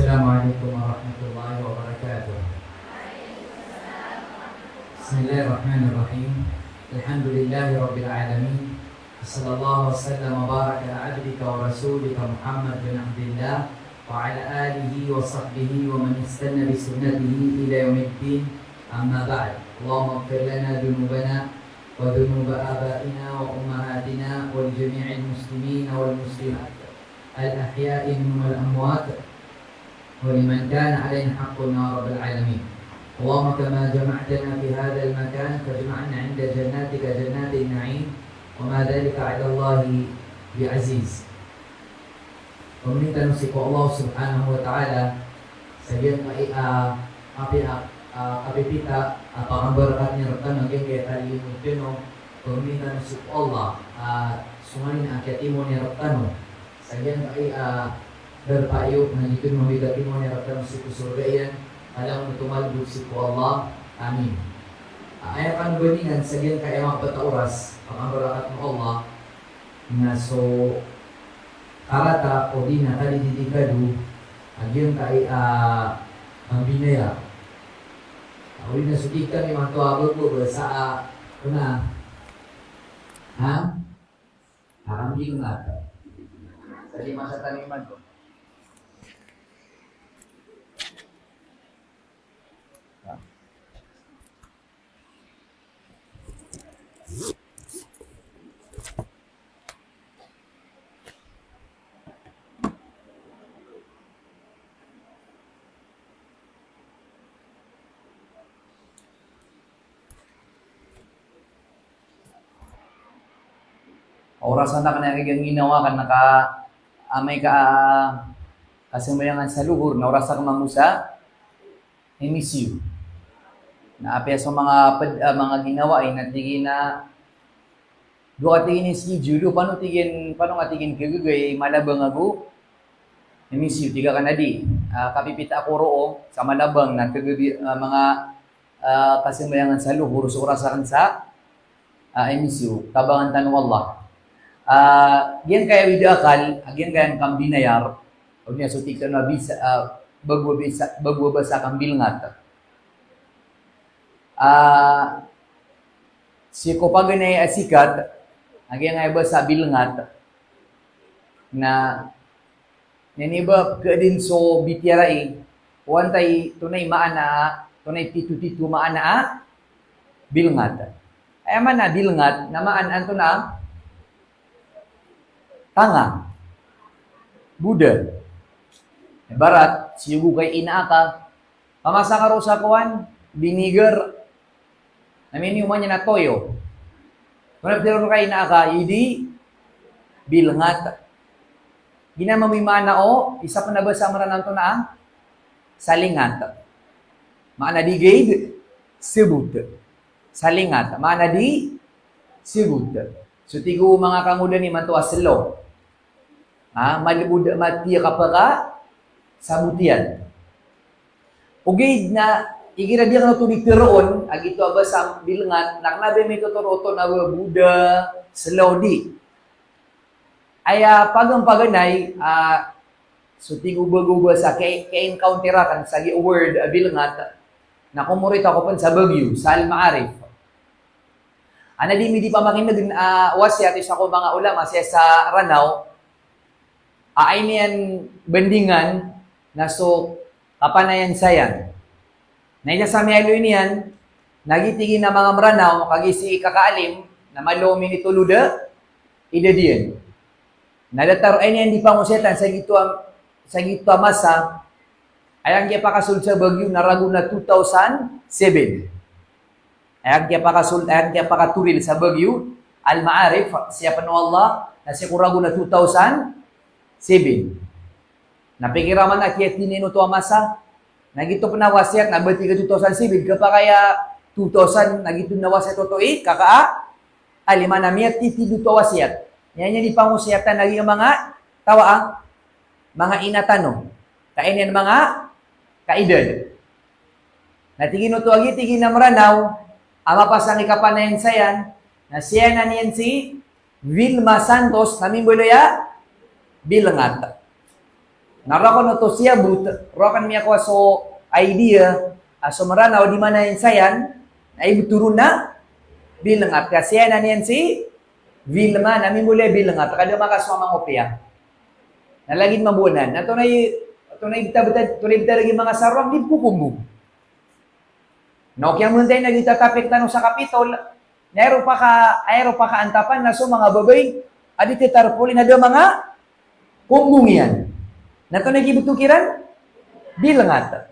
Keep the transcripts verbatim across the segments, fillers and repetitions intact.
السلام عليكم ورحمة الله وبركاته. بسم الله الرحمن الرحيم. الحمد لله رب العالمين. وصلى الله وسلم وبارك على عبدك ورسولك محمد بن عبد الله وعلى آله وصحبه ومن استن بسنته إلى يوم الدين. أما بعد. اللهم اغفر لنا ذنوبنا وذنوب آبائنا وأمهاتنا ولجميع المسلمين والمسلمات الأحياء منهم والأموات ولمن كان علينا حق يا رب العالمين. اللهم كما جمعتنا في هذا المكان فاجمعنا عند جناتك جنات النعيم وما ذلك على الله بعزيز. Pangnin tano sii ko Allah Subhanahu wa Ta'ala sa giyangkai a, a, kapi-, a, a, kapipita a pakambarakat niyan rktano a giyangkai a kalilimod tano. Pangnin tano sii ko Allah a songanin a kiyatimo niyan rktano sa giyangkai a darpa iyo, na giyoto mambo i katimo niyan rktano sii ko sorga iyan, ka langon oto malbod sii ko Allah. Amin. A, aya kano bandingan sa giyangkai a mapita a oras, pakambarakat o Allah, na so karata odi na kadididikado a giyangkai a, a, kambinaya. A, odi na so di kami manto a bago ba sa a, kena. Ha? Akan di mengata. Sa di masa kami manto. Orasan aken a giyangkai a ginawa aken na ka, amay ka, kasambayangan sa lohor, na orasan aken mambo sa M C U. Na apiya so manga ped-, ah, manga ginawa, eh, na tig iyan a dowa ka tig iyan a schedule, o pano tig iyan, pano nga tig iyan kegegay, Malabang ago M C U, tig aken a di. Ah, kapipita ako roo sa Malabang na kegegay, ah, manga, ah, kasambayangan sa lohor so orasan aken sa, ah, M C U, tabangan tano o Allah. Ah, giyangkai a wida akal, ah, giyangkai a kambinayar, o di na so tig tano a bisa, ah, bago a bisa, bago a basa a kambilngat. Ah, sii ko paganay a sikat, a giyangkai a basa a bilngat, na, na ini ba keden so bitiyarai, o antai tonay maana, tonay tito-tito maana a bilngat. Aya maana a bilngat, na maana antonaa? Tanga. Boda. Ibarat, siyogo ka i ina aka, pamasa ka roo sa kowan, biniger, na miniyoman iyan a toyo. Kona pitharo roo ka i ina aka, i di bilngat. Giyanan mambo i maana o, isa pen a basa a Mranaw antonaa? Salingat. Maana di gaid, sebot. Salingat. Maana di sebot. So tig o manga kangoda imanto a selo. Ha, malebod a matiya kapakasabotiyan. Ogaid na igira di aken oto di teroon a gioto a basa a bilngat, na kena ba mitotoro oto na ba boda, selo, di. Aya paganpaganay, ah, so tig o bago a basa, ki-, ki-encounter aken sa giya word a bilngat, na komorita ko pen sa Baguio, sa Al-Maarif. Ana di mi di pamakinegen a wasiyat o isa ko manga ulama sii sa Ranaw, a aya niyan bandingan na so kapanayan saya. Na isa sa miyaaloy niyan, na giya tig iyan a manga Mranaw, kagiya si kakaalim, na malo minitolod a idad iyan. Na datar aya niyan di pangosiyatan sa giyoto a, sa giyoto a masa, aya nggiya pakasold sa Baguio na ragon a two thousand seven. Aya nggiya pakasold, aya nggiya pakatoril sa Baguio, Al-Maarif, siyapen o Allah, na sii ko ragon a two thousand seven. Na pikira man a kiyatini oto a masa, na giyoto pen a wasiyat, na ba tig a two thousand seven, kapakay a two thousand, na giyoto pen a wasiyat oto i kakaalim, a miyatitid oto a wasiyat. Aya niyan di pangosiyatan a giya manga taw a, manga ina tano. Ka aya niyan manga kaidad. Na tig iyan oto a giya tig iyan a Mranaw a mapasang i kapanayan saya, na siyanan iyan si Vilma Santos, na mimbaloy a bilngat. Na roo kon oto siyabot, roo kon miyakowa so idea a so Mranaw di manaya sayan, na ibtoron na bilengat. Ka siyanan iyan si Vilma, na mimbaloy a bilengat, ka da makasowa manga opiya. Na lagid mambo anan. Na tonaa i, tonaa i btad, tonaa i btad lagid manga sarwang, di pkokombong. Na okiya mentay na di tatapik tano sa Kapitol, na aya ron paka, aya ron pakaantapan na so manga babay a di tetarpoli na da manga kombong iyan. Na tonaa i kibto kiran? Bilengat.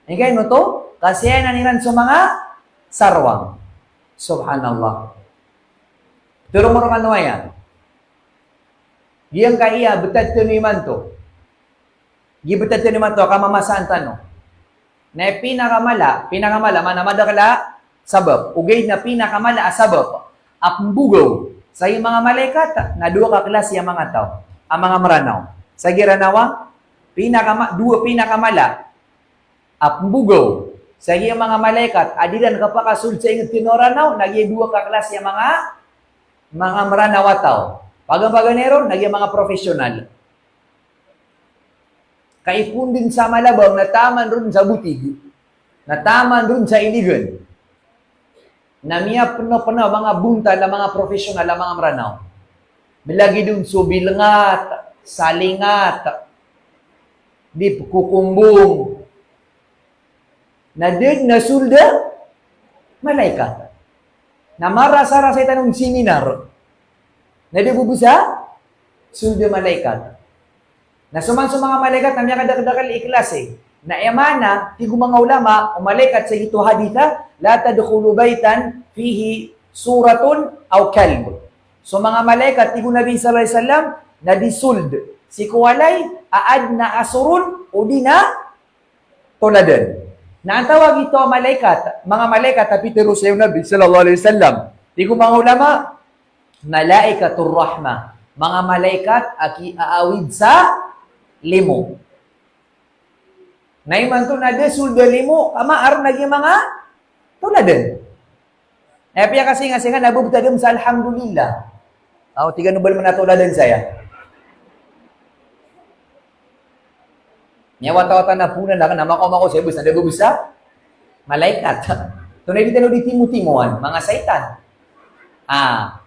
Ingka ino oto, ka siyanan iran so manga sarwang. Subhanallah. Tero mo ron kano aya. Giyangkaya btad tano imanto. Giya btad tano imanto a kamamasaan tano. Na pinakamala, pinakamala, maana madakel a sabap. Ogaid na pinakamala a sabap a pmbogaw sa giya manga malaikat, na dowa ka klasi a manga taw, a manga Mranaw. Sa giya Ranaw a, pinakama-, dowa, pinakamala a pmbogaw sa giya manga malaikat a di ran kapakasold sa inged tano a Ranaw, na giya dowa ka klasi a manga, manga Mranaw a taw. Paganay ron, na giya manga professional. Kaipoon den sa Malabang na taman ron sa botig, na taman ron sa Iligan. Na miyapeno-peno a manga bontal a manga professional a manga Mranaw. Malagid on so bilengat, salingat, di pkokombong. Na da den a sold a malaikat. Na marasarasay tano on seminar. Na da bo bes a sold a malaikat. Na so man so manga malaikat na miyakadakeldakel i klasi. Na aya maana, tig o manga ulama, o malaikat sa giyoto a hadith a, "La tadkhulu baytan fihi suratun aw kalb." So manga malaikat, tig o Nabi sallallahu alaihi wasallam, na di sold sii ko walay a aden a soron odi na toladan. Na antawaa giyoto a malaikat, manga malaikat a pitero saya o Nabi sallallahu alaihi wasallam. Tig o manga ulama, malaikatur rahmah, manga malaikat a kiyaawid sa limo. Na imanto na da sold a limo, ka maar na giya manga toladan. Aya piyakasingasinga na ba btad den sa alhamdulillah. Aw, tig iyan o ba limo na toladan saya. Miyawatawata na pona na, na makaoma ko saya bes a da ba bes a malaikat. Tonaa i di tano di timotimoan, manga saitan. Ah.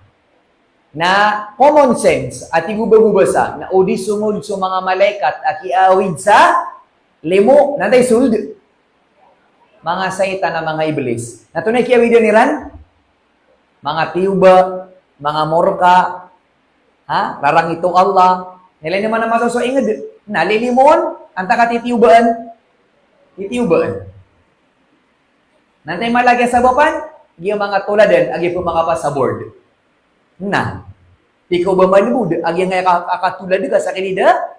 Na common sense, a tig o ba bo bes a, na o di somold so manga malaikat a kiyaawid sa limo, na antaa i sold? Manga saitan a manga iblis. Na tonaa i kiyawidan iran? Manga tiyoba, manga morka, ha? Rarangit o Allah. Na ilay niyo man a masoso a inged. Na lilimo on, antaa ka titiyobaan? Titiyobaan. Na antaa i mala a kiyasabapan? Giya manga toladan a giya pmakapasa board. Na, tig o ba malbod a giyangkaya ka, ka, katolad ka sa kinida,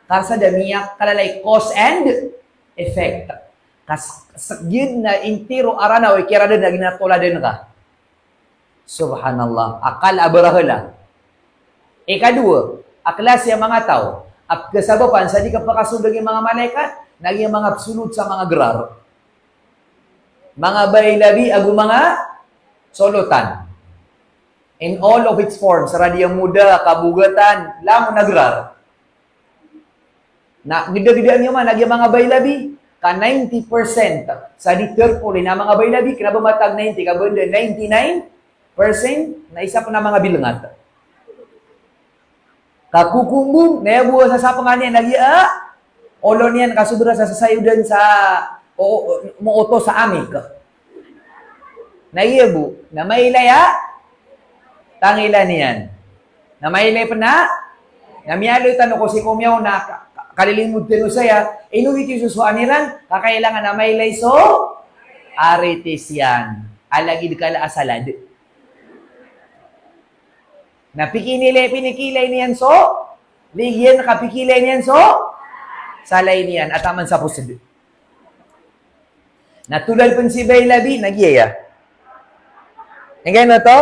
ka sa da miyakalalay cause and effect. Ka s-, sa giya na intiro a Ranaw i kiyaradan a giya na toladan ka. Subhanallah. Akal a barahala. Ikadowa, a klasi a manga taw a pkhasabapan sa di kapakasold a giya manga malaikat, na giya manga psolot sa manga grar. Manga bailabi ago manga solotan. In all of its forms, radiya moda, kabogatan, langon a grar. Na gdagdaan iyo man a giya manga bailabi, ka ninety percent sa di terpoli na manga bailabi, kna ba matag ninety, ka ba anda ninety-nine percent na isa pn a manga bilengat. Ka kokombong, na aya bo a sasapengan iyan a giya, ah, olo niyan ka sobra sa sasayodan sa, o, o, mooto sa amik. Na aya bo, na mailay a tangilan iyan. Na mailay pn a, na miyaaloy tano ko sii ko miyaona, ka, ka, kalilimod tano saya, ino i kisosoan iran, ka kailangan a mailay so aritis iyan. A lagid kala a salad. Na pikinilay, pinikilay niyan so ligyan, ka pikilay niyan so salay niyan a taman sa posed. Na tolad pn si bailabi, na giyaya. Ingka ino oto?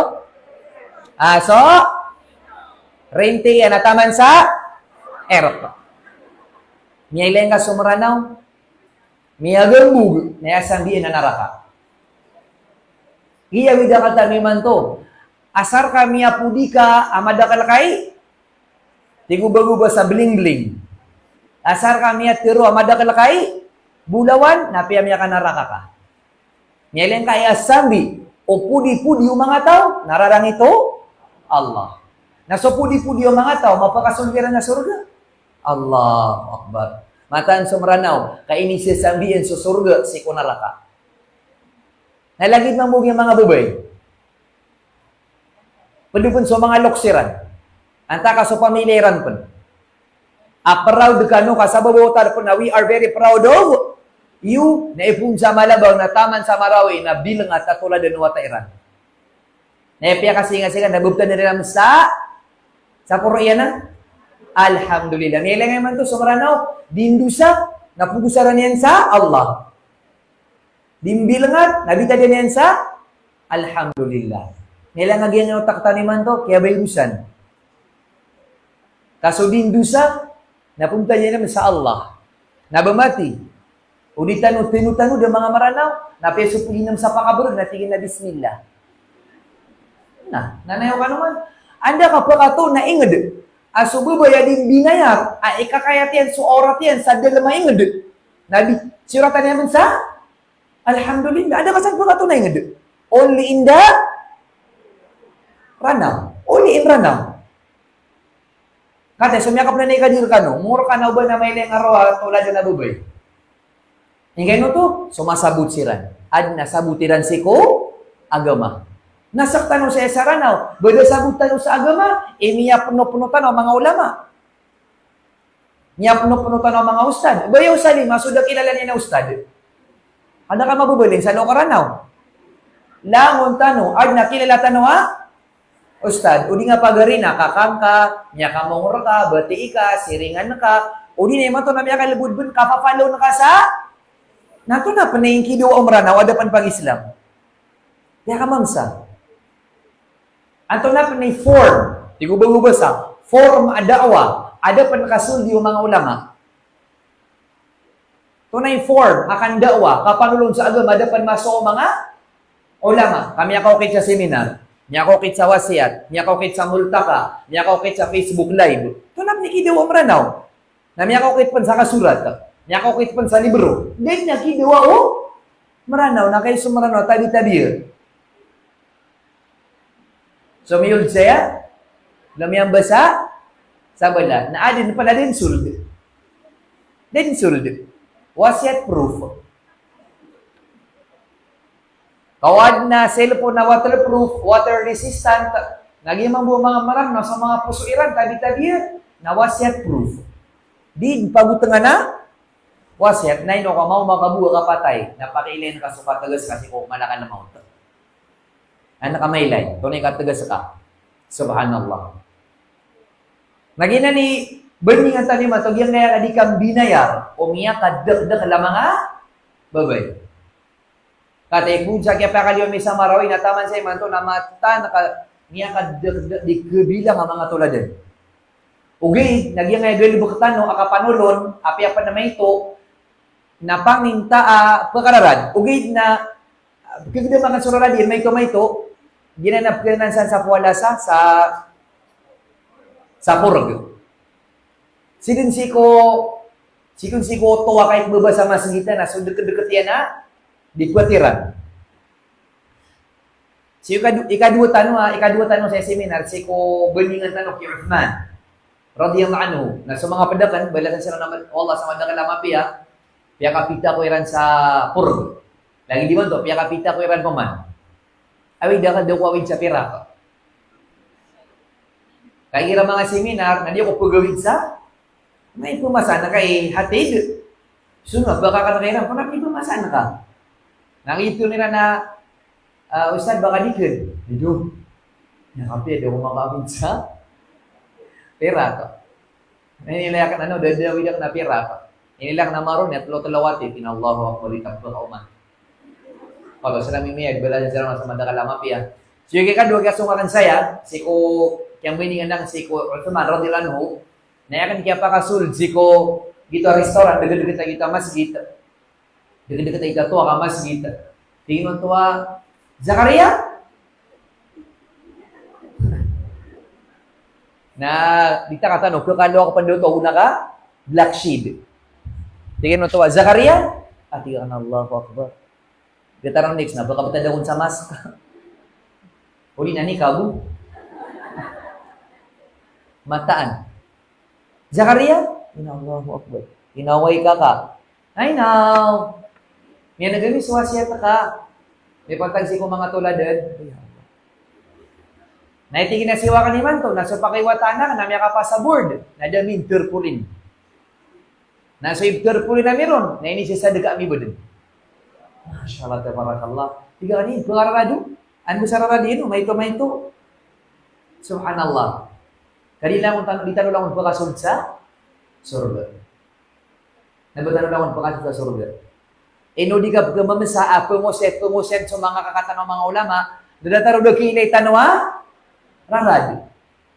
Ah, so rinti iyan a taman sa erp. Miyailay ngka so Meranaw. Miyagambog, na aya sambian a naraka. Aya wida kata mimanto. Asar ka miyapodi ka a madakel kai, tig o ba bo ba sa blingbling. Asar ka miyatharo a madakel ka i bolawan, na apiya miyakanaraka ka. Miyailay ngka i a sambi o podi-podi o manga taw, na rarangit o Allah. Na so podi-podi o manga taw, mapakasold kiran a sorga. Allahu Akbar. Mataan so Mranaw ka inisasambi iyan so sorga sii ko naraka. Na lagid mambo giya manga babay. Ped o pen so manga loks iran. Antaa ka so pamilya iran pen a proud kano ka sabap o tadpen a we are very proud of you, na ipoon sa Malabang na taman sa Marawi na bilengat a toladan o wata iran. Na aya piyakasingasinga na bebtan iran sa, sa poro iyan a Alhamdulillah. Miyailay ngka imanto so Mranaw, di ndosa, na pogosaran iyan sa Allah. Di mbilengat, na bitadan iyan sa Alhamdulillah. Miyailay ngka giyangkai otak tano imanto, kiyabayrusan. Ka so di ndosa, na pembtadan iyan sa Allah. Na ba mati. O di tano, tano, tano, da manga Mranaw, na apiya so peginem sa pakabereg, na tig iyan a Bismillah. Na, na nayo kano man. Anda ka pekato na inged a so babay a di mbinayar a ikakayat iyan so awrat iyan sa dalem a inged, na di, siyoratan iyan sa Alhamdulillah. Anda ka san pekato na inged? Only in the Ranaw. Only in Ranaw. Kataya so miyakapnanay ka di rekano, mo rekano ba na mailay nga roo a toladan a babay. Ingkaino oto, so masabot siran. Aden a sabot iran sii ko agama. Na sektano saya sa Ranaw, ba da sabot tano sa agama, i miyapnopno tano a manga ulama. Miyapnopno tano a manga ustad. Ba aya o Salim a so da kilala niyan a ustad. Anda ka mababaling sa loka Ranaw? Langon tano, aden a kilala tano a ustad, o di nga pagari na kaka ngka, miyakamaong reka, batii ka, siringan ka, o di na imanto na miyakalebod ben, kapafollow ngka sa, na antonaa pen i kidowa o Mranaw a da pen pag-Islam? Piyakamamsa. Antonaa pen i form, tig o ba, o ba sa, form a da'wah a da pen kasoldi o manga ulama. Antonaa i form a kanda'wah, kapanolon sa agama a da pen masowa o manga ulama. Ka miyakaokit sa seminar, miyakaokit sa wasiyat, miyakaokit sa multaka, miyakaokit sa Facebook Live. Antonaa pen i kidowa o Mranaw? Na miyakaokit pen sa kasorat, miyakaokit pen sa libro. Da den a kidowa o Mranaw, na kagiya so Mranaw, tabi-tabi. So miyold saya, na miyambasa sa bala. Na aden pen a da den sold. Da den sold. Wasiyat proof. Ka o aden a cellphone na waterproof, water resistant, na giya mambo a manga Mranaw na so manga poso iran, tabi-tabi, na wasiyat proof. Di pagotengan a wasiyat, na ino ka maoma ka bo a kapatay, na pakiilayin ka so kategas ka sii ko malakal a mawt. An ka mailay, antonaa i kategas ka. Subhanallah. Na giyanan i bandingan tano imanto, giyangkaya a di ka mbinayar o miyakadekdek a manga babay. Kataya ipoon sa kiyapakaliyo ami sa Marawi na taman sa imanto na mataan ka miyakadekdek, di kabilang a manga toladan. Ogaid na giyangkaya galebek tano a kapanolon, apiya pen a maito, na paminta a pekararad. Ogaid na, ah, kegedam aken so rarad iyan, maito, maito. Giyanan a pekenan san sa powalasa, sa, sa porg. Sii den sii ko, sii den sii ko oto a kaibebasa masgit na so dekedeket iyan a di kwatiran. Sii ko ikadu-, ikadowa tano, ah, ikadowa tano sa seminar, sii ko bandingan tano ki Uthman radhiyallahu anhu. Na so manga ped aken, balasan siran o Allah sa madakel a mapiya, piyakapita ko iran sa porg. Lagid imanto, piyakapita ko iran peman. Awid aken, da ko awid sa Perak. Kagiya manga seminar, na di ako pegawid sa, na ipemasan ka i hatid. So na, ba ka kan kairan, pen na ipemasan ka. Na ito nira na, ah, Ustad, ba ka di ken. Ito. Na kapiya da ako makaawid sa Perak. Na inilay aken, ano, da, da awid aken a Perak. Inilay aken a maro niyan, telo, telo wati, tig iyan a Allahu Akbar, di tapek a oman. Kalo sa mimiyag, balasan siran sa madakel a mapiya. So, ikadowa, kiyasong aken saya, sii ko kiyambandingan aken sii ko Uthman radhiyallahu anhu, na aya aken kiyapakasold sii ko giyoto a restaurant, dekedeket a giyoto a masgit. Dekedeket a giyoto a masgit. Tig iyan oto a, Zakaria? Na di ta katano, kekalo ako pen oto, ona ka black shade. Tig iyan oto a, "Zakaria?" A tig iyan a, "Allahu Akbar." Gataran o next na, baka btad akon sa mask. Odi na ni kabu. Mataan. "Zakaria?" Ina, Allahu Akbar. Ina, "Oway kaka." "Ay, naw. Miyaneg ami so wasiyat ka. Mipantag sii ko manga toladan." Na tig iyan a, "Siyowa akn imanto, na so pakiwataan akn na miyakapasa board, na da min tarpaulin. Na so iptarpaulin ami ron, na inisasadka ami bo dn." Masha Allah, tabarakallah. Tig iyan a, "Ini, pngararad o. Ano sa rarad iyan o, maito, maito." Subhanallah. Ka di langon tano, di tano langon pakasold sa sorga. Na ba tano langon pakasold sa sorga? Ino di ka pkhamamasa a pngosay, pngosay so manga kakatan o manga ulama, na datar o da kiilay tano a rarad.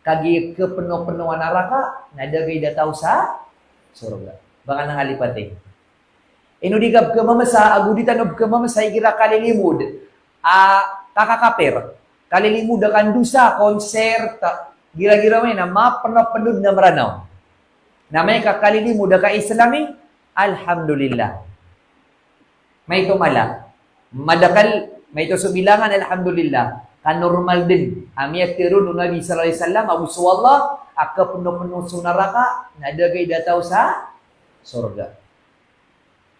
Kagiya kapnopno a naraka, na da gay dataw sa sorga. Baka na nga lipati. Ino di ka pkhamamasa, ago di tano pkhamamasa igira kalilimod a kakakapir. Kalilimod a kandosa, concert, gira-gira man na mapnopno dn a Mranaw. Na amay ka kalilimod a ka-Islami, alhamdulillah. Maito mala. Madakl, maito so bilangan, alhamdulillah. Ka normal dn a miyatharo o Nabi sallallahu alaihi wasallam, ago so Allah, a kapnopno so naraka, na da gay dataw sa sorga.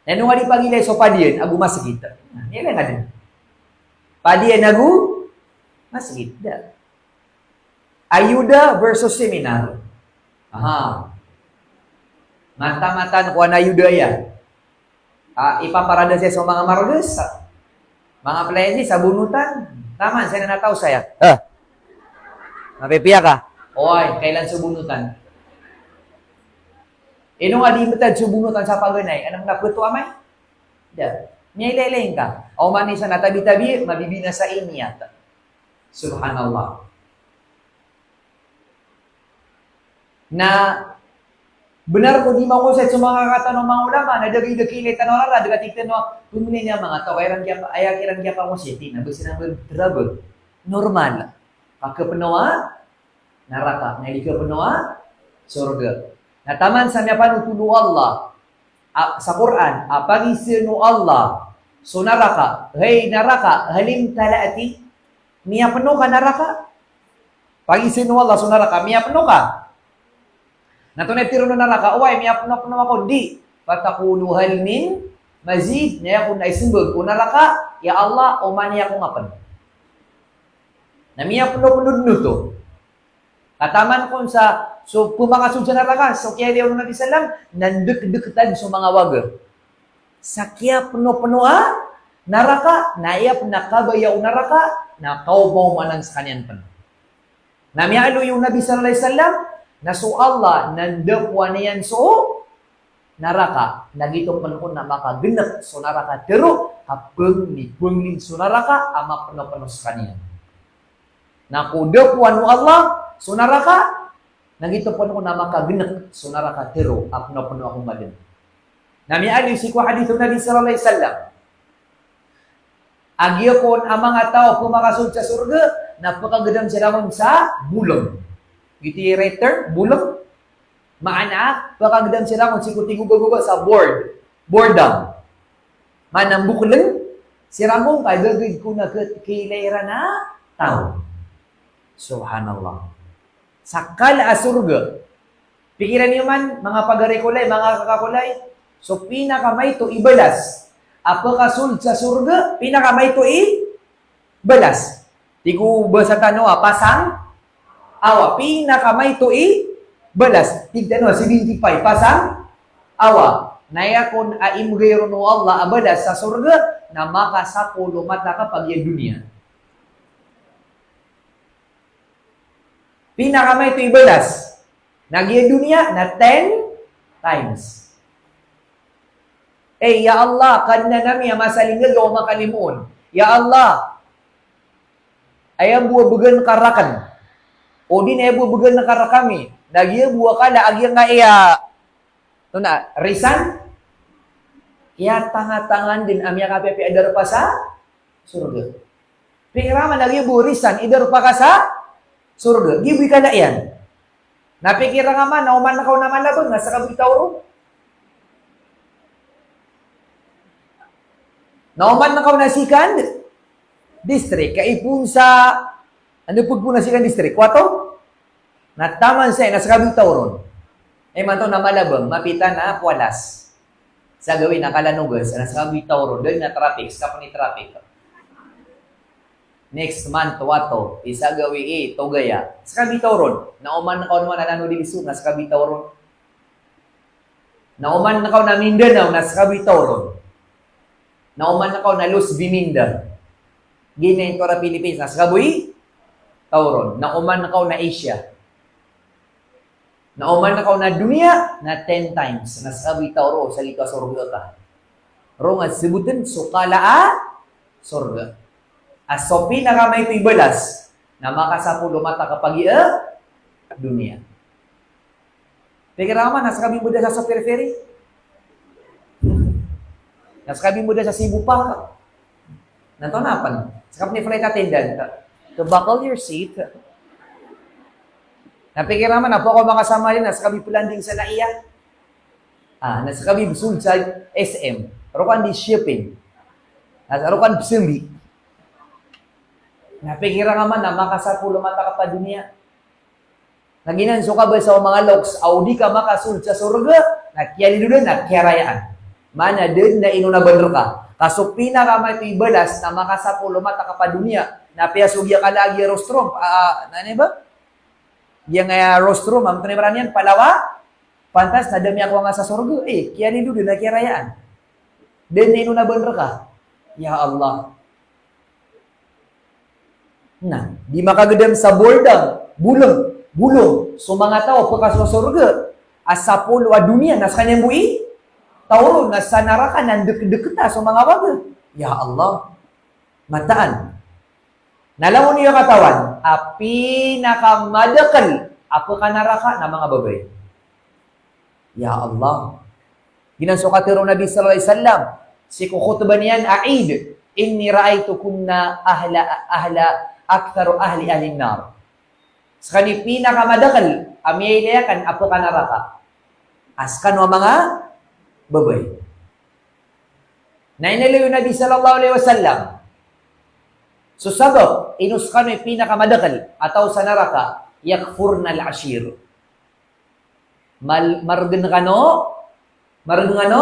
Na ino nga di pagilay so padiyan ago masgit? Na, ilay nga dn. Padiyan ago masgit, da. Ayuda versus seminar. Aha. Mata-mataan ko an ayuda iyan. Ah, ipaparada saya so manga margas. Manga players sa bonotan. Taman, saya na taw saya. Ah. Mapipiya ka? Oway, kailan so bonotan? Ino nga di mbtad so bonotan sa paganay? Anong napeto amay? Da. Miyailay-ilay ka. Aw manisa na tabi-tabi, mabibinasa i niyat. Subhanallah. Na bnar ko di mangosay so manga kakatan o manga ulama, na da gay da kiilay tano a rarad, da katig tano a pmili niyan manga taw, aya kiran kiyapa-, aya kiran kiyapangosay, tig iyan a ba siran ba drabag. Normal. Ka kapno a naraka, na di kapno a sorga. Na taman sa miyapanotol o Allah a, sa Qur'an, a pagizaan o Allah so naraka, "Hay naraka, hal imtala'ti?" Miyapno ka naraka? Pagizaan o Allah so naraka, miyapno ka? Na tonaa i pitharo o naraka, oway, miyapno-pno ako, di. Fataqulu hal min mazid, na aya kon a ismbag o naraka, ya Allah, oman i ako nga pn. Na miyapno-pno dn oto. Ka taman kon sa, so pmakasold sa naraka, so kiyailay o Nabi sallam, na ndkdktad so manga waga. Sa kiyapno-pno a naraka, na aya pn a kabaya o naraka, na kaomaomanan skaniyan pn. Na miyaaloy o Nabi sallallahu alaihi wasallam, na so Allah, na ndapowan iyan so naraka, na giyoto pn kon na makagnk so naraka tharo, a bangni-bangnin so naraka, a mapno-pno skaniyan. Na ko dapowan o Allah so naraka, na giyoto pn kon na makagnk so naraka tharo, a pno-pno ako madn. Na miyaaloy sii ko hadith o Nabi sallallahu alaihi wasallam. A giyangkoto a manga taw a pmakasold sa sorga, na pkagdam siran on sa bolong. Giyoto i right term, bolong. Maana, pkagdam siran on sii ko tig o ba-, ba-, ba-, sa bored. Boredom. Maana, mboklng siran on ka da gd kon a ki-, kiilay iran a taw. Subhanallah. Sa kala a sorga. Pikiran iyo man, manga pagari ko lay, manga kaka ko lay, so pinakamaito i balas a pkasold sa sorga, pinakamaito i balas. Tig o basa tano a pasang awa, pinakamaito i balas. Tig tano a seventy-five, pasang awa. Na aya kon a imbgay ron o Allah a balas sa sorga, na makasapolo mata ka pagiya doniya. Pinakamaito i balas. Na giya doniya na ten times. Eh, ya Allah, Kadnan ami a masa a linggaga o makalimoon. Ya Allah, aya bo a bgan ka rakn. O di na aya bo a bgan ka rkami. Na giya bo a kala a giyangkaya, tonaa, risan, kiyatangatangan dn a miyakapiyapiya a darpa sa sorga. Pingiraman a giya bo risan i darpa ka sa sorga. Giya bo i kala iyan. Na pikira ngka man na oman ka on na malabang na ska bo i Taw ron. Na oman ka on na second district, ka ipoon sa, ano pagpo na second district? Kwato? Na taman saya na ska bo i Taw ron. Imanto na malabang, mapita na Poalas. Sa gawii na Kalanogas, na ska bo i Taw ron, da dn a traffic, ska pn i traffic. Next month, Wato, i sa gawii i Tugaya. Ska bo i Taw ron, na oman ka on man a Nano del Sur, na ska bo i Taw ron. Na oman ka on a Mindanao, na ska bo i Taw ron. Na oman ka on a Luzviminda. Giya i Tora Philippines, na ska bo i Taw ron. Na oman ka on a Asia. Na oman ka on a doniya, na ten times, na ska bo i Taw ron, sa gioto a sorga ka. Ron a sabotn so kala a sorga. A so pinakamaito i balas, na makasapolo mata ka pagiya doniya. Pikira ngka man, na ska bo i mbda sa so periphery. Na ska bo i mbda sa Cebu Park. Na antonaa pn? Ska pn i flight attendant. To buckle your seat. Na pikira ngka man, na pkaoma ka sa Manila, na ska bo i planding sa Naiya. Ah, na ska bo i sold sa S M. Roo ka dn di shopping. Na roo ka dn psambi. Na pikira ngka man, na makasapolo mata ka pa doniya. Na giyanan so kabasa o manga loks, a o di ka makasold sa sorga, na kiyalidodan, na kiyarayaan. Maana da dn a inonaban rka. Ka so pinakamaito i balas na makasapolo mata ka pa doniya, na apiya so giya kala a giya rostrum, a, a, na ini ba? Giyangkaya rostrum, antonaa i baran iyan, palawa, pantas na da miyakowa ngka sa sorga, eh, kiyalidodan, na kiyarayaan. Da dn a inonaban rka. Ya Allah. Na, di makagdam sa bordang, bolong, bolong so manga taw a pkasosorga a sapolo a doniya, na skaniyan bo i Taw ron, na sa naraka na ndkdkta so manga waga. Ya Allah. Mataan. Na langon iyo katawan a pinakamadakl a pkanaraka na manga babay. Ya Allah. Giyanan so katharo o Nabi sallallahu alaihi wasallam sii ko khutbah niyan a Eid, "Inni ra'aytukunna ahla, ahla, akthara ahli, ahli an-nar." Skano i pinakamadakl a miyailay akn a pkanaraka a skano a manga babay. Na inaloy o Nabi sallallahu alaihi wasallam so sabap ino skano i pinakamadakl a taw sa naraka, yakfurnal ashir. Mal-, margn kano, margn kano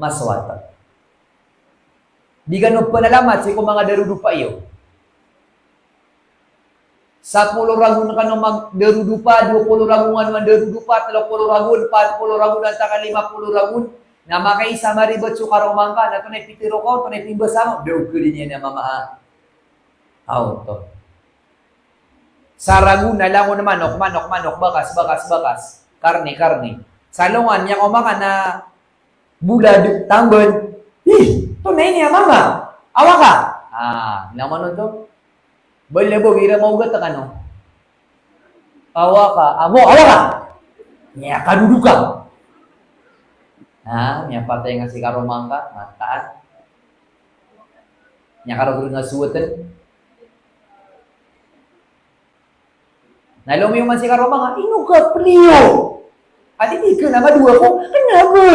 maswat. Di kano pnalamat sii ko manga darodopa iyo. Sapolo ragon kano magdarodopa, dowa polo ragon kano magdarodopa, tlo polo ragon, pat polo ragon, antaa ka lima polo ragon. Na makaisa maribat so karoma ngka, na tonaa i pitharo ka on, tonaa i pimbasa ngka on, da o khalin iyan a mama a. Aw, to. Sa ragon na langon manok, manok, manok, bakas, bakas, bakas. Karni, karni. Sa alongan, miyakaoma ka na bolad, tamban. Ih, tonaa ini a mama? Awa ka. Ah, na mano to? Bali na bo, igira maogat kano. Awa ka. Amo, awa ka. Miyakadodo ka. Ah, miyapatay nga si karoma ngka, mataan. Miyakarogo nga suwatn. Na lomiyo man si karoma nga, ino ka pliyo? Ati di ka na madowa ko, kna ba?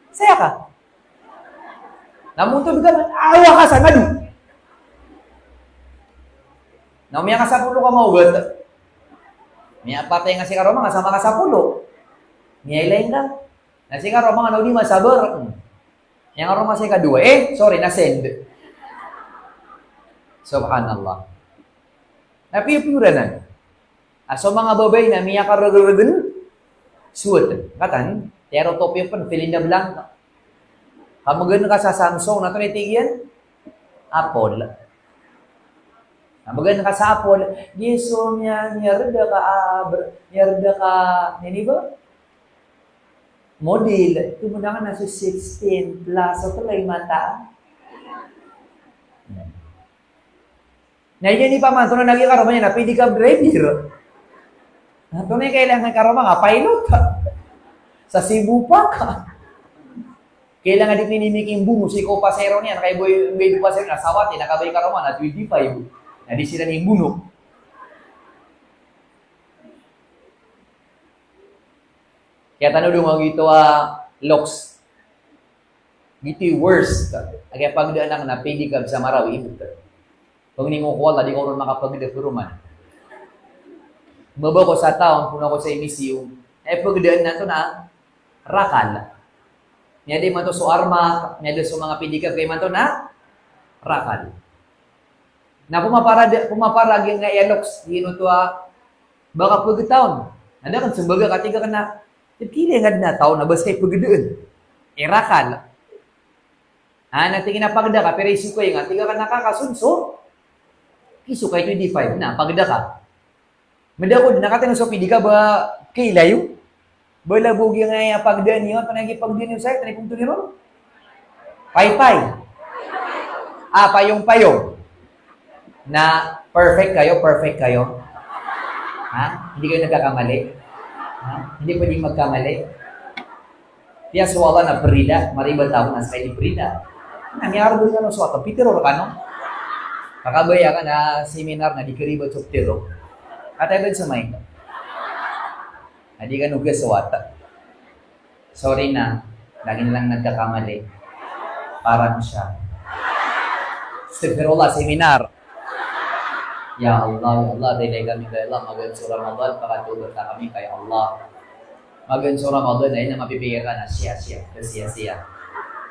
Saya ka? Na montod ka man, awa ka sa mado. Na miyakasapolo ka maogat. Miyapatay nga si karoma nga sa makasapolo. Miyailay ngka. Na si karoma nga na o di masabar. Miyakaroma si kadowa. Eh, sorry, na-send. Subhanallah. Na piyopiyo ranan. A so manga babay na miyakargrgn suwat. Katan, tiyaro to piyo pn, fill in the blank. Ka mgn ka sa Samsung, na tonaa i tig iyan? Apple. Na mgn ka sa Apple, giya so miya, miyarda ka, ah, ber-, miyarda ka, ini ba? Model, ito mo na ka na so sixteen plus, so ito lang mata. Na iyan i pamanto na lagi karoma niyan, na pwede ka driver. Na tonaa i kailangan karoma nga, pilot ka. Sa Cebu pa ka. Kailangan di pinimik imbuno sii ko pasero niyan, kay boy, boy pasero na sawat, na kabay karoma na twenty-five. Na di siran imbuno. Kiyatano dn a giyoto a loks. Giyoto i worst. A kiyapagdaan akn a pedicab sa Marawi, ibt. Pangni ko Allah, di ko ron makapagda ko roman. Maba ko sa town, poon ako sa M E C U. Eh, pagdaan na to na rakal. Miyada imanto so armak, miyada so manga pedicab, ka imanto na rakal. Na pmapara, pmapara giyangkaya loks, giyoto a ba ka pagtaw. Na da kn smbag a katig akn a, tig iyan a da kn taw na ba ska i pagdaan. I rakal. Ah, na tig iyan a pagda ka, pira i sokay nga, tig akn a kaka so, so, ki sokay to i D five, na pagda ka. Mada ko dn a katano so pedicab a ba kailay iyo. Ba labo giyangkaya pagdaan iyo, antonaa i pagdaan iyo saya, antonaa i pmtho niyo ron? Paypay. Ah, payong-payong. Na perfect kayo, perfect kayo. Ha? Hindi kayo nagkakamali? Ha? Hindi pwedeng magkamali? Tiya so Allah na prida, maribat ako na ska i di prida. Na miyarb rkano so Allah, pitharo rkano. Kakabaya ka na seminar na di karibat so pitharo. Kataya ba so main? Na di kano gawat. Sorry na, lagid lang nagkakamali. Parang siya. Astaghfirullah, seminar. Ya Allah, ya Allah, rilai kami ka ya Allah, magaan so Ramadan, pakatawbat kami ka ya Allah. Magaan so Ramadan, na aya mapipikir ka na siya, siya, siya, siya.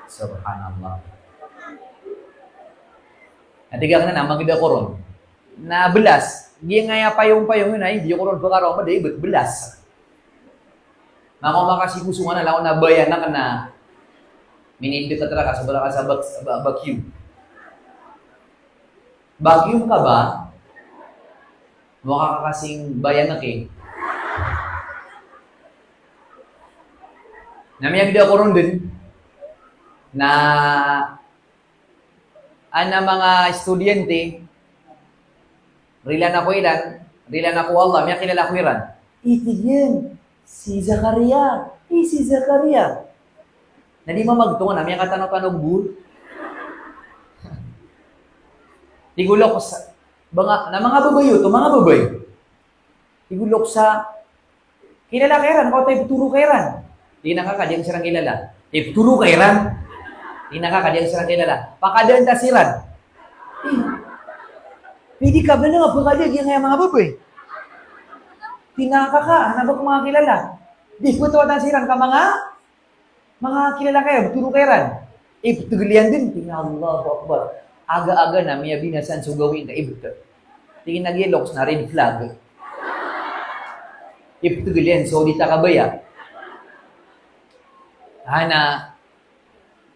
Subhanallah. Na tig akn a magda ko ron. Na blas. Giyangkaya payong-payong iyan a, di ko ron pkaraoma, da ibt blas. Makaoma ka sii ko song a langon a bayan akn a minindkt rka, sobra ka sa bak-, ba-, vacuum. Vacuum ka ba? Makaoma ka sii ko bayan akn. Na miyagda ko ron dn. Na Ana manga estudyante, rila na ko iran, rila na ko Allah, miyakilala ko iran. Tig iyan, si Zakaria, eh, si Zakaria. Na di mamagtong na miyakatanotanog bo. Tig o loks a, ba nga, na manga babay oto, manga babay. Tig o loks a, kilala ka iran, ka oto iptharo ka iran. Tig iyan a kaka, di akn siran kilala. Iptharo ka iran. Tig iyan a kaka, di akn siran kilala. Pakadaan ta siran. Eh. Pwede ka ba na nga pakada giyangkaya manga babay? Tig iyan a kaka, anak ko manga kilala. Di, ptharo ta siran ka manga Manga kilala ka iran, ptharo ka iran. Iptgl iyan dn, tig iyan a Allahu Akbar. Aga-aga na miyabinasa so gawii ngka, ibt. Tig iyan a giya loks na red flag. Iptgl iyan so di ta kabaya. Ana,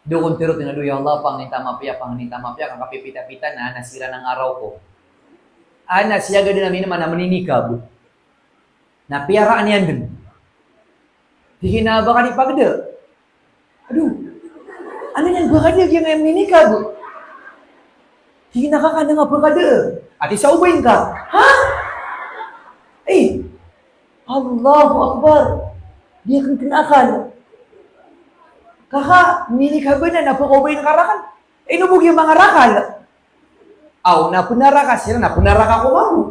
doon tiro tig iyan a, ya Allah, pangnin ta mapiya, pangnin ta mapiya, kakapipita-pita na, ana siran ang araw ko. Ana siyaga dn a miniman a mininikab. Na piyaraan iyan dn. Tig iyan a ba ka di pagda? Aduh. Ano niyan ba ka di giyangkaya a mininikab? Tig iyan a kaka, na nga pagkada. Ati sa obay ngka. Ha? Eh. Allahu Akbar. Di akn kna akal. Kaka, minikab anan na pkaobay ngka rakal. Ino bo giya manga rakal? Aw, na pnaraka siran, na pnaraka ko mambo.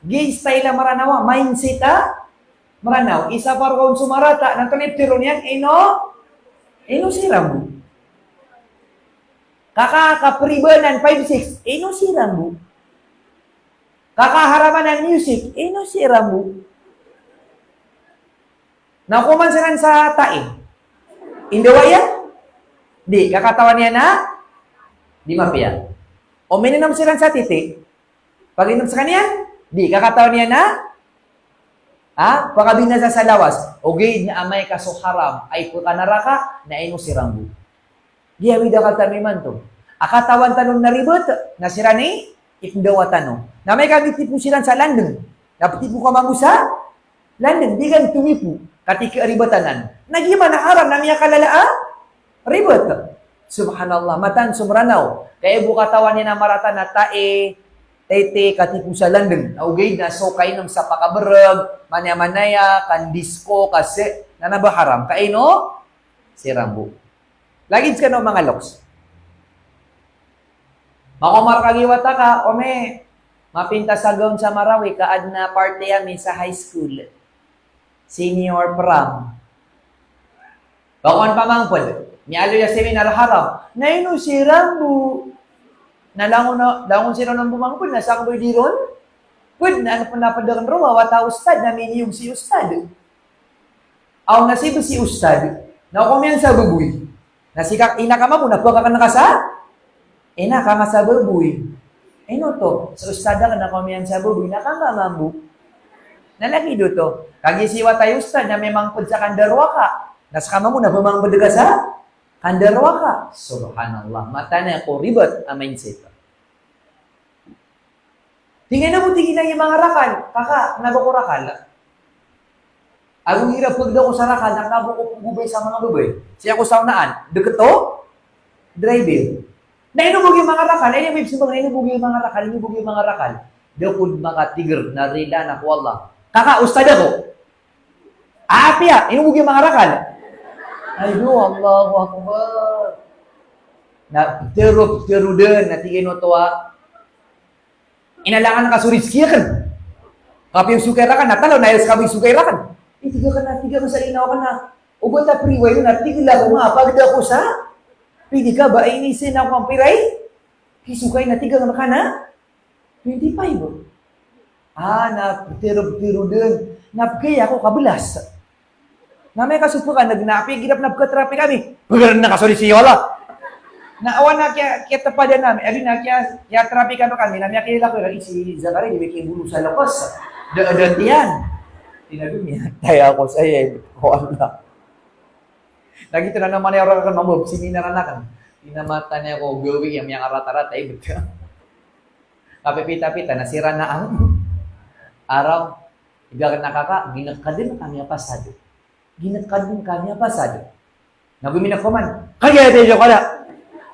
Giya style a Mranaw a, mindset a Mranaw. Isa pa roo on so marata, na tniptiro niyan, ino, ino siran bo. Kaka, kapriba anan five six, ino siran bo. Kaka, haram anan music, ino siran bo. Na koman siran sa tae. Indawa iyan? Di, kakatawan iyan a di mapiya. O mininom siran sa titi. Paginom skaniyan? Di, kakatawan iyan a, ha? Pakabinasa sa lawas. Ogaid na amay ka so haram a ipkanaraka, na ino siran bo. Giya awid a akal tano imanto. A katawan tano na ribat, na siran i, indawa tano. Na amay ka gitipo siran sa landng. Na ptipo ka mambo sa landng, di ka tomipo. Katii ka ribat anan. Na giya man a haram, na miyakalala a ribat. Subhanallah, mataan so Mranaw. Kaya bo katawan iyan a marata na tae, titi, katipo sa landng. Na ogaid na so kainom sa pakabrg, manaya-manaya, kandisko, kasi, na na ba haram. Ka ino siran bo. Lagid skano manga loks. Makomar ka giya wata ka, ome, mapintas a gown sa Marawi ka adn a party ami sa high school. Senior prom. Bakowan pamangped. Miyaaloy a seminar haram. Na ino siran bo? Na langon, langon siran bo mangped, na sakn bo i di ron ped, na ino pn a pd akn roo a wata ustad, na miniyog si ustad. Aw na si bo si ustad, na komiyan sa baboy. Na si ka, ina ka mambo, na pkakn ka sa ina ka nga sa baboy. Ino oto, sa ustad akn na komiyan sa baboy, na ka nga mambo. Na lagid oto. Kagiya si wata i ustad na miyamangped sa Kandar Waka. Na ska mambo na pmangped ka sa Kandar Waka. Subhanallah. Mataan ko ribat a mindset. Tig iyan a bo, tig iyan a giya manga rakal. Kaka, kna ba ko rakal? Ago igira pagda ko sa rakal, na kna ba ko pgobay sa manga babay. Sii ako sa onaan, dkt o driver. Na ino bo giya manga rakal, ino bo ibsmbag, na ino bo giya manga rakal, ino bo giya manga rakal. Da ko dn makatigr, na rila na ko Allah. Kaka, ustad ako. Apiya, ino bo giya manga rakal? Ay, do, Allahu Akbar. Na ptero, ptero dn, na tig iyan oto a, inalangan ka so rizki akn. Kapiya o sokay rakn, na talo, na aya ska bo i sokay rakn. Tig akn na, tig akn sa ina akn na, o ba ta priway na, tig iyan a ko nga, pagda ko sa, pidi ka ba ini sin ako ang piray? Kisokay na, tig akn ka na, twenty-five. Ah, na ptero, ptero dn. Na pgaya ko ka blas. Na miyakasopkan, na apiya igira pn a pkatrapik ami, pgr na ka so di si Allah. Na awan a kiya, kiyatpadan ami, adi na kiya, kiyatrapikan rkami, na miyakilala ko iran, i si Zakaria, di ba kiya bolo sa loks. Da, da tiyan. Tig iyan a, miyatay ako saya, ko Allah. Na giyoto na naman aya orak akn mambo, seminar akn. Tig iyan a mataan ko gawii a miyangarata-rata, ibt. Kapipita-pita na siran a ang araw, tig akn a kaka, ginekadn kami a pasad. Ginekadn kami a pasad. Na go minekkoman, kagiya tig iyan a kala.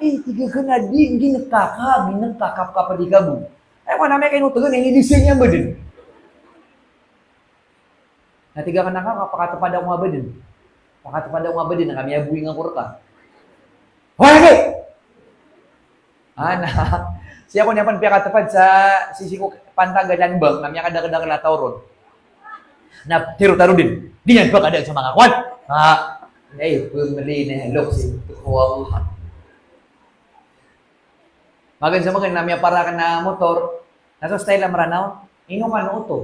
Eh, tig akn a di, ginekaka, ginekaka, kapkapd i kabo. Ay, ko na miyakainotgan, inilisan iyan a badn. Na tig akn a kaka, pakatpad ako nga badn. Pakatpad ako nga badn, na kami a boy nga ko rka. Hoy, lagi! Ana, sii ako niyan pn piyakatpad sa sii ko pantagalan bank, na miyakadakdakl a taw ron. Na ptero tano dn, di niyan pkadaan sa manga kowan. Ah, ay, pmili na loks, ko Allah. Magan sa magan na miyapara akn a motor, na so style a Mranaw, ino kano oto?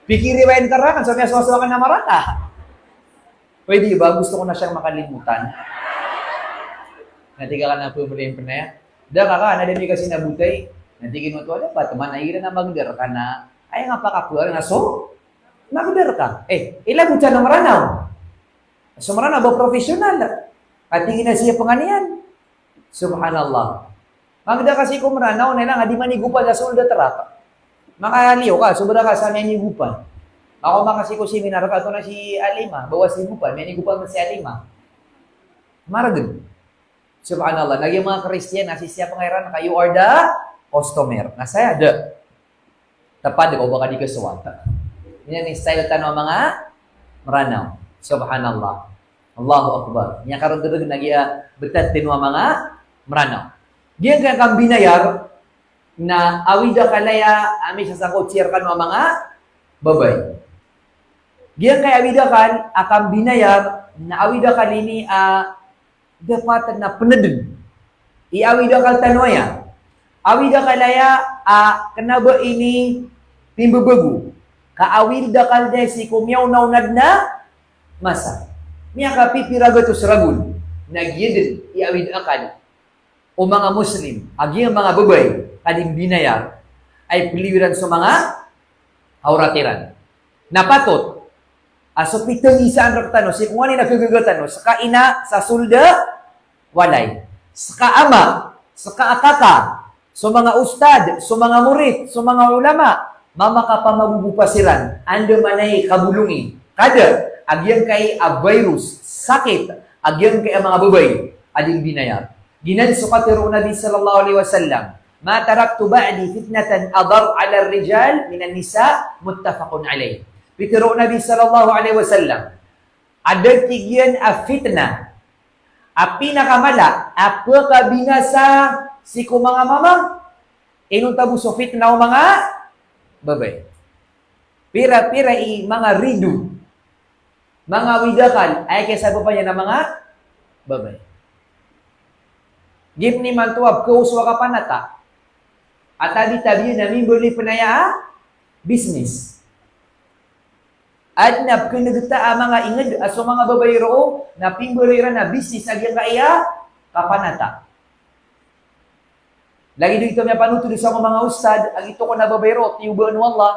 Pikiri ba iyan ka rakn, so miyasowasowa akn a marata. Pwede ba? Gusto ko na siyang makalimutan. Na tig akn a pmili pn aya. Da kaka, na da mi kasi nabotay. Na tig iyan oto a dapat man a igira na magdar ka na, aya nga pakapwar na so magdar ka. Eh, ilabot sa na Mranaw. So Mranaw ba professional? Ati gina siya panganiyan. Subhanallah. Magda kasi ko Mranaw, na ilang adi manigopan sa sold a truck. Makaliyo ka, sobra ka sa manigopan. Ako makasi ko seminar ka, to na si Alima, bawas nigopan, manigopan si Alima. Maragn. Subhanallah. Lagi mga Kristiyan, na si siya pangairan ka, you are the customer. Na saya da. Tepad ko ba ka di kesuwat. Iyan i style tano a manga Mranaw. Subhanallah. Allahu Akbar. Iyan karagdag na giya betat tano a manga Mranaw. Giyangkaya kambinayar na awid akal aya a misasangkot siran kano a manga babay. Giyangkaya awid akal a kambinayar na awid akal ini a dapat na pnadn i awid akal tano aya. Awid akal aya a kena ba ini pimbabago. Ka awid akal da sii ko miyaonaona dn a masa. Miyakapipira gatos ragon. Na giya dn i awid akal o manga Muslim a giya manga babay ka di mbinayar a pliwiran so manga awrat iran. Na patot a so pitangisaan rektano sii ko nganin a kagaga tano, ska ina sa sold a walay, ska ama, ska a kaka, so manga ustad, so manga murid, so manga ulama, mamakapamagogopa siran, andamanaya i kabolongi. Kada a giyangkai a virus, sakit, a giyangkai a manga babay a di mbinayar. Giyanan so katharo o Nabi sallallahu alaihi wasallam, "Ma taraktu ba'di fitnatan adar ala rijal minan nisa," muttafaqun alaih. Pitharo o Nabi sallallahu alaihi wasallam, a da tig iyan a fitnah a pinakamala a pkabinasa sii ko manga mama, inonta bo so fitnah o manga babay. Pira-pira i manga rido Manga awid a akal, aya kiyasabapan iyan a manga babay. Giya pn imanto a pkhaoso a kapanata a tabi-tabi na mimbaloy pn aya a business. Adn a pkhan'gta a manga ingd a so manga babay roo na pimbaloy iran a business a giyangkaya kapanata. Lagid oto a miyapanotol sa manga ustad a giyoto kon a babay roo, tiyobaan o Allah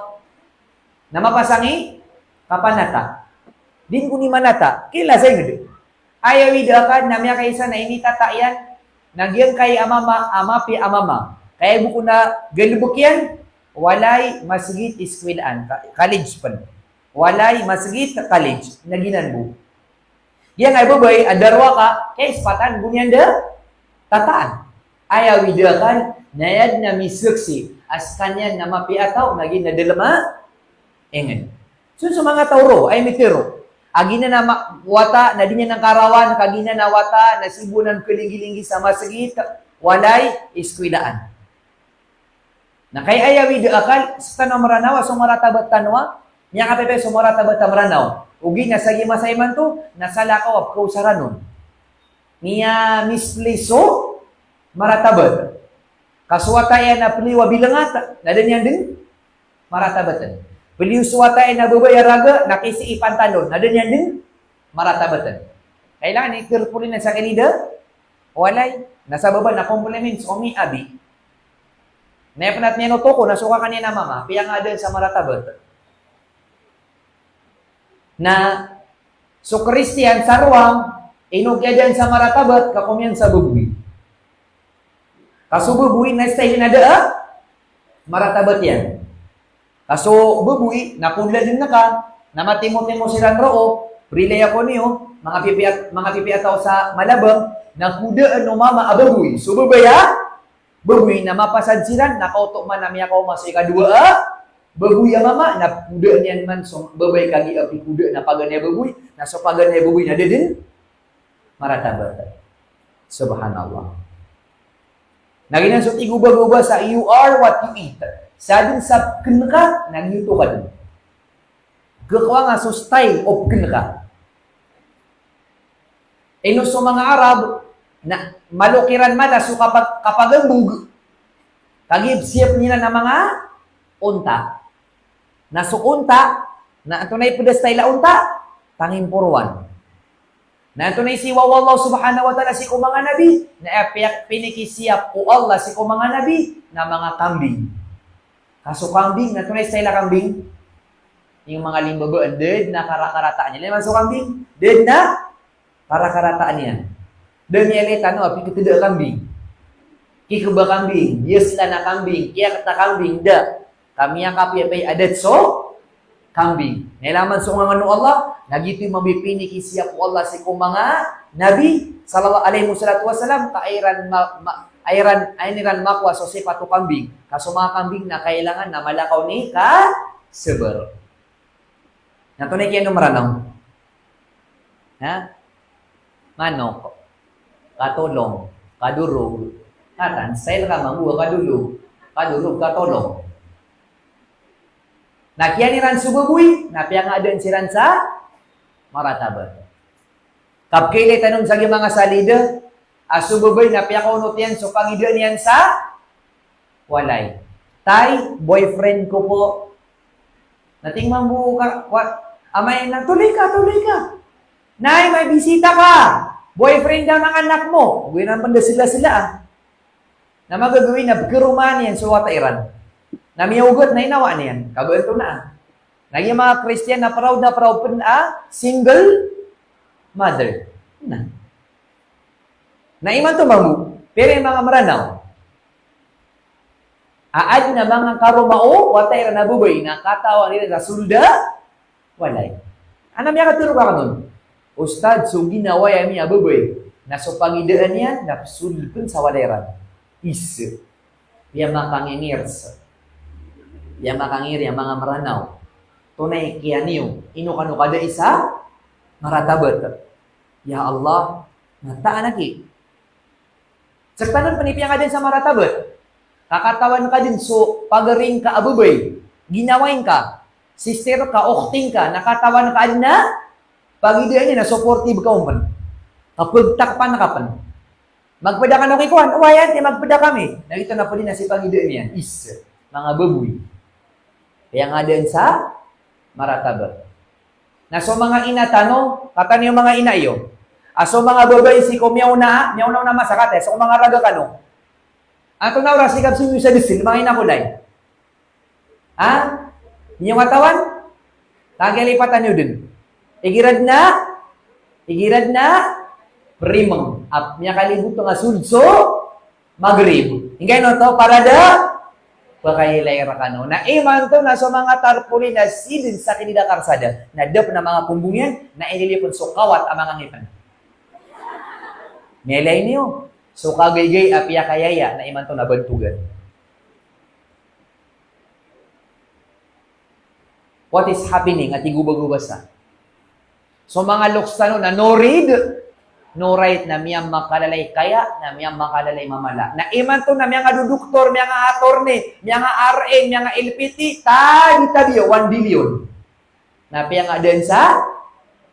na mapasang i kapanata. Di niyan kon imanata, kagiya sa ingd. Aya awid a akal na miyakaisa na initata iyan na giyangkai a mama a mapiya a mama. Ka aya bo kon a galbk iyan, walay, masgit, eskwelaan, ka-, college pn. Walay, masgit, college, na giyanan bo. Giyangkai a babay a darowaka, kagiya ispatan bo niyan da tataan. Aya awid a akal na aya dn a misaksi a skaniyan na mapiya a taw na giyanan a dalm a ingd. So, so manga taw roo, aya mitharo a giyanan a ma-, wata na di niyan karawan, ka giyanan a wata na sii bo anan kalinggi-linggi sa masgit, walay, eskwelaan. Na kagiya aya awid a akal, sktano a Mranaw a so maratabat tano a, miyakapipiya so maratabat a Mranaw. Ogaid na sa giya masa imanto na salakaw a pkhaosaran on. Miya-misplace so maratabat. Ka so wata iyan a pliyo a bilngat, na da niyan dn maratabatn. Pliyo so wata iyan a babay a raga, na kisii pantalon, na da niyan dn maratabatn. Kailangan i careful iyan sa kalid a walay. Na sa baba na compliments o mi abi. Na aya pn a tiniyan o toko na so kakan iyan a mama, piyangadn sa maratabat. Na so Kristiyan sa rowang, ino kiyadaan sa maratabat, ka komiyan sa baboy. Ka so baboy na style na da a maratabat iyan. Ka so baboy na kodladn ka, na matimotimo siran roo, prilay ako niyo, manga pipiya, manga pipiya a taw sa Malabang, na kodaan o mama a baboy. So babay a baboy na mapasad siran, na kaoto man na miyakaoma so ikadowa a baboy a mama, na kodaan iyan man so babay kagiya pikodaan a paganay a baboy, na so paganay a baboy na da dn maratabat. Subhanallah. Na giyanan so tig o bago ba sa, "You are what you eat." Sa dn sa pkn ka, na giyoto ka dn. Khakowa nga so style o pkn ka. Ino so manga Arab na malo kiran mala so kapag-, kapagambog. Kagiya siyap iran a manga onta. Na so onta, na antonaa i pd a style a onta? Tangimporoan. Na antonaa i siyowa o Allah subhanahu wa ta'ala sii ko manga nabi? Na aya piya-, pinikisiyap o Allah sii ko manga nabi na manga kambing. Ka so kambing, na antonaa i style a kambing? Aya manga limbabaan, da dn a karakarataan iyan. Ilay man so kambing, da dn a karakarataan iyan. Da miyailay tano a pikitda a kambing, kikba kambing, biyaslan a kambing, kiyakta kambing, da. Ka miyakapiyapiya i adat so kambing. Na ilay man so ngangano o Allah, na giyoto i mambo i pinikisiyap o Allah sii ko manga nabi, sallallahu alaihi wassalatu wassalam, ka aya iran ma-, ma-, aya iran, aya iran makowa so sipat o kambing. Ka so manga kambing na kailangan na mala ka on i kasabar. Na antonaa i kiyaino o Mranaw? Ha? Manok, katolong, kadorog. Katan, style ka mambo a kadolog, kadorog, katolong. Na kiyan iran so baboy, na piyangadaan siran sa maratabat. Kapkailay tano sa giya manga salida a so babay na piyakaonot iyan so pangidaan iyan sa walay. "Tay, boyfriend ko po." Na tig mambo ka, wa-, amay na, "Tuloy ka, tuloy ka. Nay, may bisita ka. Boyfriend daw ng anak mo." Gawii na pn da sla-sla a. Na magagawii na pkharomaan iyan so wata iran. Na miyaogat na inawaan iyan. Kabaan to na. Na giya manga Kristiyan na proud na proud pn a single mother. Na. Na imanto mambo, pira i manga Mranaw a adn a manga karoma o wata iran a babay na katawan iran a sold a walay. Adn a miyakatharo rkano on, "Ustadh, so ginawai ami a babay na so pangidaan iyan na sold pn sa walay iran." Isa. Piyamakangingir sa, piyamakangingir a manga Mranaw. Tonaa i kiyan iyo, ino kano kadai sa maratabat? Ya Allah, mataan aki. Sktano pn i piyangadaan sa maratabat. Ka katawan ka dn so pagari ngka a babay, ginawai ngka, sister ka, ukhti ngka, na katawan ka adn a Pagidaan iyan na supportive ka on pen. Kapagtakpan ka pen. Magpeda kano ki kowan, oway, aya magpeda kami. Na giyoto na ped iyan a sipagidaan iyan. Is, manga baboy. Piyangadaan sa martabak. Na so manga ina tano, katawan iyo manga ina iyo. A so manga babay sii ko miyaona, miyaona-ona masa kati, so manga raga kano. Antonaa oras i kapsong iyo sa desil, manga ina ko lay? Ha? Di niyo katawan? Kagiya lipatan iyo den. Igira den a, igira den a primeng. Ap, miyakalibot nga sold so Magrib. Ingka ino oto, para da pakailay rekano. Na imanto na so manga tarpaulin na sii den sa kilid a karsada. Na da pen a manga kombong iyan, na inilipon so kawat a manga ngipen. Miyailay niyo. So kagaygay a piyakayaya, na imanto na bantogan. What is happening? A tig o ba-, o basa. So manga loks tano na no read, no write, na miyamakalalay kaya, na miyamakalalay mamala. Na imanto na miyangadodoktor, miyanga-attorney, miyanga-R N, miyanga-L P T, tadi-tadi, one billion. Na piyangadaan sa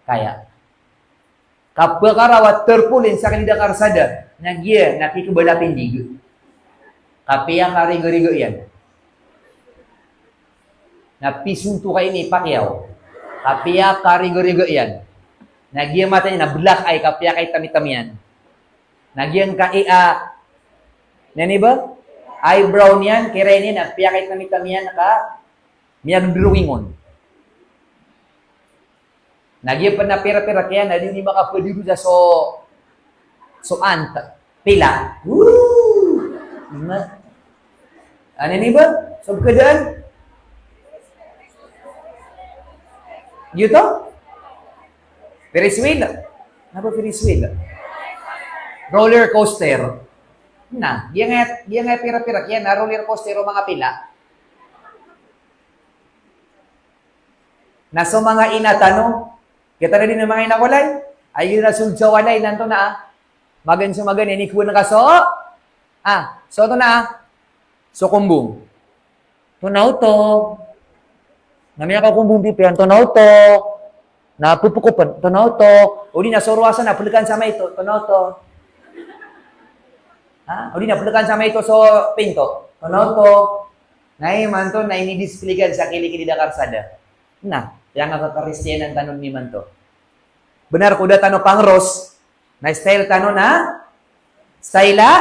kaya. Kapakaraw a tarpaulin sa kilid a karsada, na giya na kikebal a pindig. Kapiya karigariga iyan. Na pisonto ka ini pakiyaw. Kapiya karigariga iyan. Na giya mata niyan na black eye, kapiya kaitam-itam iyan. Na giyangkai a, na ini ba? Eyebrow niyan, kiran iyan, na piya kaitam-itam iyan, ka miyagdrawing on. Na giya pen a pira-pira kiyan, na di niyan makapedido sa so, so ant, pila. Woo! Ima. Ano ini ba? So, bkadaan? Giyoto? Ferris wheel? Ano ba Ferris wheel? Roller coaster. Na, giyangkai, giyangkai pira-pira kiyan, na roller coaster o manga pila. Na so manga ina tano, kita na di na manga ina ko lay, ay ina sold sa walay, na antonaa, magan so magan, ini kowan ka so, ah, so antonaa, so kombong. Antonaa oto, na miyakakombong pipiya, antonaa oto, na pepekopen, antonaa oto, o di na so rowasan na pelekan sa maito, antonaa oto. Ha? O di na pelekan sa maito so pinto, antonaa oto. Na imanto na inidisplay ka sa kilikili da karsada. Na, aya nga kakristiyanan tano nimanto. Benar ko da tano pangeros, na style tano na style a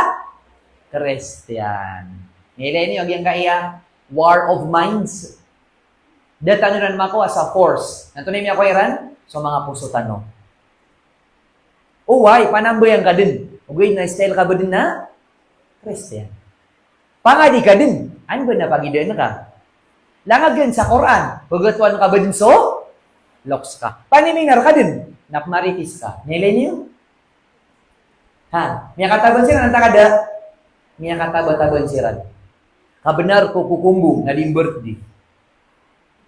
Kristiyan. Nilay niyo a giyangkaya war of minds. Da tano iran makowa sa force. Na antonaa i miyakowa iran? So manga poso tano. Oway, panambayang ka den. Ogaid na style ka ba den na Kristiyan. Pangadi ka den, an ba na pagidaan ka. Langagan sa Quran, pegatoan ka ba den so loks ka. Paniminar ka den, na pemaritis ka. Nilay niyo? Ha, miyakataban siran antaa ka da? Miyakataba-taban siran. Kabenar ko kokombong na di birthday.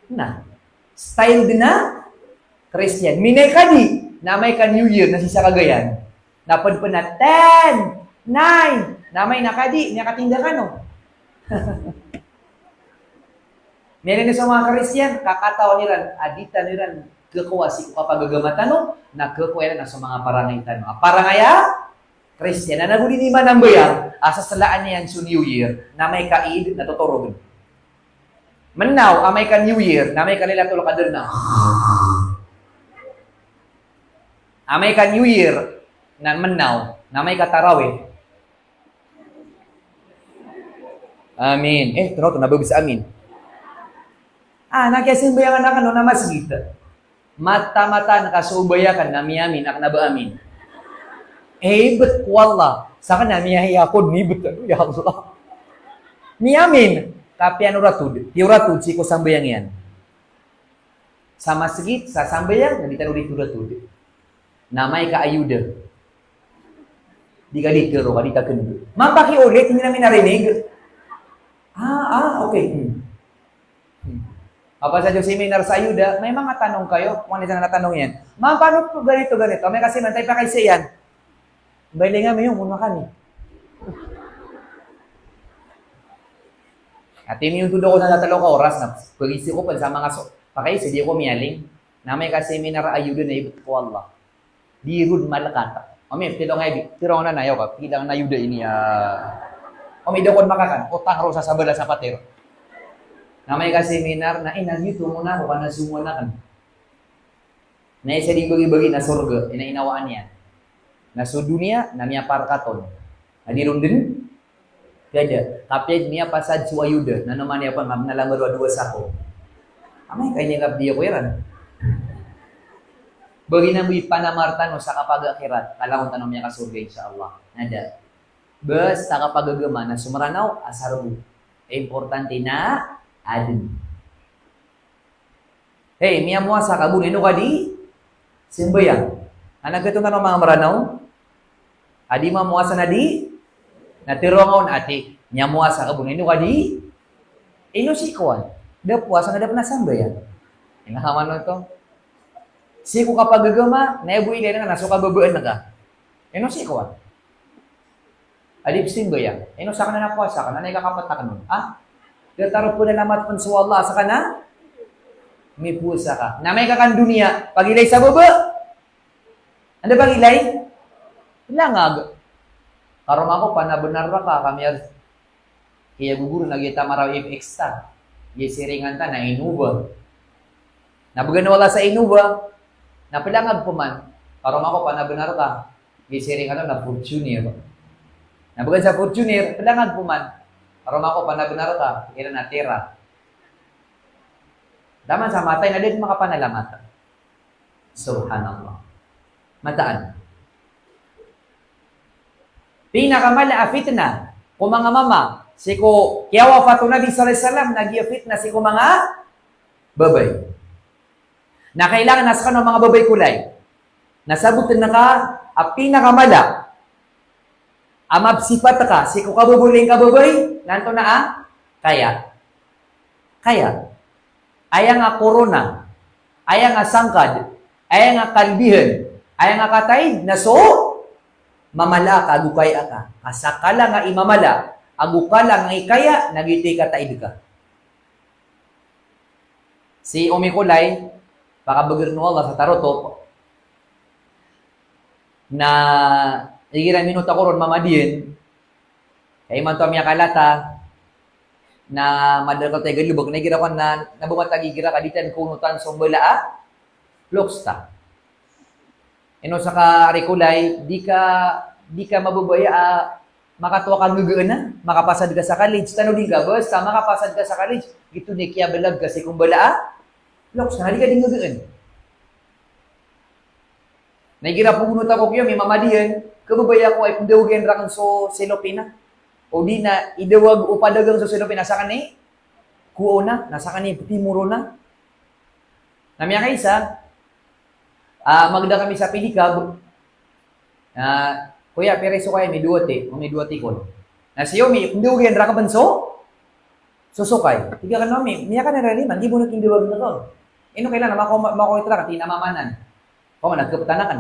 Na, style den a Kristiyan. Minay ka di, na amay ka New Year, na sii sa Cagayan. Na ped pen a ten, nine, na amay na ka di, miyakatinda kano. Miyailay niyo so manga Kristiyan, kakatawan iran a di tano iran kekowa sii ko kapagagama tano, na kekowa iran a so manga parangay tano. A parangay a Kristiyan. Na go di niyan manambayang a seselaan iyan so New Year, na amay ka Eid, na totorog. Mennaw, amay ka New Year, na amay ka Lailatul Qadr na. Amay ka New Year, na mennaw, na amay ka Tarawih. Amin. Eh, tano oto na ba bisa amin. Ah, na kiyasambayangan aken o na masgit. Mata-mataan ka so obay aken na miyamin, aken a ba amin. Eh, bet ko Allah. Sa aken a miyahiya ako, ni bet. Ya Allah. Miyamin. Kapiya no ratod. Iyo ratod sii ko sambayang iyan. Sa masgit, sa sambayang, na di tano di toratod. Na amay ka ayuda. Di ka di tero, ka di takendo. Mapakiulit, hindi namin narinig. Ah, ah, okay. Hmm. Hmm. Apa sa seminar sa ayuda, may mga tanong kayo, kung ano yung tanong yan. Ma'am, paano po ganito, ganito? May kasi man tayo pakaisa yan. Bailing nga, may yung muna kami. At yun yung tudo ko sa talo ka oras na pag-isip ko pa sa mga so, pakaisa, di ko miyaling. Na amay ka seminar a yoda na ibet ko Allah. Di ron malekat. Ami, pitharo nga ibi. Pitharo nga na, ayaw ka. Pitharo nga na yoda ini, ah. Ami, da kon makakan. Otang ron sa sabala sa patharo. Na amay ka seminar, na ina gito mo na ako, ka na sumona kan. Na isa di bagi-bagi na sorga, ina inawaan iyan. Na so doniya, na miyaparkat on. Na di ron den, kada. Kapiya miyapasad so ayoda, na naman iya pa, na lamar o adowa sako. Amay ka ini ka di ako iran. Bagi na bo i panamartan o sa kapag-akhirat, kalangon tano miyakasorga, insha Allah. Nada. Basta kapag-agama na so Mranaw, asar bo. Importante na aden. Hey, miyamowasa ka bo na ino ka di sambayang. Ana, gito na manga Mranaw. A di mamowasa na di, na tero nga on ati, miyamowasa ka bo na ino ka di, ino sii ko an. Da powasa nga da pn a sambayang. Ina haman oto. Sii ko kapag-agama, na aya bo ilay nga na so kababaan ka. Ino sii ko an. A di pzambayang. Ino sakn a powasa ka, na aya kakapatak on. Ah? Datar o pnalamat pn so Allah, sakn a mipowasa ka. Na amay ka kan doniya, pagilay sa baba. Anda pagilay? Langag. Karoma ko, panabenar ka, kami ag-, kiyagogoro na giya tamaraw if extra. Giya siringan ta na Innova. Na bgan o Allah sa Innova, na plangag pman. Karoma ko, panabenar ka. Giya siringan ta na Fortuner. Na bgan sa Fortuner, plangag pman. Karoma ko, panabenar ka. Iran a Terra. Taman sa matay na di makapanalamat. Subhanallah. Mataan. Pinakamala a fitna ko manga mama, sii ko kiyawafat o Nabi sallallahu alaihi wasallam, na giya fitna sii ko manga babay. Na kailangan a skano manga babay ko lay. Na sabotn ka a pinakamala a mapsipat ka sii ko kababaloy ngka a babay, na antonaa? Kaya. Kaya. Aya nga korona, aya nga sangkad, aya nga kalbihan, aya nga kataid, na so mamala ka ago kaya ka. Ka sakala nga i mamala ago kala nga i kaya, na giyoto i kataid ka. Si Omi Kolay, pakabagr o Allah sa tarotop. Na igira minota ko ron mamadiyan, ka imanto a miyakalata, na madakl ta i galbk, na igira ko na, na ba matag igira ka di tano konotan so mbala a lokes ta. Ino saka ari Kolay, di ka, di ka mababaya a makatoa ka nggaan a, makapasad ka sa college, tanodi ngka, basta makapasad ka sa college, giyoto i kiyabalag ka sii ko mbala a lokes, na di ka di nggaan. Na igira pagonot ako kiyo, mi mamadiyan, kababaya ko a ipndawag iyan rakn so selopina. O di na idawag o padagang so selopina, sakn i kowa on, na sakn i ptimoro on. Na miyakaisa, ah, magda kami sa pedicab. Ah, kuya, pira i sokay ami? Dowa ti, ami dowa tikon. Na si Omi, ipndawag iyan rakn pn so, so sokay. Tig akn a Omi, miyakanararima, di bo na kindawag na to. Ino kailangan, mako, mako itra ka, tig iyan a mamanan. Pamana, kaptan akn.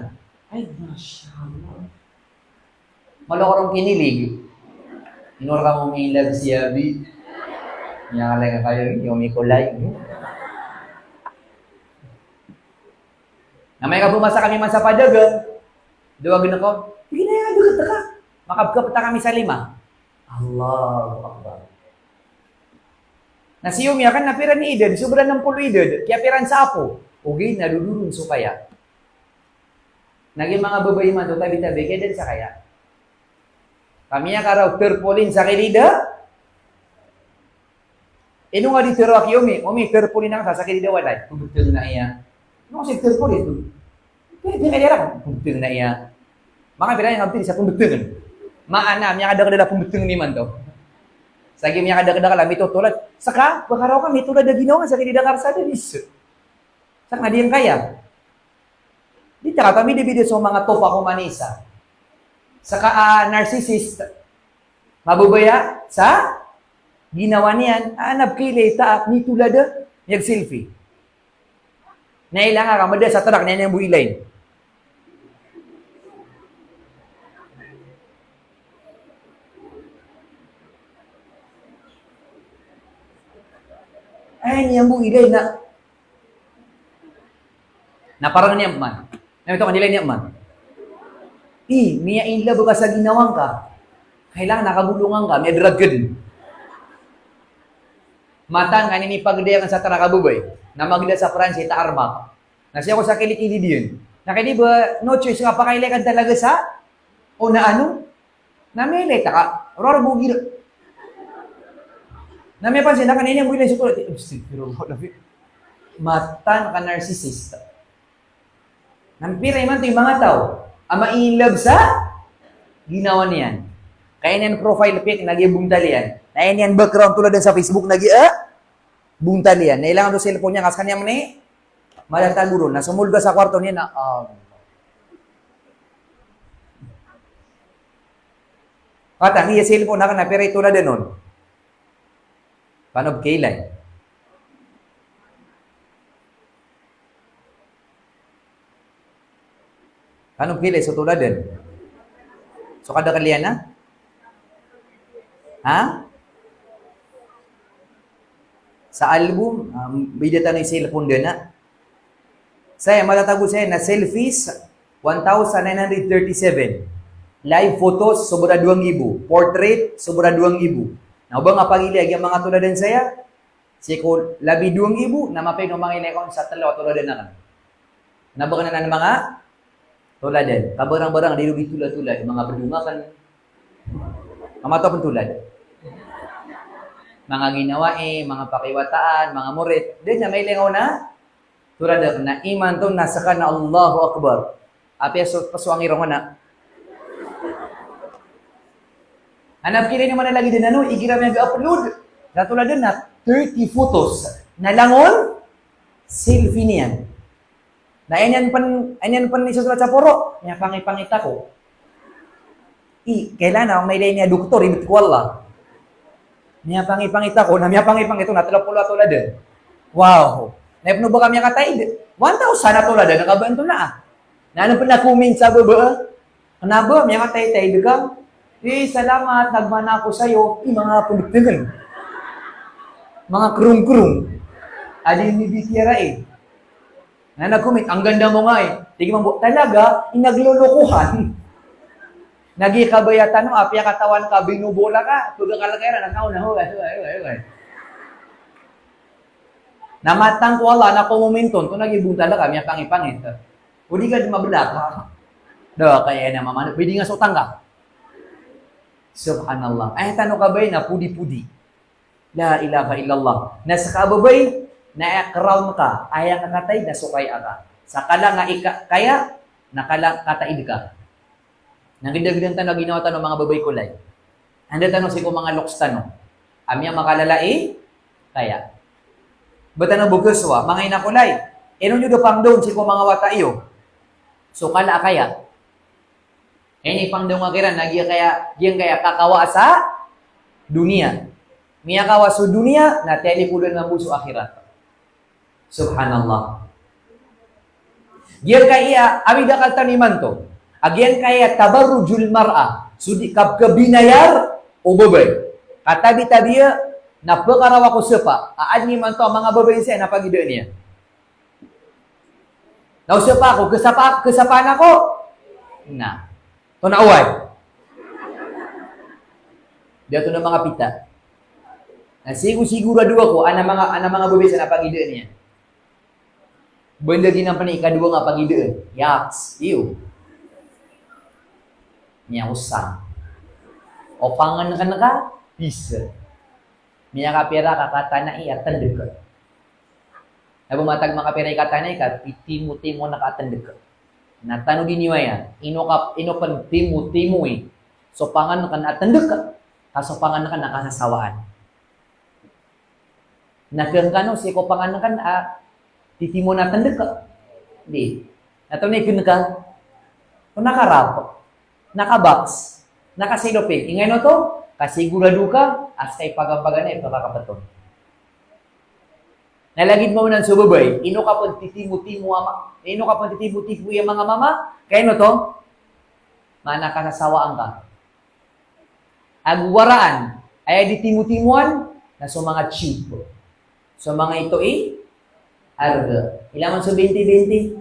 Ay, masha Allah. Malo ko ron kinilig. Ino rka mo milag si Abi. Niya ka lay ka kayo, ni Omi Kolay. Na amay ka pmasa kami man sa padagang, dawag na ko, "Sige na, dawag ka." Makapkapta kami sa lima. Allahu Akbar. Na si Omi akn na pira i idad, sobra nm polo i idad, kiyapira sa apo. Ogaid na dodoron so kaya. Na giya manga babay imanto, tabi-tabi, kaya dn sa kaya. Ka miyakaraw tarpaulin sa kilid a. Ino nga di tero aki Omi, Omi, tarpaulin angka sa kilid a walay. Pmbtng na iya. Ino nga si tarpaulin to? Kaya di kaya rak, pmbtng na iya. Manga pira iyan nga pira sa pmbtng. Maana, miyakadakdakl a pmbtng imanto. Sa giya miyakadakdakl a mitotolad. Saka, pakaraw ka mitolad a ginawa sa kilid a karsada, bis. Saka di ngka kaya. Di ta katawan, bida-bida so manga topa ko manisa. Saka, ah, narcissist. Mababaya sa ginawa niyan, ah, na pkhailay ta, ah, mitolad a, miyag-selfie. Na ilay nga ka mada sa trak, na iyan bo ilay. Ay, niyan bo ilay na. Na parang niyan man. Na ito kanila niyan man. I, miya-in love ka sa ginawa ngka. Kailangan na kabolongan ka, miyadraged. Mataan ka, inipagdaya ka sa tara ka babay. Na magda sa Pransi, ta armak. Na siya ko sa kilikili diyan. Na kaya di ba, no choice ka, pakailay ka talaga sa, o na ano? Na miyailay ta ka, roro bogir. Na miyapansin, na kanina mo ilay sa tulad. Astagfirullah, David. Mataan ka narcissist. Na pira imanto i manga taw a ma-in love sa ginawa niyan. Kaya niyan profile pic, na giya bontal iyan. Na aya niyan background toladan sa Facebook, na giya, eh, bontal iyan. Na ilangan so cellphone niyan, ka sekaniyan mani, matatago ron. Na somoled ka sa kwarto niyan, na, um, kata, iya cellphone, na kena pira i toladan on. Kano pkailay? Kano pkailay so toladan? So kadakel iyan na? Ha? Sa album, ah, bida tano i cellphone dn na. Saya, matatago saya na selfies, one thousand nine hundred thirty-seven. Live photos, sobra dowa nggibo. Portrait, sobra dowa nggibo. Na o ba nga pagilay a giya manga toladan saya, sii ko labi dowa nggibo, na mapiya o mangilay ka on sa telo a toladan aken. Na ba ken anan manga toladan. Kabarang-barang, di ron di tolad-tolad, manga bedong aken. Manga mato pen tolad. Manga ginawai, manga pakiwataan, manga morit. Di na mailay nga on a tolad aken, na imanto na seka na Allahu Akbar. Apiya so, so angirong na. Ana pkilay niyo man a lagid dn ano, igira miyaga-upload. Na toladan na thirty photos. Na langon, selfie niyan. Na aya niyan pen, aya niyan pen isosolat sa poro, miyapangipangit ako. I, kailangan na mailay niyan doktor, ibet ko Allah. Miyapangipangit ako, na miyapangipangit ako, na telo polo a toladan. Wow. Na ipno ba ka miyakataid? One thousand a toladan, na kabanto na, ah. Na ano pen a comment sa baba, ah? Kena ba, miyakataid-taid ka? Eh, salamat, nagmana ako sayo. I, manga pembetingen. Manga kerong-kerong. Adi ni B T R A. Na nag-comment, "Ang ganda mo nga eh." Tig iyan mambo, "Talaga, inaglolokohan." Na giya kabaya tano, apiya katawan ka, binobola ka, pagakal ka iran, na kaon na, hugay, hugay, hugay, hugay. Na matang ko Allah, na komoment on, to na giya bontal ka, miyapangipangit. O di ka di mabelaka. Da, kaya na mamano, pwede nga so tangka. Subhanallah. Aya tano kabaya na podi-podi. La ilaha illallah. Na seka a babay, na aya crown ka, aya ngka kataid na so kaya ka. Sa kala nga ika-, kaya, na kala kataid ka. Na gdagdan tano a ginawa tano manga babay ko lay. Anda tano sii ko manga loks tano a miyamakalalaikaya. Ba tano bo kesowa, manga ina ko lay. Ino niyo da pangdaon sii ko manga wata iyo so kala a kaya? Inipangdaon ka kiran na giyangkaya, giyangkaya kakawa sa doniya. Miyakawa so doniya, na tiyalikodan mambo so akhirat. Subhanallah. Giyangkaya, awid a akal tano imanto a giyangkaya tabarrujul mar'ah, so di kapkabinayar o babay. Katabi-tabi a, na pekaraw ako sepa, a aden imanto a manga babay saya na pagidaan iyan. Na o sapa ako, kesapa, kesapaan ako. Na. To na oway. Di ato na manga pita. Na sigo-sigorado ako, ana manga, ana manga babay saya na pagidaan iyan. Benda ginan pen ikadowa nga pagidaan. Yaks, iyo. Miyaosang. O pangeneken ka, bisa. Miyakapira ka katanai a tendek. Na ba matag makapira i katanai ka, pitimotimo na ka a tendek. Na tanodi niyo aya, ino ka, ino pen timotimo i so pangeneken a tendek, ka so pangeneken a kasasawaan. Na kengkano sii ko pangeneken a titimon a tendek? Di. Na to ni kenka. To na karap. Na kabaks. Na kasiloping. Ingay no to, kasigorado ka a seka i pagampagan a ipakakapet on. Na lagid mambo anan so babay, ino ka pen titimotimo a ma-, ino ka pen titimotimo i manga mama, kaya ino to? Mana kasasawaan ka. Ago waraan, aya di timotimoan, na so manga cheap. So manga ito i arga. Ila man so benti-benti.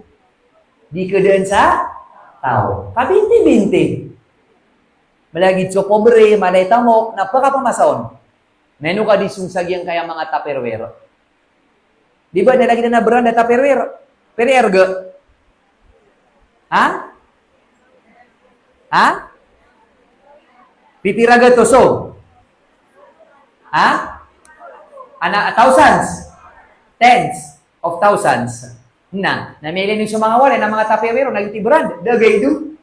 Di kadaan sa taw. Kabinti-binti. Malagid so pobre, mala i tamok, na pkapamasa on. Na ino ka di song sa giyangkaya manga Tupperware. Di ba, na lagid anan a brand a Tupperware? Pira i arga? Ha? Ha? Pipira gatos o? Ha? Ana, thousands? Tens of thousands. Na, na miyailay niyo so manga walay na manga Tupperware, na giyoto i brand, da gaido.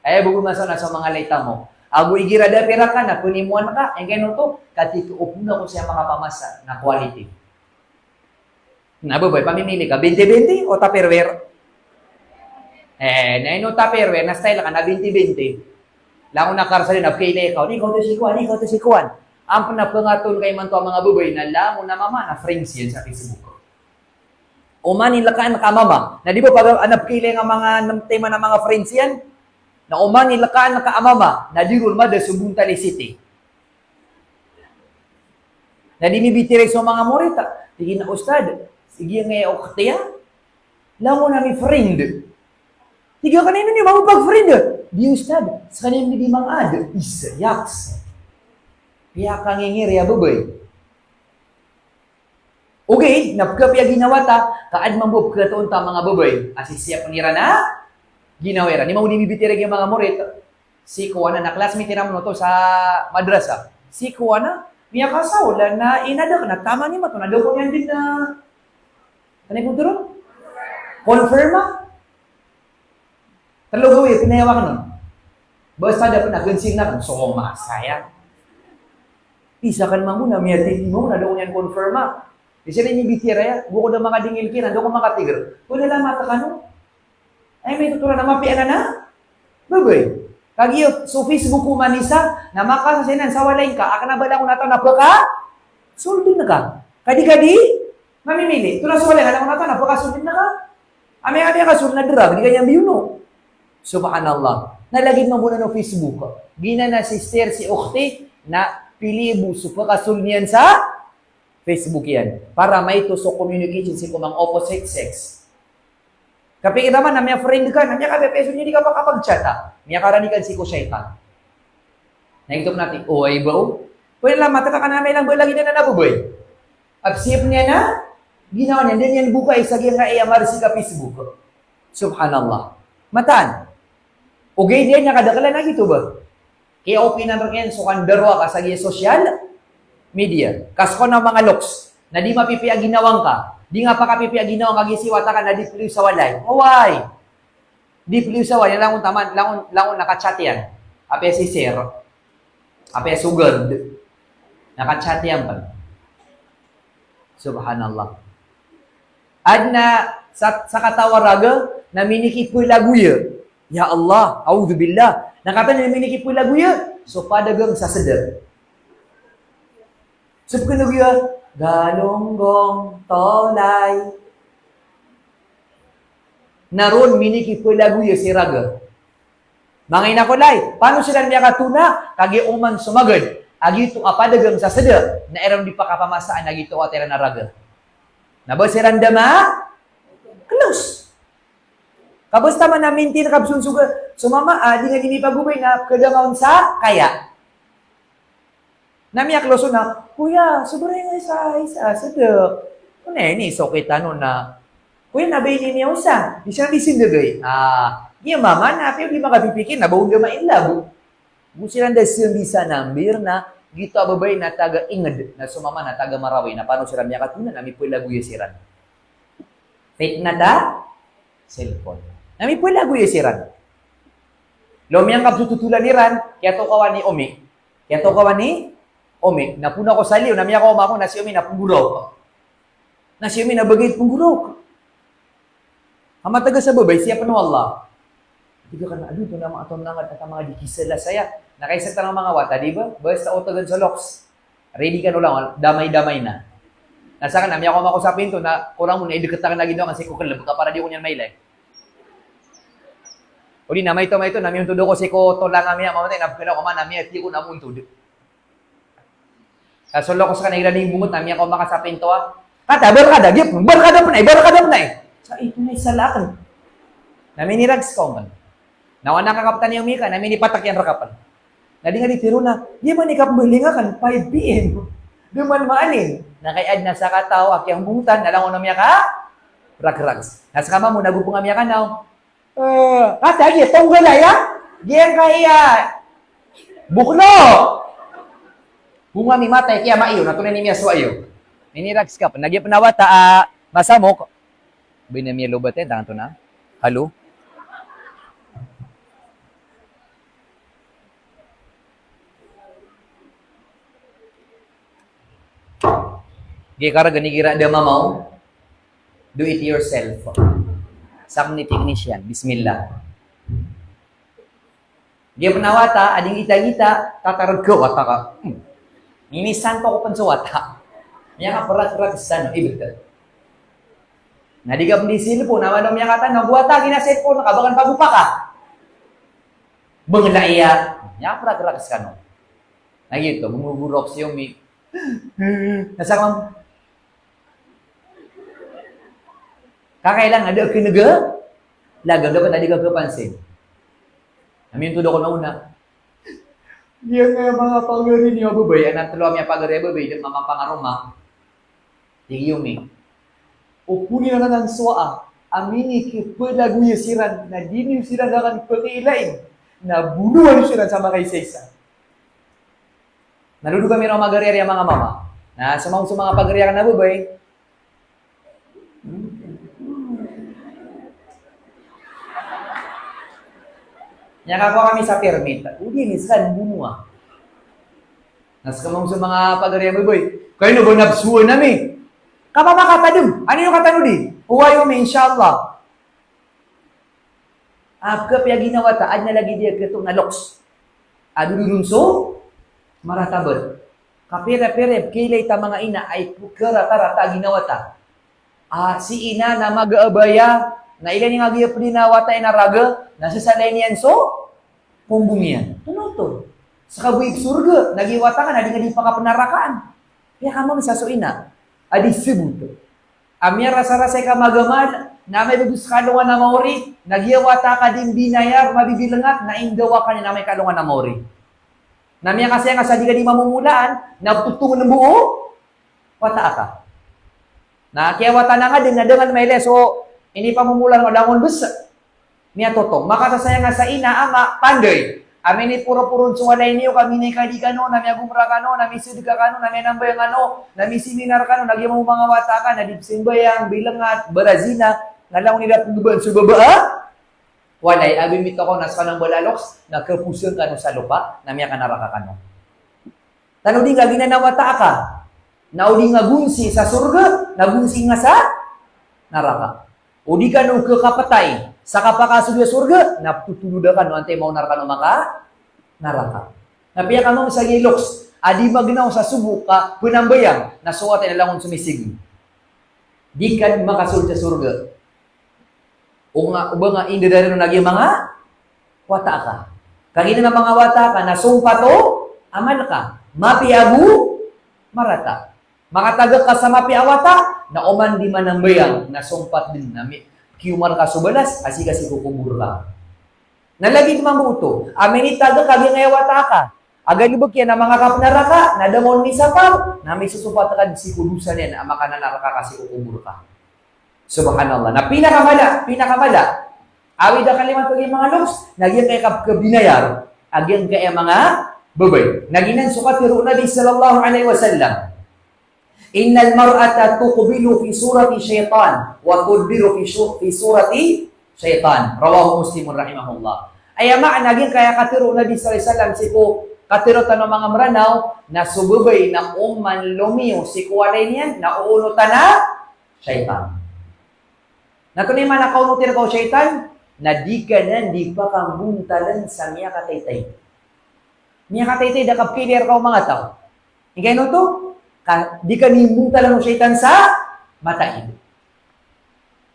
Aya bo bo masa na so manga lay tamok. Ago igira da pira ka na pnimoan ka, aya ngka ino oto, katii ko opama ko siya makapamasa na quality. Na babay, pamimili ka, bente-bente o Tupperware? Eh, na ino Tupperware, na style ka na bente-bente. Langon a karasada na pkailay ka, di ka oto si kowan, di ka oto si kowan. Ampen na pngaton ka imanto a manga babay, na langon a mama, na friends iyan sa Facebook. Oman i lkaan ka a mama. Na di ba pag anak pkailay nga manga nem tema na manga friends iyan. Na oman i lkaan ka a mama. Na di ron mada so Bontali City. Na di mibitiyarai so manga morit a, tig iyan a, "Ustad, sige nga iya oktiya. Langon ami friend." Tig iyan a, "Kna ino niyo mambo pag-friend?" "Di, Ustad, skaniyan mi di mangad." Isa, yaks. Piyakangingir iya babay. Ogaid na pkapiya ginawa ta, ka adn mambo pkhatoon ta manga babay a sisiyapn iran a ginawa iran. Ino mambo di mibitiyarai giya manga morit. Si kowan a, na classmate iran mambo oto sa madrasa. Si kowan a, miyakasaola na inadn ka na taman imanto na da ko niyan dn a, ano i pitharo? Confirm a? Tlo gawii a pinayawa akn on. Basta da pn a gansi akn, so masaya. Isa akn mambo na miyatiti mambo na da ko niyan confirm a. Di siran inibitiyarai a, go ko da makadingil kiran, da ko makatigr. Pnalamat kano. Ay, mitotoran a mapiya anan a babay. Kagiya so Facebook ko manisa, na makasasaya nan sa walay ngka, a kna ba langon a taw na pkasoldn ka. Kadi-kadi, mamimili. Tonaa so walay ngka, langon a taw na pkasoldn ka. Amay, amay ka sold na drug, di ka niyan biyono. Subhanallah. Na lagid mambo anan o Facebook. Giyanan a sister si okhti, na piliin bo so pkasold niyan sa Facebook iyan. Para maito so communication sii ko manga opposite sex. Kapikir taman na miya-friend ka, na miyakapiyapiya so niyan di ka makapag-chat a. Miyakarani ka sii ko shaytan. Na ito pn a tig, o, ay ba o? Pwede lang, mataka ka na may lang ba lagid anan a babay. Absiyap niyan a ginawa niyan, da niyan bokay sa giyangkaya marsi ka Facebook. Subhanallah. Mataan. Ogaid iyan a kadaklan a giyoto ba. Kaya opinan rk iyan so kandarowaka sa giya social media. Ka skano a manga loks. Na di mapipiya a ginawa ngka. Di ngka pakapipiya a ginawa ngka giya si wata ka na di pliyo sa walay. Oway. Di pliyo sa walay. Langon taman, langon, langon na ka-chat iyan. Apiya si sir. Apiya so guard. Na ka-chat iyan pn. Subhanallah. Adn a sa, sakataw a raga na minikiplagoya. Ya Allah, a'udhubillah. Na katii na minikiplagoya so padagang sa sda. So pkn a giya, galonggong, tolay. Na ron minikiplagoya si raga. Manga ina ko lay, pano siran miyakatona, kagiya oman so magad a giyoto a padagang sa sda, na iran di pakapamasaan a giyoto a wata iran a raga. Na ba siran da ma-close. Ka basta man a mintin ka bsong so ga, so mama, a, di nga di mipagobay na kadangaon sa kaya. Na miyaklos on a, "Kuya, sobra nga isa, isa, sda." "Ano ini, sokit ano na. Kuya, na ba ini miyaosa?" Di siya di sindagay. Ah, iya mama na, apiya di makapipikir na ba onda mailabo. Go siran da siyambisa nambir na, giyoto a babay na taga Inged, na so mama na taga Marawi, na pano siran miyakatona, na mipalagoya siran. Fitnah ta cellphone. Na mipalagoya siran. Lomiyangkap so totolan iran, kiyatokawan i Omi. Kiyatokawan i Omi. Na poon ako sa liyo, na miyakaoma ako, na si Omi na pnggoraok. Na si Omi na bagay pnggoraok. Ka matagas a babay, siyapn o Allah. Tig ka na, ado, ito na manga, ito na manga, ito na manga di kisala saya. Na kaisa tano manga wata, di ba? Basta otagan sa loks. Ready kano langon, damay-damay na. Na sakn na, miyakaoma ako sa pinto, na korang mo na idkt akn lagid o akn sii ko klb, ka para di ako niyan mailay. O di na, maito, maito, na miyontod ako sii ko tolang a miya, mamatay, na pkn ako man a miya, tig ko na montod. Ka so loks ka na iran i bongot na miyakaoma ka sa pinto a. Kata, barkada, giyap, barkada pn ay, barkada pn ay. Sa ito na isa lakn. Na minirags ka oman. Na o anak a kaptani o mika, na minipatak iyan raka pn. Na di nga di tiro na, di man i kapmbaling akn, five P M. Di man maanin. Na kay adn a sakataw a kiyambongtan, na langon o miyaka, ragrags. Na ska mambo na go pn a miyakanaw. Eh, kata gi, tonggal aya. Giyangkaya. Buklo. Bonga mi matay, kiyama iyo, na tonay ni miyasowa iyo. Minirags ka pn, na giya pn a wata a masamok. Bina miya lobat eh, tangan to na. Halo? Giyai karga ni gira da mamaw. Do it yourself. Sakn i technician. Bismillah. Giya pn a wata a di ngitangita, tatarg ka wata ka. Hmm. Mimisanto ko pn so wata. Miyakapragrag san, ibt. Na di ka pn di cellphone, na mano miyakatano, go wata, gina cellphone ka, ba kn pagopa ka. Bngla iya. Miyakapragrag san. Na giyoto, gumugurok si Omi. Na sakn mambo. Kakailangan da a kneg a lagam, dapat a di ka kapansin. Na miyantod ako na ona. Giyangkaya manga pagari niyo a babay, anan tlo a miyapagari a babay, da mamapangaroma. Tig i Omi, o poniran anan so a, a minikipalagoya siran, na di niyo siran rakn pakiilain, na bonoa niyo siran sa makaisaisa. Na lodog kami ron a magari a manga mama. Na so manga, so manga pagari akn a babay, Miyakakowa kami sa permit. O di, misan bonoa. Na ska mambo so manga pagari a babay, kaino ba nabsoan ami? Ka ba makatadm. Ano iyo katano di? Oway, Omi, insha Allah. A, pkhapiya ginawa ta, adn a lagid iyan a khato na loks. A dodon so maratabat. Kapira-pira i pkhailay ta manga ina a ipkharata-rata a ginawa ta. A, si ina na maga a baya, na ilay niyan a giya pd a wata iyan a raga, na sasalayn iyan so kombong iyan. Tonoto. Ska bo i sorga, na giya wata ka na di nga di pakapnarakaan. Kaya ka mambo sa so ina a di sabot a miyarasarasay ka magamal, na amay ba bo ska alongan a maori, na giya wata ka di mbinayar, mabibilengat, na indawa ka niyan amay ka alongan a maori. Na miyakasayang ka sa di ka di mamomolaan, na ptotongn bo o wata aka. Na kiyawata na nga dn, na dengan mailay so inipamomolaan o langon bes. Miyatotong. Makasasayang a sa ina, ama, panday. Amay iniporoporon so walay niyo ka minikaadi kano, na miyagomra kano, na misedka kano, na miyanambayang kano, na miseminar kano, na giya mambo manga wata ka na di pzambayang, bilengat, barazina, na langon i da pnggeban so baba a walay, a bimito kano na ska nang balaloks, na khaposan kano sa lopa, na miyakanaraka kano. Tano di nga giyanan a wata aka. Na o di nga gonsi sa sorga, na gonsi nga sa naraka. O di kano khakapatay sa kapakasold sa sorga, na ptotoloda kano antaa i maona rkano makanaraka. Na piyakamangosa giya i loks a di magnaw sa sogo ka pnambayang, na so wata iyan na langon so misigi. Di ka makasold sa sorga. O nga, o ba nga indadaren on a giya manga wata aka. Kagiya na manga wata aka na sompat o amal ka. Mapiya ago marata. Makatagak ka sa mapiya a wata, na oman di manambayang, na sompat dn a mi-, kiyomar ka so balas a sii ka sii ko kobor ka. Na lagid mambo oto a minitagak ka giyangkaya wata aka. A galbk iyan a manga kapnaraka, na da ngka on misapar, na misosompat ka dn sii ko dosa niyan a makananaraka ka sii ko kobor ka. Subhanallah. Na pinakamala, pinakamala. Awid a kalimat ko giyangkaya manga loks, na giyangkaya kapkhabinayar a giyangkaya manga babay. Na giyanan so katharo o Nabi sallallahu alaihi wasallam. Innal mar'ata tuqbilu fi surati shaytan, wa tudbiru fi shu-, fi surati shaytan. Rawahu Muslimun rahimahullah. Aya maana giyangkaya katharo o Nabi sallallahu alaihi wasallam sii ko katharo tano manga Mranaw, na so babay na oman lomiyo sii ko walay niyan, na oonotan a shaytan. Na antonaa i maana ka onotan o shaytan? Na di ka nan di pakambontalan sa miyakataytay. Miyakataytay, da kapkhailay rka o manga taw. Ingka ino oto? Ka, di ka nimbontalan o shaytan sa mataid.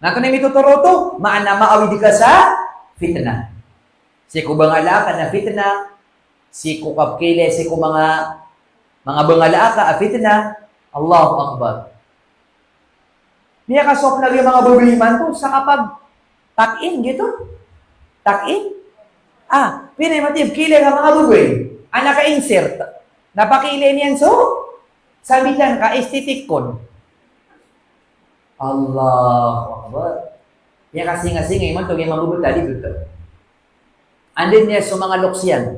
Na antonaa i mitotoro oto? Maana maawid ka sa fitnah. Sii ko bangala aka na fitnah, sii ko kapkhailay sii ko manga, manga bangala aka a fitnah. Allahu Akbar. Miyakasowa pn a giya manga babay imanto sa kapag Tuck in, giyoto? Tuck in? Ah, pira i matib, kailay a manga babay a naka-insert. Na pakiilay niyan so sabitan ka, aesthetic kon. Allahu Akbar. Aya kasingasinga imanto, aya mababata di beto. Anda niyan so manga loks iyan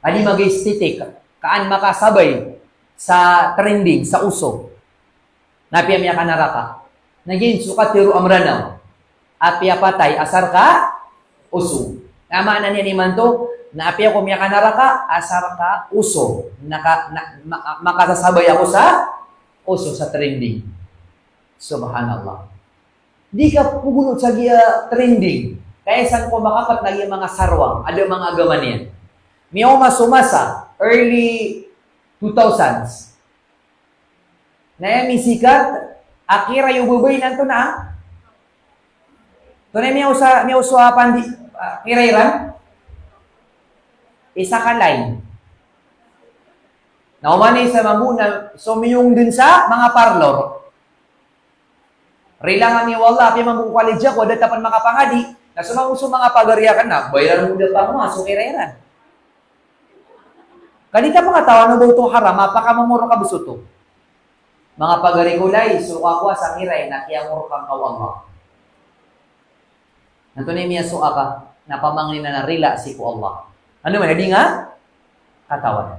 a di mag-aesthetic, ka an makasabay sa trending, sa oso. Na apiya miyakanaraka. Na giya so katharo a Mranaw. Apiya patay, asar ka oso. Na maana niyan imanto, na apiya ako miyakanaraka, asar ka oso. Naka-, na, ma-, makasasabay ako sa oso, sa trending. Subhanallah. Di ka pogonot sa giya trending. Kaya san ko makapat na giya manga sarwang, a da manga agama niyan. Miyaoma so masa, early two thousands. Na aya misikat a kiray o babay na antonaa? Antonaa i miyaosa, miyauso a pandi, ah, kiray iran? Isa ka line. Na oman i isa mambo na somiyong den sa manga parlor. Rila ngami, wallah, apiya mambo ko college ako, da tapan makapangadi. Na so mambo so manga pagari akn na bayaran mo da pangoma so kiray iran. Ka di ta pakatawan o ba oto haram, a pakamamorok a bes oto. Manga pagari ko, lay, so kakowa sa kiray na kiyamorokan ka o Allah. Na antonaa i miyasowa ka, na pamangnin a rila sii ko Allah. Ano man, di nga katawan.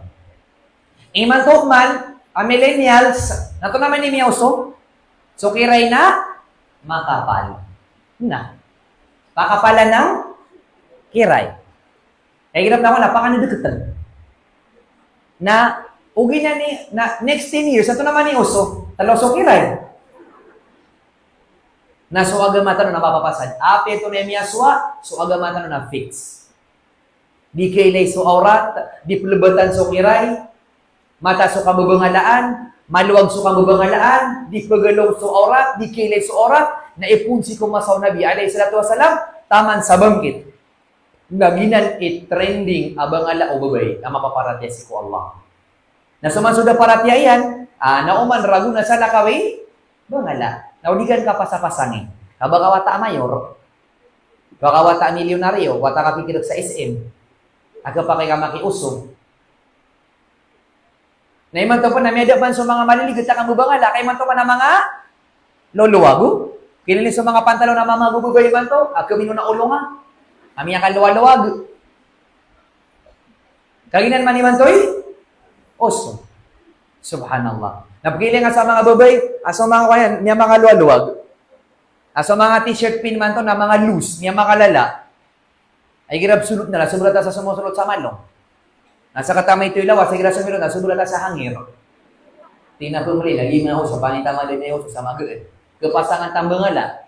Imanto man a millennials, na antonaa man i miyaoso? So kiray na makapal. Na pakapalan a kiray. Kaya igira pn ako na pakanadeketen. Na ogaid na ni, na next ten years, antonaa man i oso? Tlo so kiray. Na so agama tano na mapapasad. Apiya antonaa i miyasowa, so agama tano na fix. Di kailay so awrat, di plebatan so kiray, mata so kambabangalaan, malowag so kambabangalaan, di pegalong so awrat, di kailay so awrat, na ipoon sii ko masa o Nabi alayhis salatu wassalam, taman sa bangkit. Na giyanan i trending a bangala o babay a mapaparatiyaya sii ko Allah. Na so man so da paratiyaya iyan, ah, na oman ragon a salakaw i bangala. Na o di ka kapasapasangin. Ka ba ka wata a mayor. Ba ka wata a milyonaryo, wata a kapikir sa S M. A kepakay ka makioso. Na imanto pn na miyada pn so manga maliliged a kambabangala, ka imanto pn na manga lolowag. Kilili so manga pantalon a manga babay imanto, a kemino na olonga. A miyakalowalowag. Ka giyanan man imanto i oso. Subhanallah. Na pekilay nga sa manga babay, a so manga kowan iyan, miyamangalowalowag. A so manga t-shirt pin imanto na manga loose, miyamakalala. Ay, igira psolot na, na sobrata sa somosolot sa malong. Na sa katamay toy lawas, igira somilot na sobrata sa hangir. Tina pemri na, di na oso, panitama di na oso sa maged. Kepasangan tambangala.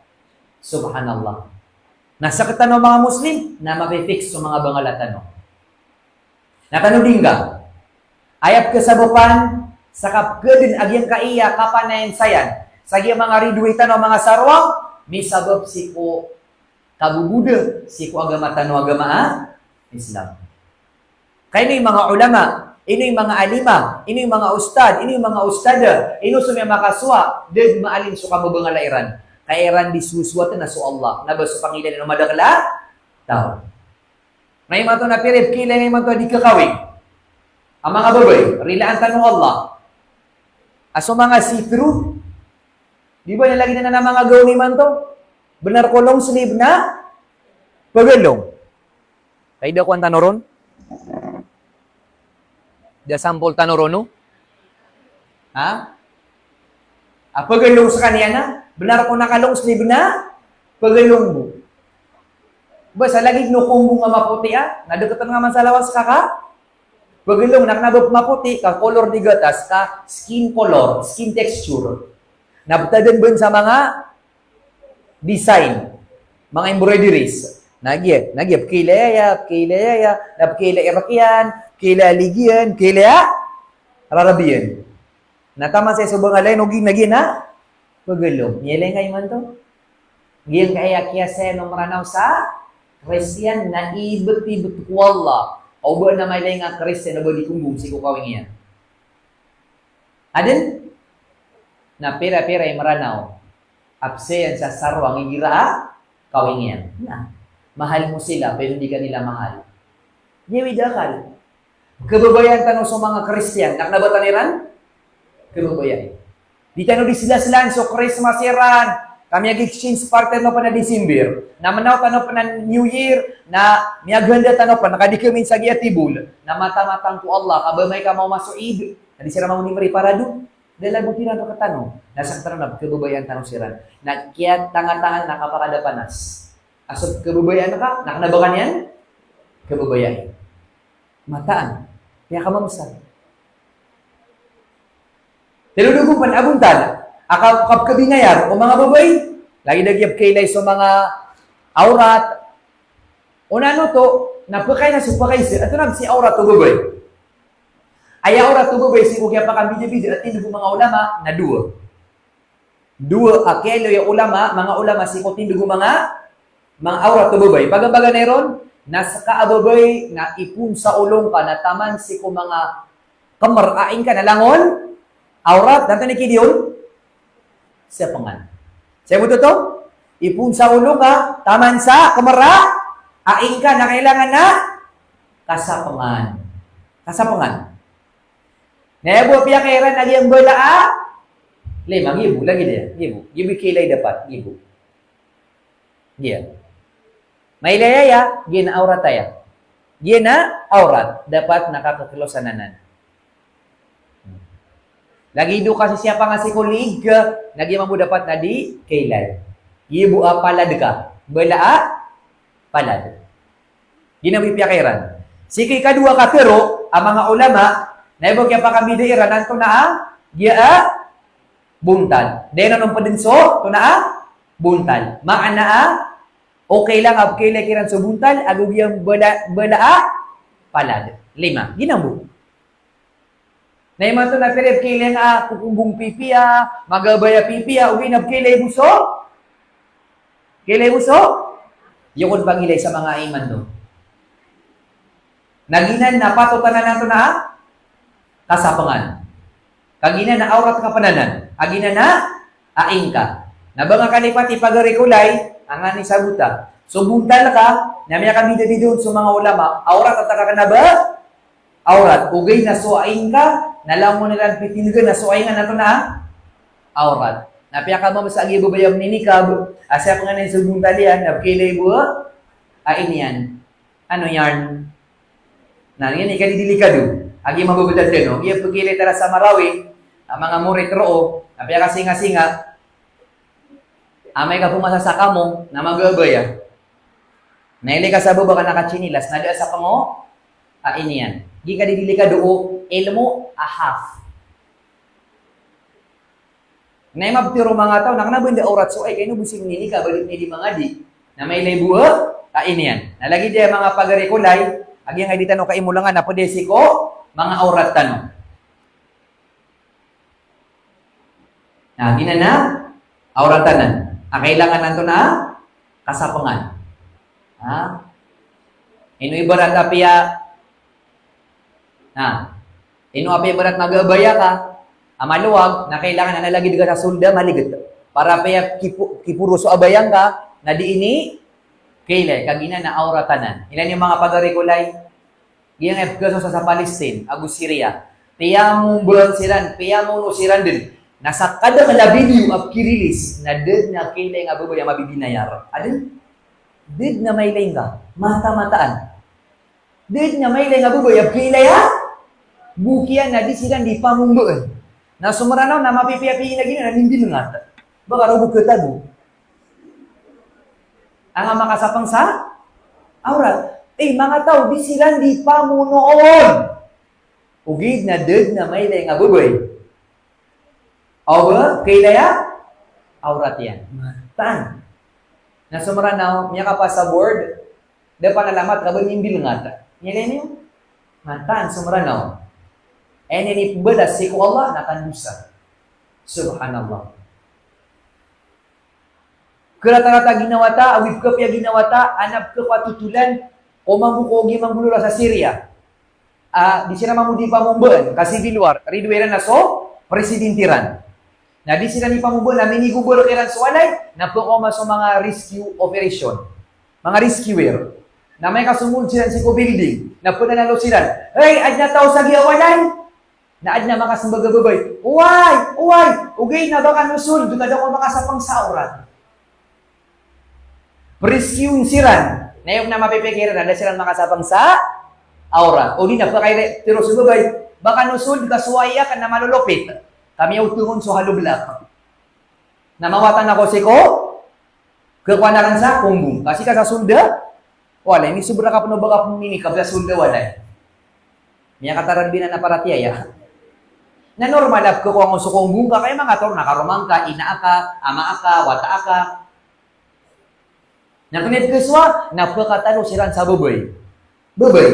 Subhanallah. Na sa ketano manga Muslim, na mapi-fix so manga bangala tano. Na tano dingga. Aya pekesabapan sa kapekeden a giyangkaya kapanayansayan sa giya manga ridoay tano a manga sarwang, misabap sii ko kaboboda sii ko agama tano a agama a Islam. Ka ino i manga ulama, ino i manga alima, ino i manga ustad, ino i manga ustada, ino so miyamakasowa, da den maalim so kambabangala iran. Ka iran di sosowatn na so Allah, na ba so pangilay iran o madakel a taw. Na imanto na pira i pekilay nga imanto a di kakawing a manga babay, rilaan tano o Allah. A so manga see-through, di ba, na lagid anan a manga gown imanto, benar ko long sleeve na pegelong. Kay da kowan tano ron? Da sampol tano ron, no? Ha? A pegelong sekaniyan na, benar ko naka-long sleeve na pegelong bo. Ba sa lagid o kombong a mapoti a, na deketen nga man sa lawas ka ka pegelong, na kena ba mapoti ka, color di gatas ka, skin color, skin texture. Na betaden ben sa manga design, manga embroideries. Na giya, na giya, pekilay aya, pekilay aya, na pekilay a Iraq iyan, pekilay a Ligi iyan, pekilay a Arab iyan. Na taman sa so bangala iyan, ogaid na giya na pegelong. Miyailay nga imanto? Giyangkaya kiyasayan o Mranaw sa Kristiyan na ibet-ibet ko Allah. O ba na mailay nga Kristiyan o ba di kombong sii ko kawing iyan. Aden? Na pira-pira i Mranaw Apseyan sa saroang igira a kawing iyan. Na, mahal mo sila, pero di ka nila mahal. Giya i da akal. Kababayaan tano so manga Kristiyan, na kna ba tano iran kababayai. Di tano di slaslaan so Christmas iran, ka miyag-exchange party tano pn a December. Na mnaw tano pn a New Year, na miyaghanda tano pn, ka di kami sa giya table. Na mata-mata ko Allah, ka ba amay ka maoma so Eid, na di siran mambo di mriparado. Da lagot iran rktano. Na sktano na pkhababayaan tano siran. Na kiyatangatangan na kapakada panas. A so pkhababayaan ka, na kna ba ka niyan kababayai. Mataan. Kaya ka mamsa. Tlo dn ko pn a bontal. A ka, kapkhabinayar o manga babay. Lagid a giya pkhailay so manga awrat. Onaan oto, na pkhailay so pkhaisa. Antonaa bs i awrat o babay? Aya awrat o babay sii ko kiyapakambidabida a tindg o manga ulama na dowa. Dowa a kiyailay o ulama, manga ulama sii ko tindg o manga, manga awrat o babay. Paganay-paganay ron, na ska a babay na ipoon sa olo ngka na taman sii ko manga kmr a ingka na langon awrat, na antonaa i kidi on? Sapangan. Saya mo oto? Ipoon sa olo ngka, taman sa kmr a ingka na kailangan na kasapangan. Kasapangan. Na aya bo a piyakairan na giya mbala a lima, giya bo, lagid iyan. Giya bo. Giya bo i kiyailay dapat, giya bo. Giya. Mailay aya, giya na awrat aya. Giya na awrat, dapat na kakaklosan anan. Lagid o kasisiyapangan sii ko lig ka, na giya mambo dapat na di kailay. Giya bo a palad ka. Mbala a palad. Giyanan bo i piyakairan. Sii ko ikadowa katharo a manga ulama, na aya bo a kiyapakambida iran antonaa a giya a bontal. Da iran on pd so antonaa a bontal. Maana a, o kailangan a pkhailay kiran so bontal, ago giya mbala, mbala a palad. Lima. Giyanan bo. Na imanto na pira i pkhailay nga a kokombong pipiya, magabaya pipiya, ogaid na pkhailay bo so? Pkhailay bo so? Iyo kon pangilay sa manga aiman to. Na giyanan na patot anan antonaa a kasapangan. Ka giyanan na awrat ka pn anan. A giyanan na a ingka. Na ba nga kalipati pagari ko lay, angani sabota. So bontal ka, na miyakambidabida on so manga ulama, awrat a ta ka kna ba awrat, ogaid na so aing ka, na langon iran pitindgan na so aing ka na antonaa a awrat. Na piyakaoma sa giya babay a mininikab, a siyapangan iyan so bontal iyan, na pkhailay bo a ini iyan. Ano yarn? Na giyanan i kadidelikado. A giya mababtad tano, giya pkhailay tano sa Marawi, a manga morit roo, na piyakasingasinga, amay ka pmasa sa kamo, na magabaya. Na ilay ka sa baba ka nakatsinilas, na da a sapngo a ini iyan. Giya kadidelikado o ilmo a haf. Na imabtad o manga taw, na kna ba anda awrat so ai, ka ino bo sii mininikab a da dn i di mangadi. Na mailay bo a ini iyan. Na lagid iyan manga pagari ko lay, a giya nga di tano kaimolangan, na pd sii ko manga awrat tano. Na, giyanan na awrat anan. A kailangan antonaa a kasapangan. Ha? Ino ibarat apiya, na, ino apiya ibarat magabaya ka a malowag, na kailangan a lagid ka sa solda, maliget. Para apiya kipo-, kiporo so abaya ngka, na di ini kailay, ka giyanan na awrat anan. Ilay niyo manga pagari ko lay, giyangkai a pkhasosa sa Palestine ago Syria. Piyamomba siran, piyamono siran dn. Na sa kadakl a video a pkirilis, na da dn a kailay nga babay a mabibinayar. Adn? Da dn a mailay nga. Mata-mataan. Da dn a mailay nga babay a pkhailay a bokiyan na di siran di pamombaan. Na so Mranaw na mapipiya-piya na giyanan na nimbilngat. Ba ka roo bo khatago. Anga makasapang sa awrat. Eh, manga taw, di siran di pamonoon. Ogaid na da dn a mailay nga babay a kailay a awrat iyan. Mataan. Na so Mranaw, miyakapasa board, da panalamat ka ba nimbilngat. Niyan ini, mataan so Mranaw. Aya niyan ipmbalas sii ko Allah na kandosa. Subhanallah. Karatarata a ginawa ta, ago i pkhapiya ginawa ta, a na pkhapatotolan ko mambo ko giya mambo lora sa Syria. A, di siran mambo di pamombaan, ka civil war, ridoay iran a so presidente iran. Na di siran ipamobal na minigobor kiran so walay, na pkaoma so manga rescue operation. Manga rescuer. Na amay ka somowon siran sii ko building, na pnanalo siran. Hey, adn a taw sa giya walay. Na adn a makasmbag a babay. Oway, oway, ogaid na ba kano sold, ka da ko makasapang sa awrat. Prescue siran. Na aya pn a mapipikir iran na da siran makasapang sa awrat. O di na pakatharo so babay, ba kano sold ka so wai akn na malolopit. Ka miyaotong on so hollow block. Na mawatan ako sii ko, khakowa akn sa kombong. Ka sii ka sa sold a walay, misobra ka pn o ba ka pn minikab sa sold a walay. Miyakatarang binan a paratiyaya. Na normal a pkhakowa ngka so kombong ka, ka aya manga tharoon na karoma ngka, ina aka, ama aka, wata aka. Na tonaa i pkhasowa, na pkhataro siran sa babay. Babay.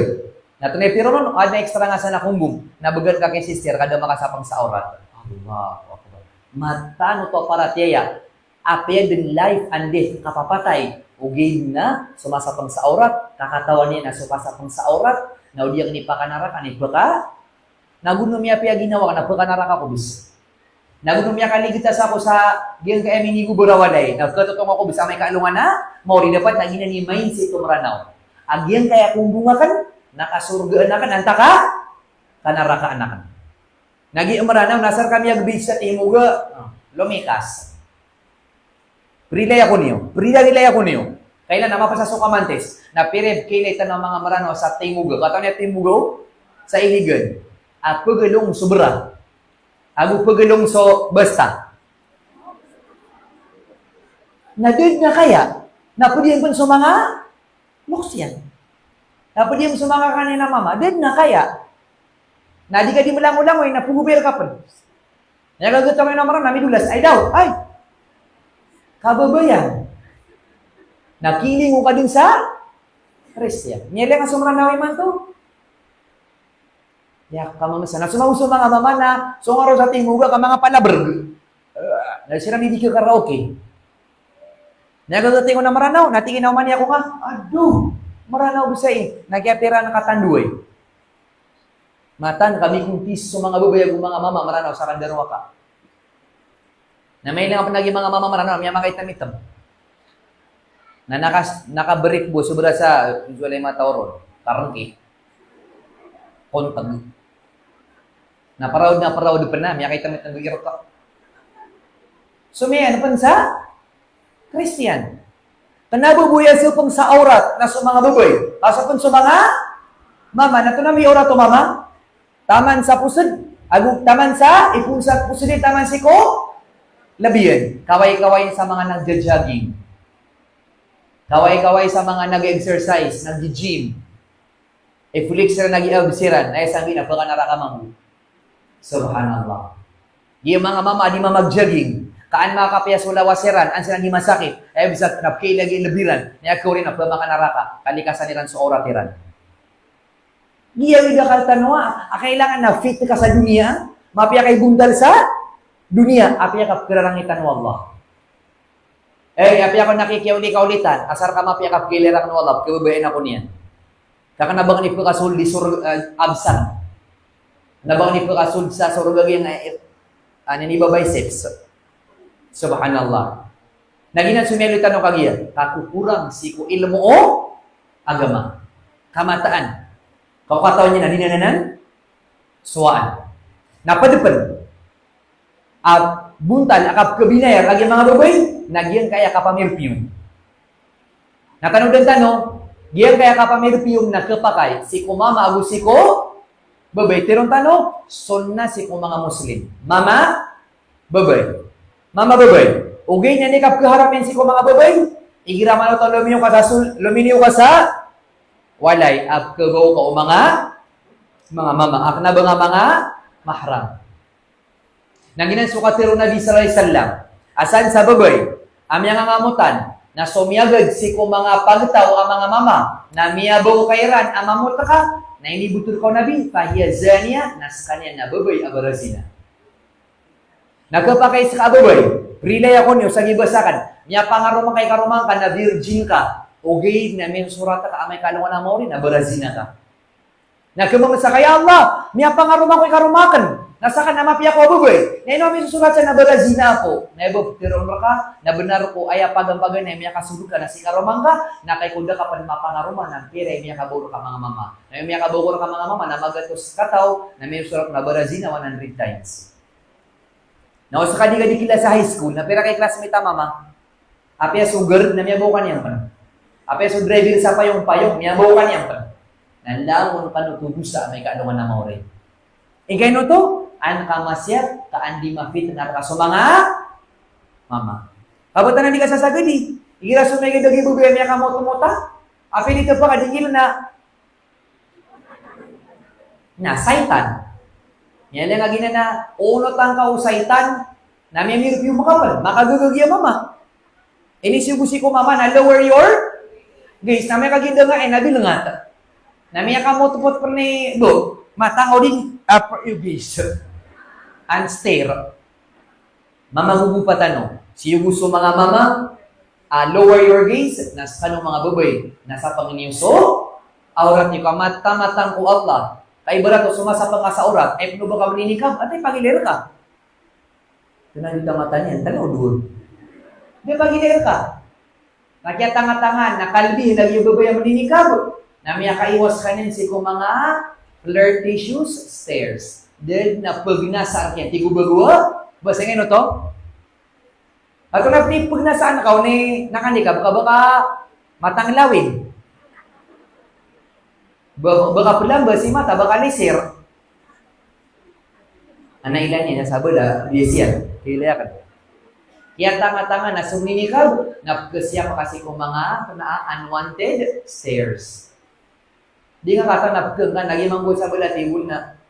Na tonaa i pitharo on, adn a extra ngka san a kombong. Na bgan ka ki sister, ka da makasapang sa awrat. Allahu Akbar. Mataan oto a paratiyaya. Apiya dn life and death, kapapatay. Ogaid na so masapang sa awrat, ka katawan iyan na so kasapang sa awrat, na o di akn ipakanaraka, na ipaka, na go miyapiya ginawa ka na pkanaraka ako bs. Na go miyakalgtas ako sa giyangkaya minigobor a walay, na katotong ako bs amay ka alongan a maori. Dapat na giyanan i mindset o Mranaw. A giyangkaya kombong akn, na kasorgaan akn, antaa ka kanarakaan akn. Na giya Mranaw, na asar ka miyagbi sa timoga, lomikas. Prilay ako niyo, prilay ako niyo. Kailan na mapasa so kamantis. Na pira i pkhailay tano a manga Mranaw sa timoga. Katawan iyo timoga o? Sa Iligan. A pgalong so bra. Ago pgalong so basta. Na da dn a kaya. Na pd iyan pn so manga loks iyan. Na pd iyan so manga kakan iyan a mama. Da dn a kaya. Na di ka di mlangolangoy na pgobayar ka pn. Na aya gagawii niyan a Mranaw na midolas. Ay daw, ay. Kababayan. Na kilingo ka dn sa Kristiyan. Miyailay ngka so Mranaw imanto. Aya kamamasa. Na so manga, so manga mama na, so ngaro sa timoga ka manga palabrg. Na siran di di kakaraoke. Na aya gagawii niyan a Mranaw, na tig iyan a oman iyan ko nga, ado, Mranaw bs ai. Na kiyapira na katanduay. Mataan ka mikontis so manga babay ago manga mama Mranaw sa kandarowaka. Na mailay ngka pn lagid o manga mama Mranaw, miyamakaitamitam. Na nakas-, nakabrik bo so bra sa, usually mataw ron, karngki. Konteg. Na proud na proud pn na, miyakaitamitam giyangkai. So miyan pn sa Kristiyan. Kna bo bo aya sapang sa awrat na so manga babay. Ka so pn so manga mama, na tonaa i awrat o mama? Taman sa posd, ago taman sa, ipoon sa posd, taman sii ko lbi iyan. Kaway-kaway sa manga nagja-jogging. Kaway-kaway sa manga nag-exercise, nag-gym. I-flex iran lagid i abs iran, na aya sanggian na pkanaraka mambo. Subhanallah. Giya manga mama a di mamag-jogging, ka an makapiya so lawas iran, an siran di masakit, aya bisa na pkhailay lagid i lbi iran, na aya khaori na pmakanaraka, kalikasan iran so awrat iran. Giya i dakal tano a, a kailangan na fit ka sa doniya, mapiya ka i bontal sa doniya, apiya ka pkhararangitan o Allah. Eh, apiya ka nakikiyaolikaolitan, asar ka mapiya ka pkhailay rakn o Allah, pkhababayaan ako niyan. Ka kna ba ngka i pkhasold i sor-, eh, abs an. Kna ba ngka i pkhasold sa sorga giyangkai, eh, an ini ba biceps. Subhanallah. Na giyanan so miyailay tano kagiya, kakokorang sii ko ilmo o agama. Kamataan. Ka o katawan iyan na di niyan anan sowaan. Na pd pn a bontal a kapkhabinayar a giya manga babay, na giyangkaya kapamirpiyom. Na tanodan tano, giyangkaya kapamirpiyom na khapakay sii ko mama ago sii ko babay. Tiron tano, sunnah sii ko manga Muslim. Mama, babay. Mama, babay. Ogaid na di kapkhaharam iyan sii ko manga babay. Igira man oto lominiyo ka sa sul-, lominiyo ka sa walay, a pkhabaw ka o manga, manga mama. A kna ba nga manga mahram. Na giyanan so katharo o Nabi sallallahu alaihi wasallam a san sa babay a miyangangamotan, na so miyagad sii ko manga pagtaw a manga mama, na miyabaw ka iran a mamot ka, na inibotol ka o Nabi, fahiya zaniya, na skaniyan na babay a barazina. Na khapakay ska a babay, prilay ako niyo sa giya ba sakn, miyapangaroma ka i karoma ngka na virgin ka, ogaid na miyasorat ka amay ka alongan a maori na barazina ka. Na khamamasaka, ya Allah, miyapangaroma ako i karoma akn. Na sakn na mapiya ko a babay. Na ino a misosorat san na barazina ako. Na aya ba ptharoon rka, na bnar ko aya pagampagan na miyakasold ka na si karoma ngka, na kagiya ko da ka pn mapangaroma na pira i miyakabaw rka manga mama. Na aya miyakabaw ko rka manga mama na magatos kataw, na misosorat na barazina one hundred times. Na o ska di ka di kila sa high school, na pira ka i classmate a mama. Apiya so guard na miyabaw ka niyan pn. Apiya so driver sa payong-payong, miyabaw ka niyan pn. Na langon kano to dosa a maikaadn a mawri. Ingka ino oto, an ka masiyat ka an di mafitna rka so manga mama. Kabtad na di ka sasagadi. Igira so miyagdagi babay a miyakamotmota. Apiya di tpa ka dingil na Na, saitan. Miyailay nga giyanan a, o, onotan ka o saitan, na miyamirpiyo makapal, makagagagi a mama. Inisogo sii ko mama na lower your gaze, na miyakaginda nga, eh, na bilngat. Na miyakamotmot pn i, bo, matang o din, upper your gaze. And stare. Mamagogopa tano. Siyogo so manga mama, ah, lower your gaze, na skano manga babay, na sapang niyo so awrat niyo ka mata-, matang ko Allah. Ka ibarat o so masapang ka sa awrat, ay pn o ba ka mninikab, antaa i pagilay rka? Kna di ta mata niyan, tano doon. Di pagilay rka. Na kiyatangatangan, na kalbi, lagid o babay a mninikab. Na miyakaiwas ka niyan sii ko manga flirtatious stares. Dn na pgnasaan kiyan, tig o bago a, basa ngka ino oto? Ato na pni pgnasaan ka o ni nakanikab ka ba ka matang lawin. Ba, ba ka plamba si mata, ba ka lisir. Ana ilay niyan sa bala, biyasiyan. Ilay akn. Kiyatangatangan a so mninikab, na pkhasiya ka sii ko manga, kna a unwanted stares. Di nga katawan a pkhasiya, na lagid mambo sa bala, tibol na.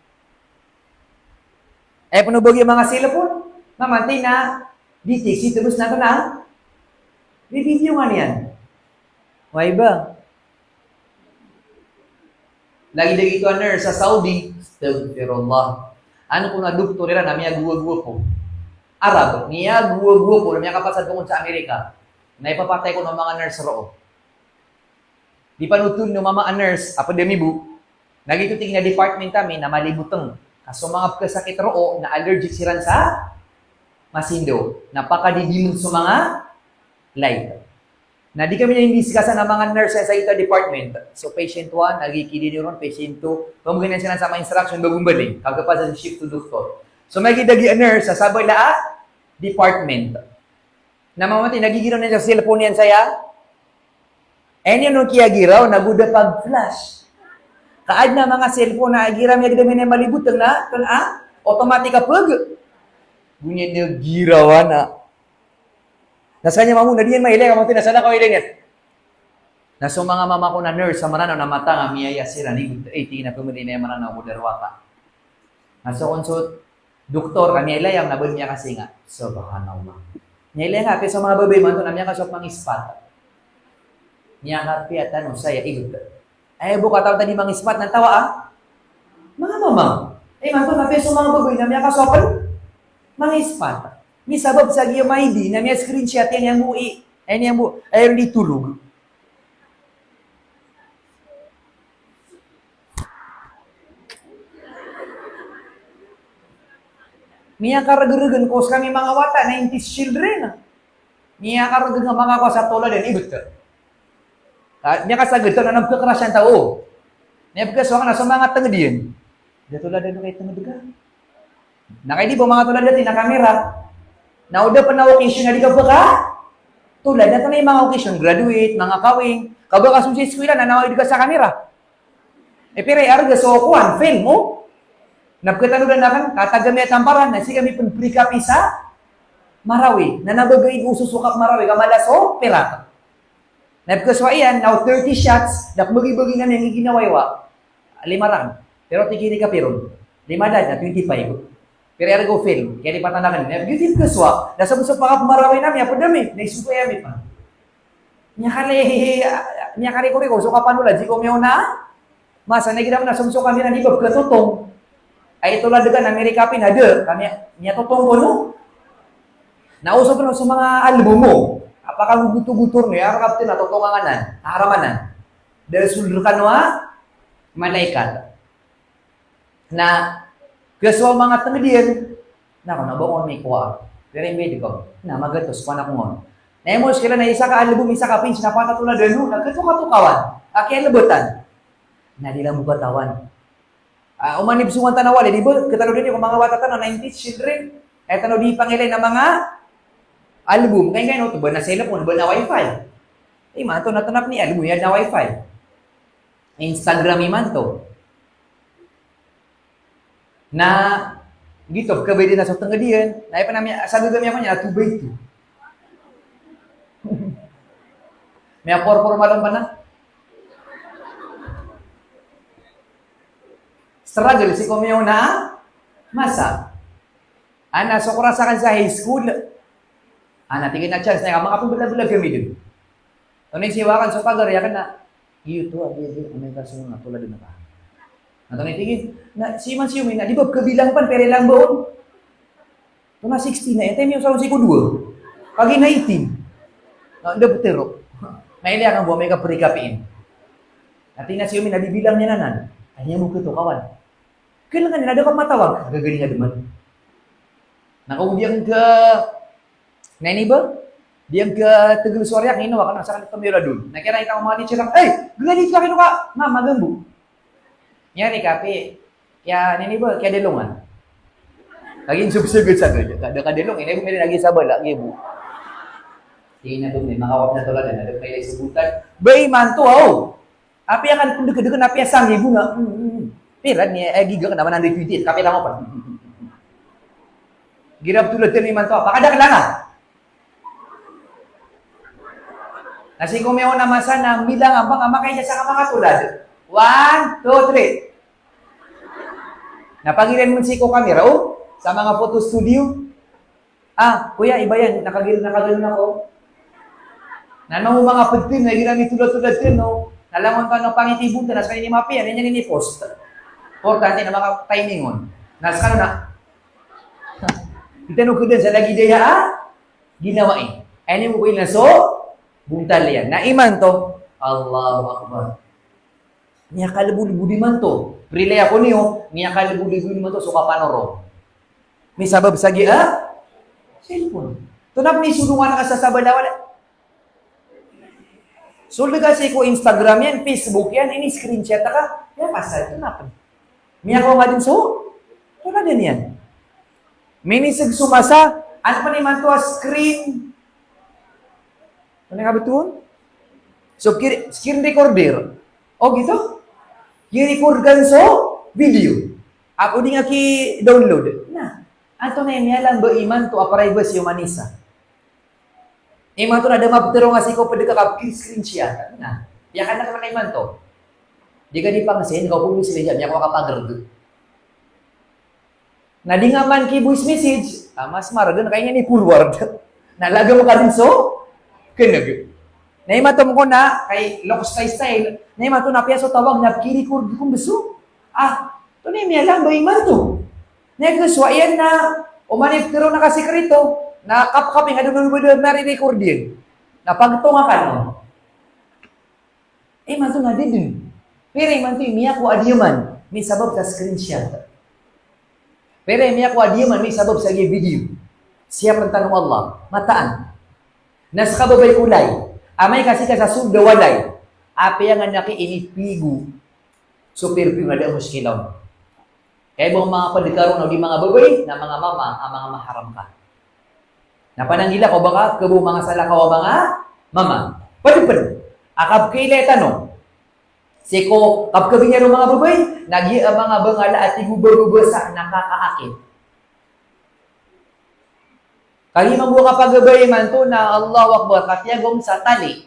Eh, pn o ba giya manga cellphone, mamanti na, di tiksi, terus na kna. Di video nga niyan. Wai ba? Lagid a giyoto a nurse sa Saudi, astaghfirullah. Ano ko na doktor iran na miyagowagowa ko. Arab, miyagowagowa ko, na miyakapasad ko sa Amerika. Na ipapatay ko o manga nurse roo. Di panothol o mama a nurse, a pd ami bo. Na giyoto tig iyan a department ami na malibotng. Ka so manga pkhasakit roo na allergic siran sa masindo. Na pakadidimn so manga light. Na di kami na indiskasan a manga nurse sa ita department. So patient one, lagid kidini ron, patient two. Pmbgan iyan siran sa manga instruction bago mbaling. Kagapasa shift to doktor. So lagid a giya nurse sa sabala a department. Na mamanti, na gigiraw niyan sa cellphone iyan saya. Aya niyan on kiyagiraw, na go da pag-flash. Ka adn a manga cellphone na giraw iyan, giraw iyan malibotng na, kna a, automatic a pag. Go niyan girawan a. Na skaniyan mambo, na di niyan mailay, mamanti na sana ka mailay niyan. Na so manga mama ko na nurse sa Mranaw na matang a miyaya siran, ibt, eh, tig iyan a pmili na iya Mranaw ko darowaka. Na so kon so doktor ka miyailay a na ba miyakasinga. Subhanallah. Miyailay nga, apiya so manga babay imanto na miyakasowa mangispat. Miyakapiya tano saya ibt. Aya bo katawan ta di mangispat na tawa a manga mama. Imanto na apiya so manga babay na miyakasowa pn mangispat. Misabap sa giya maidi na miya-screenshot iyan, iyan bo i, iyan bo, aya ron di tolog. Miyakargrgn ko skami manga wata, nineties children. Miyakargrgn a makakowa sa toladan, ibt. Ka, miyakasagad tano na pkhakrashan tano. Miyapkhasowa ka na so manga tngd iyan. Da toladan ka i tngd ka. Na kay di bo manga tolad dati na kamera. Na o da pn a occasion na di ka pkhatolad, na kna i manga occasion, graduate, manga kawing. Ka ba ka so sa eskwela na nawaid ka sa kamera. Eh, pira i arga so kowan, film, o. Na pkhatanodan akn, katagami a tamparan, na sii kami pn pre-copy sa Marawi. Na nabagay o so sokap Marawi, ka mala so pirat. Na pkhasowa iyan, na o thirty shots, na pmbagibagi na niyan i ginawaiwa. Lima rakn. Pero tig iyan i kapiron. Lima dad na twenty-five. Pero argo film, kaya di patan akn. Na giyoto i pkhasowa. Na sabap so pakapmarawi na mi, a pd ami. Na isogo ami pn. Miyakali, miyakali ko riko, so kapanolad, sii ko miyaona. Masa na igira na sabap so kamera di ba pkhatotong. Ay tolad ka na Amerika pn a da, kami, miyatotong ko no. Na oso pn so manga album o. Apakagogotogotor niyo, aya kapti na totong anganan, haramanan. Da sold rkano a malaikat. Na, Kaso a manga tenged iyan, na ko na ba on mikowa. Pero imbay di ko. Na magatos ko na ko ngon. Na imo sekila na isa ka album, isa ka page na patatoladan o, na ketokato kawan. Aki a lebetan. Na di lang bo katawan. Ah, oman i besongan tano a walay, di ba? Ketano dn ko manga wata tano, nineties children. Aya tano di pangilay na manga album. Kaya kaya no, to ba na cellphone, ba na wifi. Imanto na tenap ni album, iya na wifi. Instagram imanto. Na, giyoto, kabaya di na so tenged iyan. Na aya pn a miya, sa gagawin ko niyan, ato ba ito? Miyaporpor malam pn a struggle sii ko miyaona a masa. Ana so ko rasakan sa high school. Ana tig iyan a chance na aya ka makapebelag-belag kami dn. Tonaa i siyowa akn so pagar iyan kna. Giyoto a, giyoto, amay ka so na toladan ka. Na tonaa i tig iyan, na si Iman Siyomi na, di ba kabilang pn, pero ilang ba on? Tonaa sixteen na, aya time iyo sa sii ko dowa. Kagiya na eighteen. Na, da betero. Na ilaya ka bo amay ka perikapiin. Na tig iyan a Siyomi na bibilang iyan anan. Aya mo ketokawan. Kailangan na da ka matawag. Gagaling ka dn man. Na kagiya ka, na ini ba? Di ka tegel so ari akn ino, akn a sakn kami ola dun. Na kaya na ita ko manga teacher, "Ay, gagaling ka kino ka." Ma, magambo. Nyari kape, kaya nini ba, kaya delongan. Lagi so beseged-seged, kada ka delong, ini bo, ini lagi sabala, lagi bo. Ina to, may makawap na toladan, na da may lagi sebutan. Ba imanto, aw. Apiya kan pendekdeken, apiya sanggi bo na. Hmm, hmm, hmm. Pira ni, eh, giga ka na one hundred twenty, kapiya tama pa. Girap toladan imanto, apa kada ka langa. Na sii ko miyaona a masa na milang a manga, makaisa sa ka makatolad. One, two, three. Na pagiran mo sii ko kamera, o, sa manga photo studio. Ah, kuya, iba iyan, nakagil, nakagil na ko. Na no, manga ped ten, na igira mitolad-tolad ten, no. Na langon tano pangitibo ten, na sekaniyan i mapiya, na niyan i post. Importante na maka-timing on. Na sekaniyan na. Kita no kedan sa lagid aya a ginawa iyan. Aya niyo bo ilan so bontal iyan. Na imanto, Allahu Akbar. Miyakalebodebod imanto. Prilaya ko niyo, miyakalebodebod imanto so kapanoro. Misabap sa giya, ah? Cellphone. Tonaa pn i solongan ka sa sabala-bala. Sold ka sii ko Instagram iyan, Facebook iyan, ini-screenshot ka, aya pasal, tonaa pn. Miyakowa nga dn so toladan iyan. Miniseg so masa, ano pn imanto a screen, ano nga betowan? So, kir-, screen recorder. O, giyoto? Ki-record kan so video. Ago di nga ki-download. Na, antonaa i miyalamba imanto a privacy o manisa? Imanto na da mapetero nga sii ko ped ka kapki-screenshot. Na, aya kan na ka imanto. Di ka di pangesen, ka opon mo sii, miyakowa ka pagereg. Na di nga man ki-voice message, ah, mas maregen ka iyan i-forward. Na lagam ka den so keneg. Na imanto moko na, kay loks ka style, na imanto na apiya so tawag na ki-record ko mbeso. Ah, tonaa i miyalamba imanto. Na ikasowa iyan na, oman i petero na kasikreto, na kapkaping a doon na re-record iyan. Na pagtonga ka no. Imanto na di den. Pero imanto i miyakowa a diyaman, misabap sa screenshot. Pero i miyakowa a diyaman, misabap sa giya video. Siyapen tano o Allah, mataan. Na sekababay ko lay, amay ka sii ka sa sold a walay, apiya nga na ki inipigo so perfume na da a muskila on. Kay bo manga ped ka ron, o di manga babay, na manga mama a manga maharam ka. Na pananggila ko ba ka, kebo manga salakaw a manga mama. Ped pen a kapkailay tano sii ko kapkabinyar o manga babay, na giya a manga bangala a tig o bababasa na kakaakit. Kagiya mambo a kapagabay imanto na Allahu Akbar, katiyagom sa tali.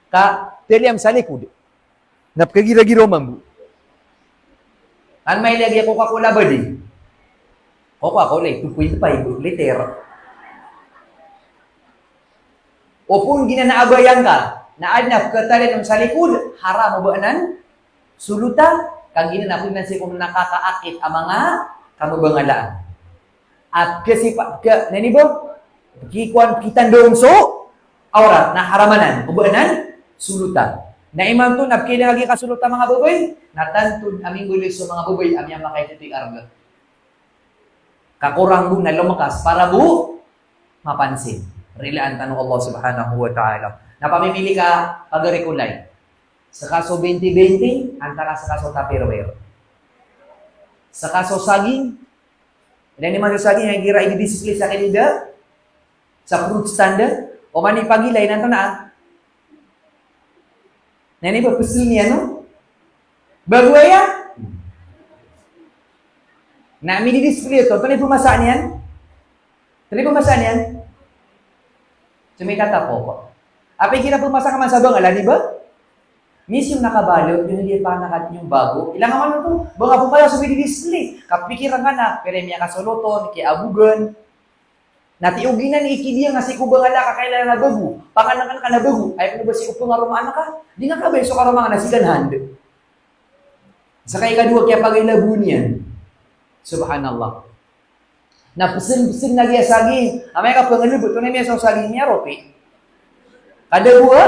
Ka tali am sa likod. Na pkagiragira o mambo. An mailay a giya Coca-Cola ba di? Coca-Cola, two point five liter. Opon giyanan a abayan ka, na aden a pkatalian sa likod, haram o ba anan solota, ka giyanan a pn sii ko nakakaakit a manga kamabangalaan. At kasi pa, ka, nani ba? Kikuan, kitandong so awrat, na haram anan o ba anan solota. Na imanto na pkhailay a giya kasolot a manga babay, na tanto a mimbaloy so manga babay a miyamakaitotoy a arga. Ka korang bo na lomakas para bo mapansin. Rilaan tano o Allah Subhanahu wa Ta'ala. Na pamimili ka pagari ko lay. Seka so bente-bente, antaa ka seka so Tupperware. Seka so saging. Ilay niyo man so saging a igira i-display sa kilid a, sa fruit stand. Oman i pagilay na antonaa. Na ini ba pesel niyan, no? Bago aya? Na midi-display oto, antonaa i pemasa niyan? Antonaa i pemasa niyan? Somitatapok. Apiya igira pemasa ka man sa bangala, di ba? Misi na kabalo, di na di pa na kat niyo bago. Ilang aman oto, ba nga pemasa so midi-display. Kapikiran ka na, pira i miyakasolot on, kiyabogan. Na tiyoginan i kidiya nga sii ko bangala ka kailangan a bago. Panganan ka na bago. Aya pn ba sii ko pangaromaan ka. Di nga kabaya so karomaan ka na second hand. Seka ikadowa kiyapagilay bo niyan. Subhanallah. Na pesel-pesel na giya saging. Amay ka pengelebet, antonaa i miyasa o saging, miyaropi. Kada bo a,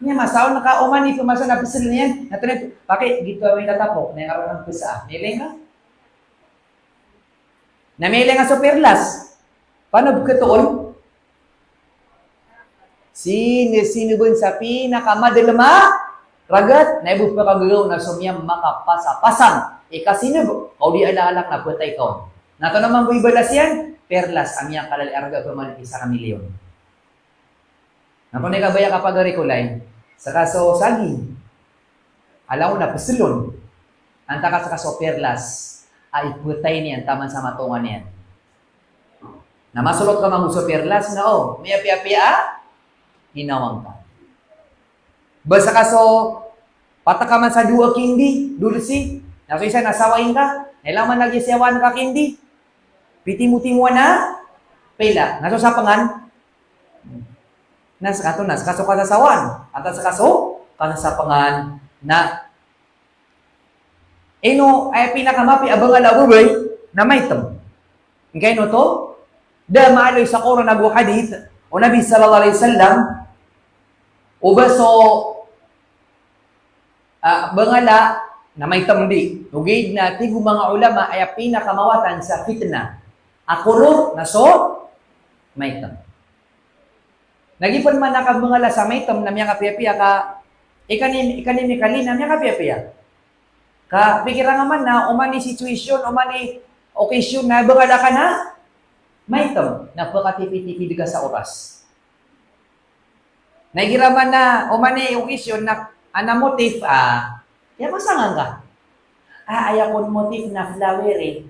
miyamasa on ka oman i pemasa na pesel niyan. Na antonaa i, paki, giyoto a mitatapok. Na aya karoon a pesa. Miyailay ka. Na miyailay nga so perlas. Paano bo ketoon? Sine, sine bo sa pinakamadalem a ragat, na ibo pekagagaw na so miyamakapasapasan. Ikasineb, ka o di alaalak na petay ka on. Na antonaa man bo i balas iyan, perlas a miyakalala i arga pemali isa ka milyon. Na antonaa i kabaya ka pagari ko lay, seka so saging. Ala on na pesel on. Antaa ka seka so perlas a ipetay niyan taman sa matongan iyan. Na masolot ka mambo so perlas na o, miyapiyapiya a ginawang ka. Ba seka so patak ka man sa dowa a kindi, dulsi. Na so isa na sawain ka, na ilay man lagi siyawaan ka kindi. Pitimotimoan a pila. Na so sapengan. Na seka to, na seka so kasasawaan. Antaa seka so kasasapengan. Na ino aya pinakamapiya a bangala o babay na maitem. Ngkaino oto, da maaloy sa Qur'an ago hadith o Nabi sallallahu alaihi wasallam, o ba so ah, bangala na maitem di. Ogaid na tig o manga ulama aya pinakamawatan sa fitna a kolor na so maitem. Lagid pen man a kabangala sa maitem na miyakapiyapiya ka, ikani, ikani mikali na miyakapiyapiya. Kapikiran ka man na oman i situation, oman i occasion na bangala ka na maitem, na pekatipitipid ka sa oras. Na igira man na oman i okasyon na ana motif, ah, aya pasangan ka. Ah, aya kon motif na flowery.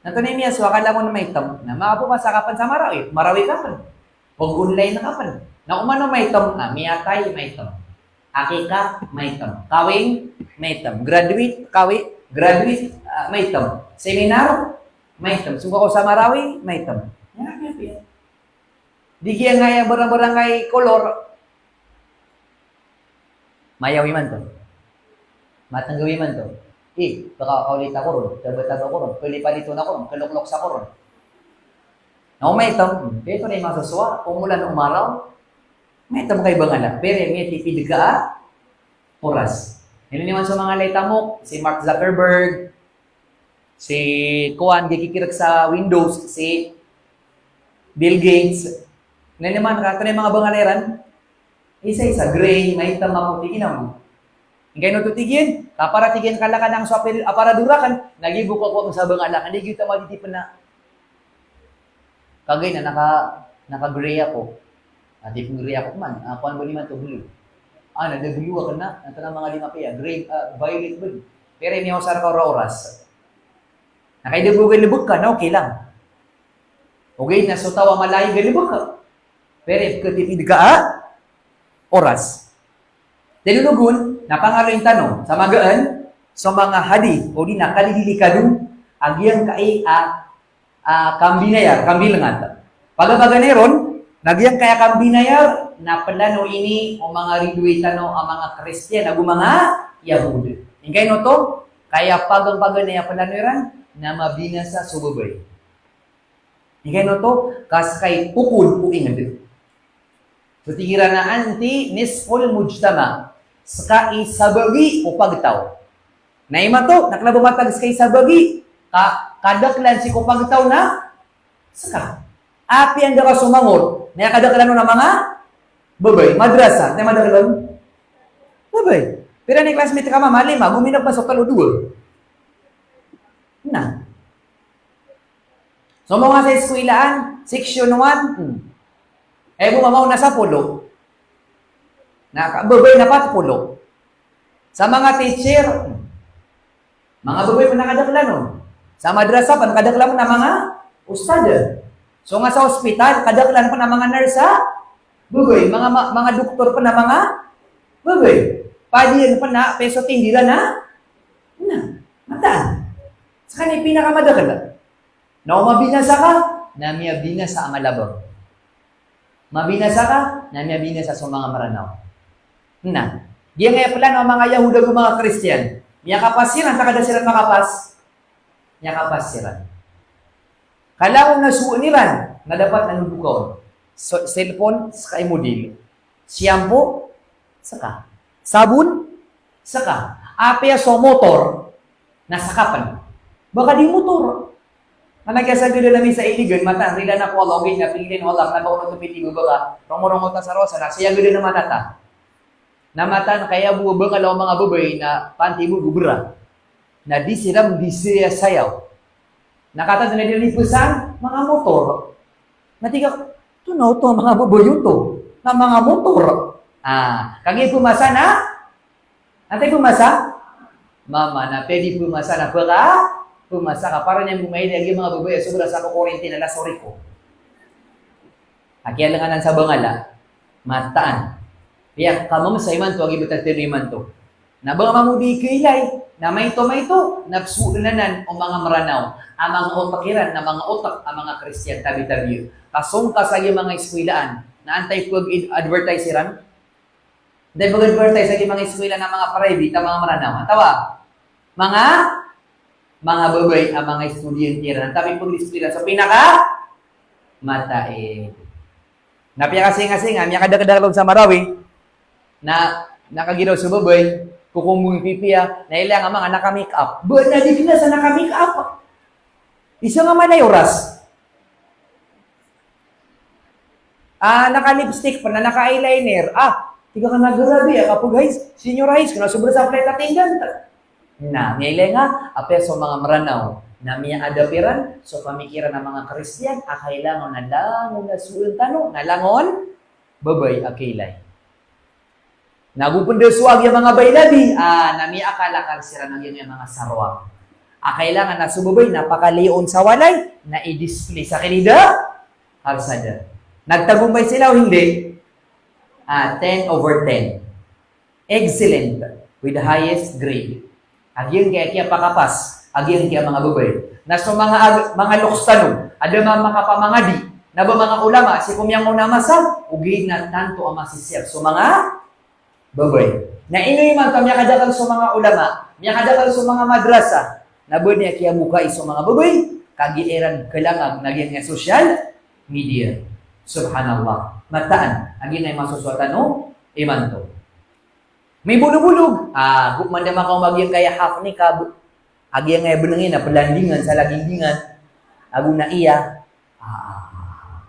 Na antonaa i miyasowa ka langon maitem. Na mapepasa ka pen sa Marawi, Marawi ka pen. Pag-online ka pen. Na oman o maitem, ah, miyatay maitem. Akika maitem. Kawing maitem. Graduate, kawi, graduate, ah, maitem. Seminar maitem. Song ka ko sa Marawi, maitem. Aya, aya, aya. Di giyangkaya barang-barangay kolor. Mayaw imanto. Matenggaw imanto. I, pekakaolit ako ron, tebeteb ako ron, pelipaliton ako ron, keloklok sa ko ron. Na o maitem, hmm, ito na i masosowa, o molan o maraw, maitem kay bangala, pere, miyatipid ka a oras. Ino niyo man so manga lay tamok, si Mark Zuckerberg, si kowan, gii kikirek sa Windows, si Bill Gates. Na niyo man, kato na i manga bangala iran. Isa-isa, gray, maitem, maputi, ino bo. Ngkaino oto tig iyan, ka para tig iyan kala ka nang so apel, aparador aken, na giya bo ko ko sa bangala aken, di giyoto a matitipena. Kagiya na naka, naka-gray ako. Na di pen gray ako man, ah, kowan bo niyo man to, blue. Ah, na da blue aken na, na antonaa manga di mapiya, gray, ah, violet bo. Pere miyaosar ka ora-oras. Na kay da bo galebek ka, na okay lang. Ogaid na so taw a mala i galebek ka. Pere, ketipid ka a oras. Jadi onogon, na pangaloyin tano sa magaan so manga hadith, odi na kadidilikado a giyangkai a, a, kambinayar, kambilengat. Pagapaganay ron, na giyangkai a kambinayar, na pelano ini o manga ridoay tano a manga Kristiyan ago manga Yahud. Ngkaino oto, kaya pagang-paganay a pelano iran, na mabinasa so babay. Ngkaino oto, ka seka i pokol o inged. So tig iran a anti nisful mujtama. Ska i sabagi o pagtaw. Na imanto, na kna ba matag ska i sabagi, ka, kadaklan sii ko pagtaw na ska. Apiya anda ka so mangor, na kadaklan on a manga babay, madrasa, na madaklan babay. Pira i classmate ka mama, lima, gominap man so tlo, dowa. Na. So manga sa eskwelaan, section one, hmm. Aya bo mama na sapolo. Na ka, babay na pat polo. Sa manga teacher, hmm. Manga babay pn a kadaklan on. Sa madrasa pn kadaklan on a manga ustadh. So nga sa ospital, kadaklan pn a manga nurse a babay, manga, ma-, manga doktor pn a manga babay. Padiyan pn a, peso tindiran a, na, mataan. Skaniyan i pinakamadakl. Na o mabinasa ka, na miyabinasa a malabang. Mabinasa ka, na miyabinasa so manga Mranaw. Na, giyangkaya plano o manga Yahuda ago manga Kristiyan. Miyakapas siran, antaa ka da siran makapas? Miyakapas siran. Ka langon a sowaan iran, na dapat na nodokaon. So, cellphone, ska i model. Shampoo, ska. Sabon, ska. Apiya so motor, na ska pn. Ba ka di motor. Mana kiyasagadan ami sa iligan, mataan, rila na ko Allah, ogaid na piliin o Allah, kna ba ko na oto piliin o ba ka, rongorongo ta sa rosa, na siyagadan a mata ta. Na mataan, kaya bo ba ka law manga babay na panti bo gobra. Na di siran di siya sayaw. Na katawan na di lipesan, manga motor. Na tig ka, oto na oto, manga babay oto. Na manga motor. Ah, kagiya pmasa na, antaa i pmasa? Mama, na pwede pmasa na pka, pmasa ka para niyan bo mailay a giya manga babay a sobra sa kokorinti na la sorry ko. A kiyalanganan sa Bangala, mataan. Aya ka mamasa imanto, a giya btad tano imanto. Na ba nga mambo di kailay, na maito-maito, na psoon anan o manga Mranaw, a manga otak iran, na manga otak a manga Kristiyan, tabi-tabi. Ka song ka sa giya manga eskwelaan, na antaa i pag-advertise iran? Antaa i pag-advertise sa giya manga eskwelaan a manga private a manga Mranaw? Antaa? Manga, manga babay a manga estudyante iran. Antaa i pag-display iran? So pinaka mataid. Na piyakasingasinga, miyakadakdakl on sa Marawi, na, na kagiya daw so babay, kokombong i pipiya, na ilaya nga manga naka-makeup. Ba na di kna sa naka-makeup. Isa nga mala i oras. Ah, naka-lipstick pn, na naka-eyeliner. Ah, tig ka na grabe, ah, kapag high, senior high school, na sobra sa flight attendant. Na, miyailay nga, apiya so manga Mranaw, na miyaadap iran so pamikiran a manga Kristiyan, a kailangan na langon a soon tano, na langon babay a kailay. Na go pn da so a giya manga bailabi, ah, na miyakalakal siran a giya manga sarwang. A kailangan na so babay na pakaliyoon sa walay, na i-display sa kilid a kalsada. Nagtagumpay sila o hindi? Ah, ten over ten. Excellent, with the highest grade. A giyangkaya kiyapakapas a giyangkaya manga babay. Na so manga ag-, manga loks tano a da ma-, makapamangadi, na ba manga ulama sii ko miyangaoona a masa, ogaid na tanto a masisiyap so manga babay. Na ino imanto a miyakadakl so manga ulama, miyakadakl so manga madrasa, na ba niyan kiyabokai so manga babay, kagiya iran kalangag na giyangkaya social media. Subhanallah. Mataan a giyangkaya masosowa tano imanto. Mibolobolog. Ah, go man da makaoma a giyangkaya half niqab. A giyangkaya bnng iyan na plandingan sa lagindingan. Ago na iya. Ah.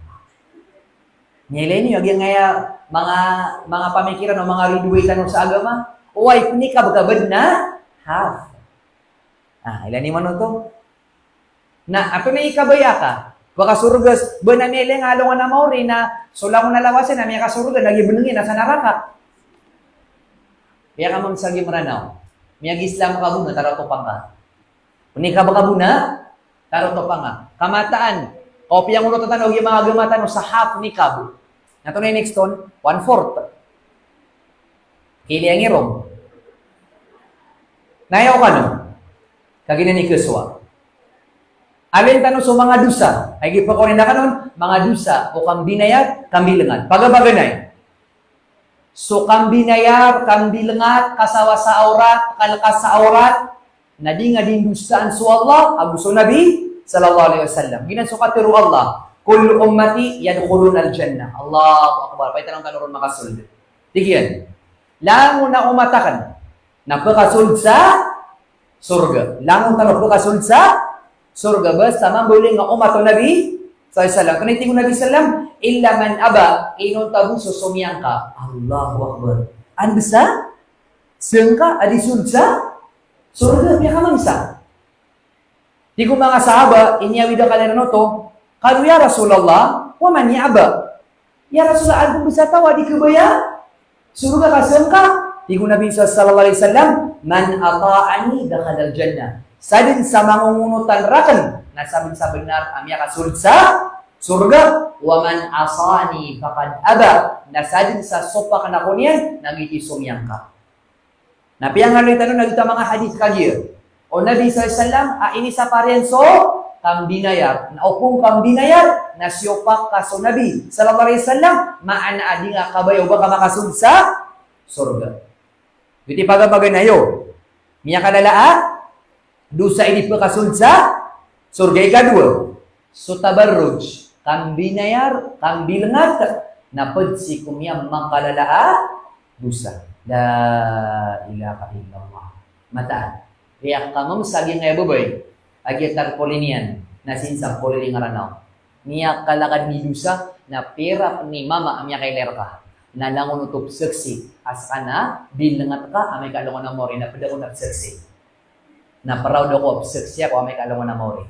Miyailay niyo a giyangkaya manga, manga pamikiran o manga ridoay tano sa agama. Oway, pniqab ka badn a half. Ah, ilaya niyo man oto. Na, antonaa i kabaya ka? Pakasorga, ba na miyailay nga alongan a maori na so langon a lawas iyan na miyakasorga, na giya bnng iyan na sa naraka. Piyakaoma sa giya Mranaw. Miyag-Islam ka bo na tarotopang ka. Pniqab ka bo na tarotopang ka. Ka mataan, o piyangonotan tano giya manga agama tano sa half niqab. Na antonaa i next on, one fourth. Kili ang irong. Na aya o kano. Kagiya niyan i kasowa. Alin tano so manga dosa. Ay, gipakaorina kanon, manga dosa o kambinayar, kambilngat. Pagapaganay. So kambinayar, kambilngat, kasawa sa awrat, kalkas sa awrat, na di nga dindosaan so Allah ago so Nabi sallallahu alaihi wasallam. Giyanan so katharo o Allah. Kullu ummati yadkhulunal jannah. Allahu Akbar. Pay tano tano ron makasold. Tig iyan. Langon a omat akn na pkasold sa sorga. Langon tano pkasold sa sorga. Basta mambaling a omat o Nabi sallallahu alaihi wasallam. Kna i tig o Nabi sallam, "Illa man aba," inonta bo so somiyangka. Allahu Akbar. Anda sa? Sangka a di sold sa sorga, piyakamamsa. Tig o manga sahaba, iniyawid akn iran oto, qalu, "Ya Rasulullah, wa man ya'ba?" Ya Rasulullah, ago bo sa taw a di kabaya sorga ka sangka? Tig o Nabi sallallahu alaihi wasallam, "Man ata'ani dakhalal jannah." Sadn sa mangongonotan rakn na sabnsabnar a miyakasold sa sorga, "Wa man asani faqad aba." Na sadn sa sopakn ako niyan na giyoto i somiyangka. Na piyangaloy tano na giyoto a manga hadith kagiya o Nabi sallallahu alaihi wasallam a inisapar iyan so kambinayar. Na opama kambinayar na siyopak ka so Nabi sallallahu alaihi wasallam, maana a di nga kabaya o ba ka makasold sa sorga. Giyoto i paganaw iyo. Miyakalala a dosa i di pkasold sa sorga. Ikadowa, so tabarruj, kambinayar, kambilngat, na pd sii ko miyamakalala a dosa. La ilaha illallah. Mataan. Piyakamamsa giyangkaya babay a giya tarpaulin iyan na sii sa koridoran a Ranaw. Miyakalakad i dosa na pira pn i mama a miyakailay rka. Na langon oto pzaksi a ska na bilngat ka amay ka alongan a mawri, na pd ako na pzaksi. Na proud ako a pzaksi ako amay ka alongan a mawri.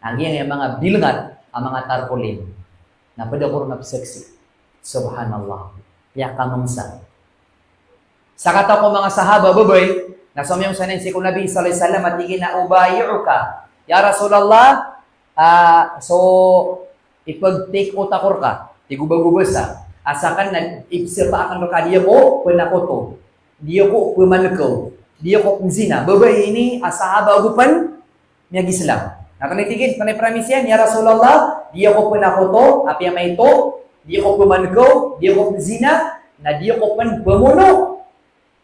Giyangkaya manga bilngat a manga tarpaulin, na pd ako ron na pzaksi. Subhanallah. Piyakamamsa. Sakataw ko manga sahaba babay na somiyong sa niyan sii ko Nabi sallallahu alaihi wasallam a tig iyan a, "Ubayi'uka, ya Rasulullah, ah, so ipag-take out ako rka," tig o ba ko basa, a sakn na ipsapa akn rka, di ako pnakoto, di ako pmankaw, di ako pzina. Babay ini a sahaba ago pn miyag-Islam. Na kna i tig iyan, kna i promise iyan, "Ya Rasulullah, di ako pnakoto, apiya maito, di ako pmankaw, di ako pzina, na di ako pn pmono.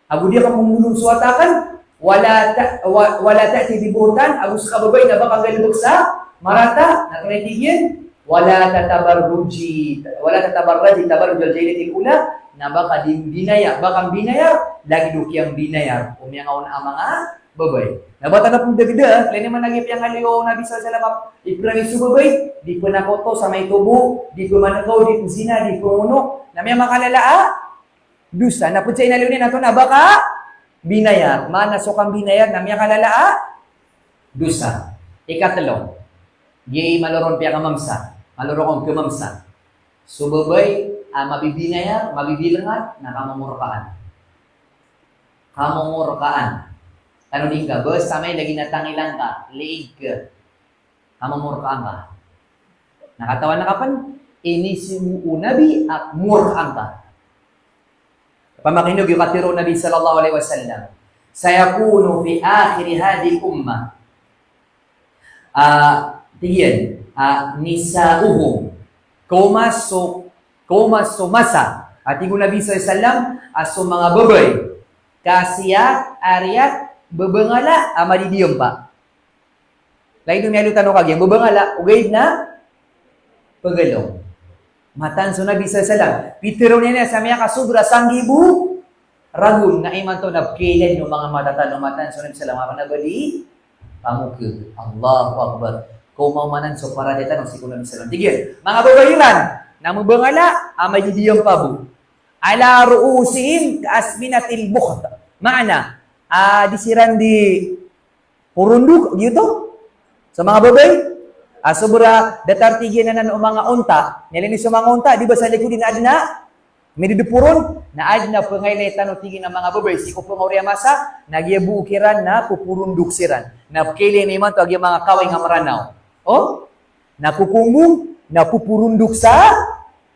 Ago di ako pmbolong so wata akn, wala ta-, wa-, wala ta'ti bi buhtan, ago ska babay na ba ka nggalbk sa marata." Na kna i tig iyan, "Wala tatabarruji, wala tatabarraji tabarrujal jahiliyatil ula," na ba ka di mbinaya, ba ka mbinaya lagid o kiyambinaya o miyangaoona a manga babay. Na ba tano pn dagda, lagid man a giya piyangaloy o Nabi sallallahu alaihi wasallam a ipromise so babay, di pnakoto sa maito bo, di pmankaw, di pzina, di pmono. Na miyamakalala a dosa. Na pd sa inaloy niyan oto na ba ka mbinaya. Maana so kambinaya na miyakalala a dosa. Ikatlo, giya i malo ron piyakamamsa, malo ron kon kmamsa. So babay a mabibinaya, mabibilngat, na kamomorkaan. Kamomorkaan. Tano di ngka, basta amay lagid na tangilang ka, liig ka, kamomorkaan ka. Na katawan ka pn, inisogo o Nabi a morkaan ka. Pamakin'g iyo katharo o Nabi sallallahu alaihi wasallam, "Sayakunu fi akhiri hadhihil ummah." Ah, tig iyan, ah, "Nisa'uhum." Kaoma so, kaoma so masa a tig o Nabi sallallahu alaihi wasallam a so manga babay, kasiyat a riya babangala a madidiyampa. Lagid o miyaaloy tano kagiya, babangala, ogaid na pagalaw. Mataan so Nabi sallallahu alaihi wasallam, pitharo niyan sa miyakasobra sanggibo ragon, na imanto na pkhailay o manga mata tano, mataan so Nabi sallallahu alaihi wasallam, a ba di pamokg. Allahu Akbar. Kaoma manan so paratiyaya tano sii ko Nabi sallallahu alaihi wasallam. Tig iyan, manga babay iran na mabangala a madidiyampa bo. Ala ru'usihim ka asnimilatil bukht. Maana, ah, di siran di porondok, giyoto. So manga babay, ah, sobra datar, tig iyan, anan o manga onta. Miyailay niyo so manga onta, di ba sa likod na adn a midadaporon, na adn a pngailay tano, tig iyan, a manga babay sii ko pngaoriyan a masa, na giya bo kiran na poporondok siran. Na pkhailay niyo imanto a giya manga kawing a Mranaw. O? Na kokombong, na poporondok sa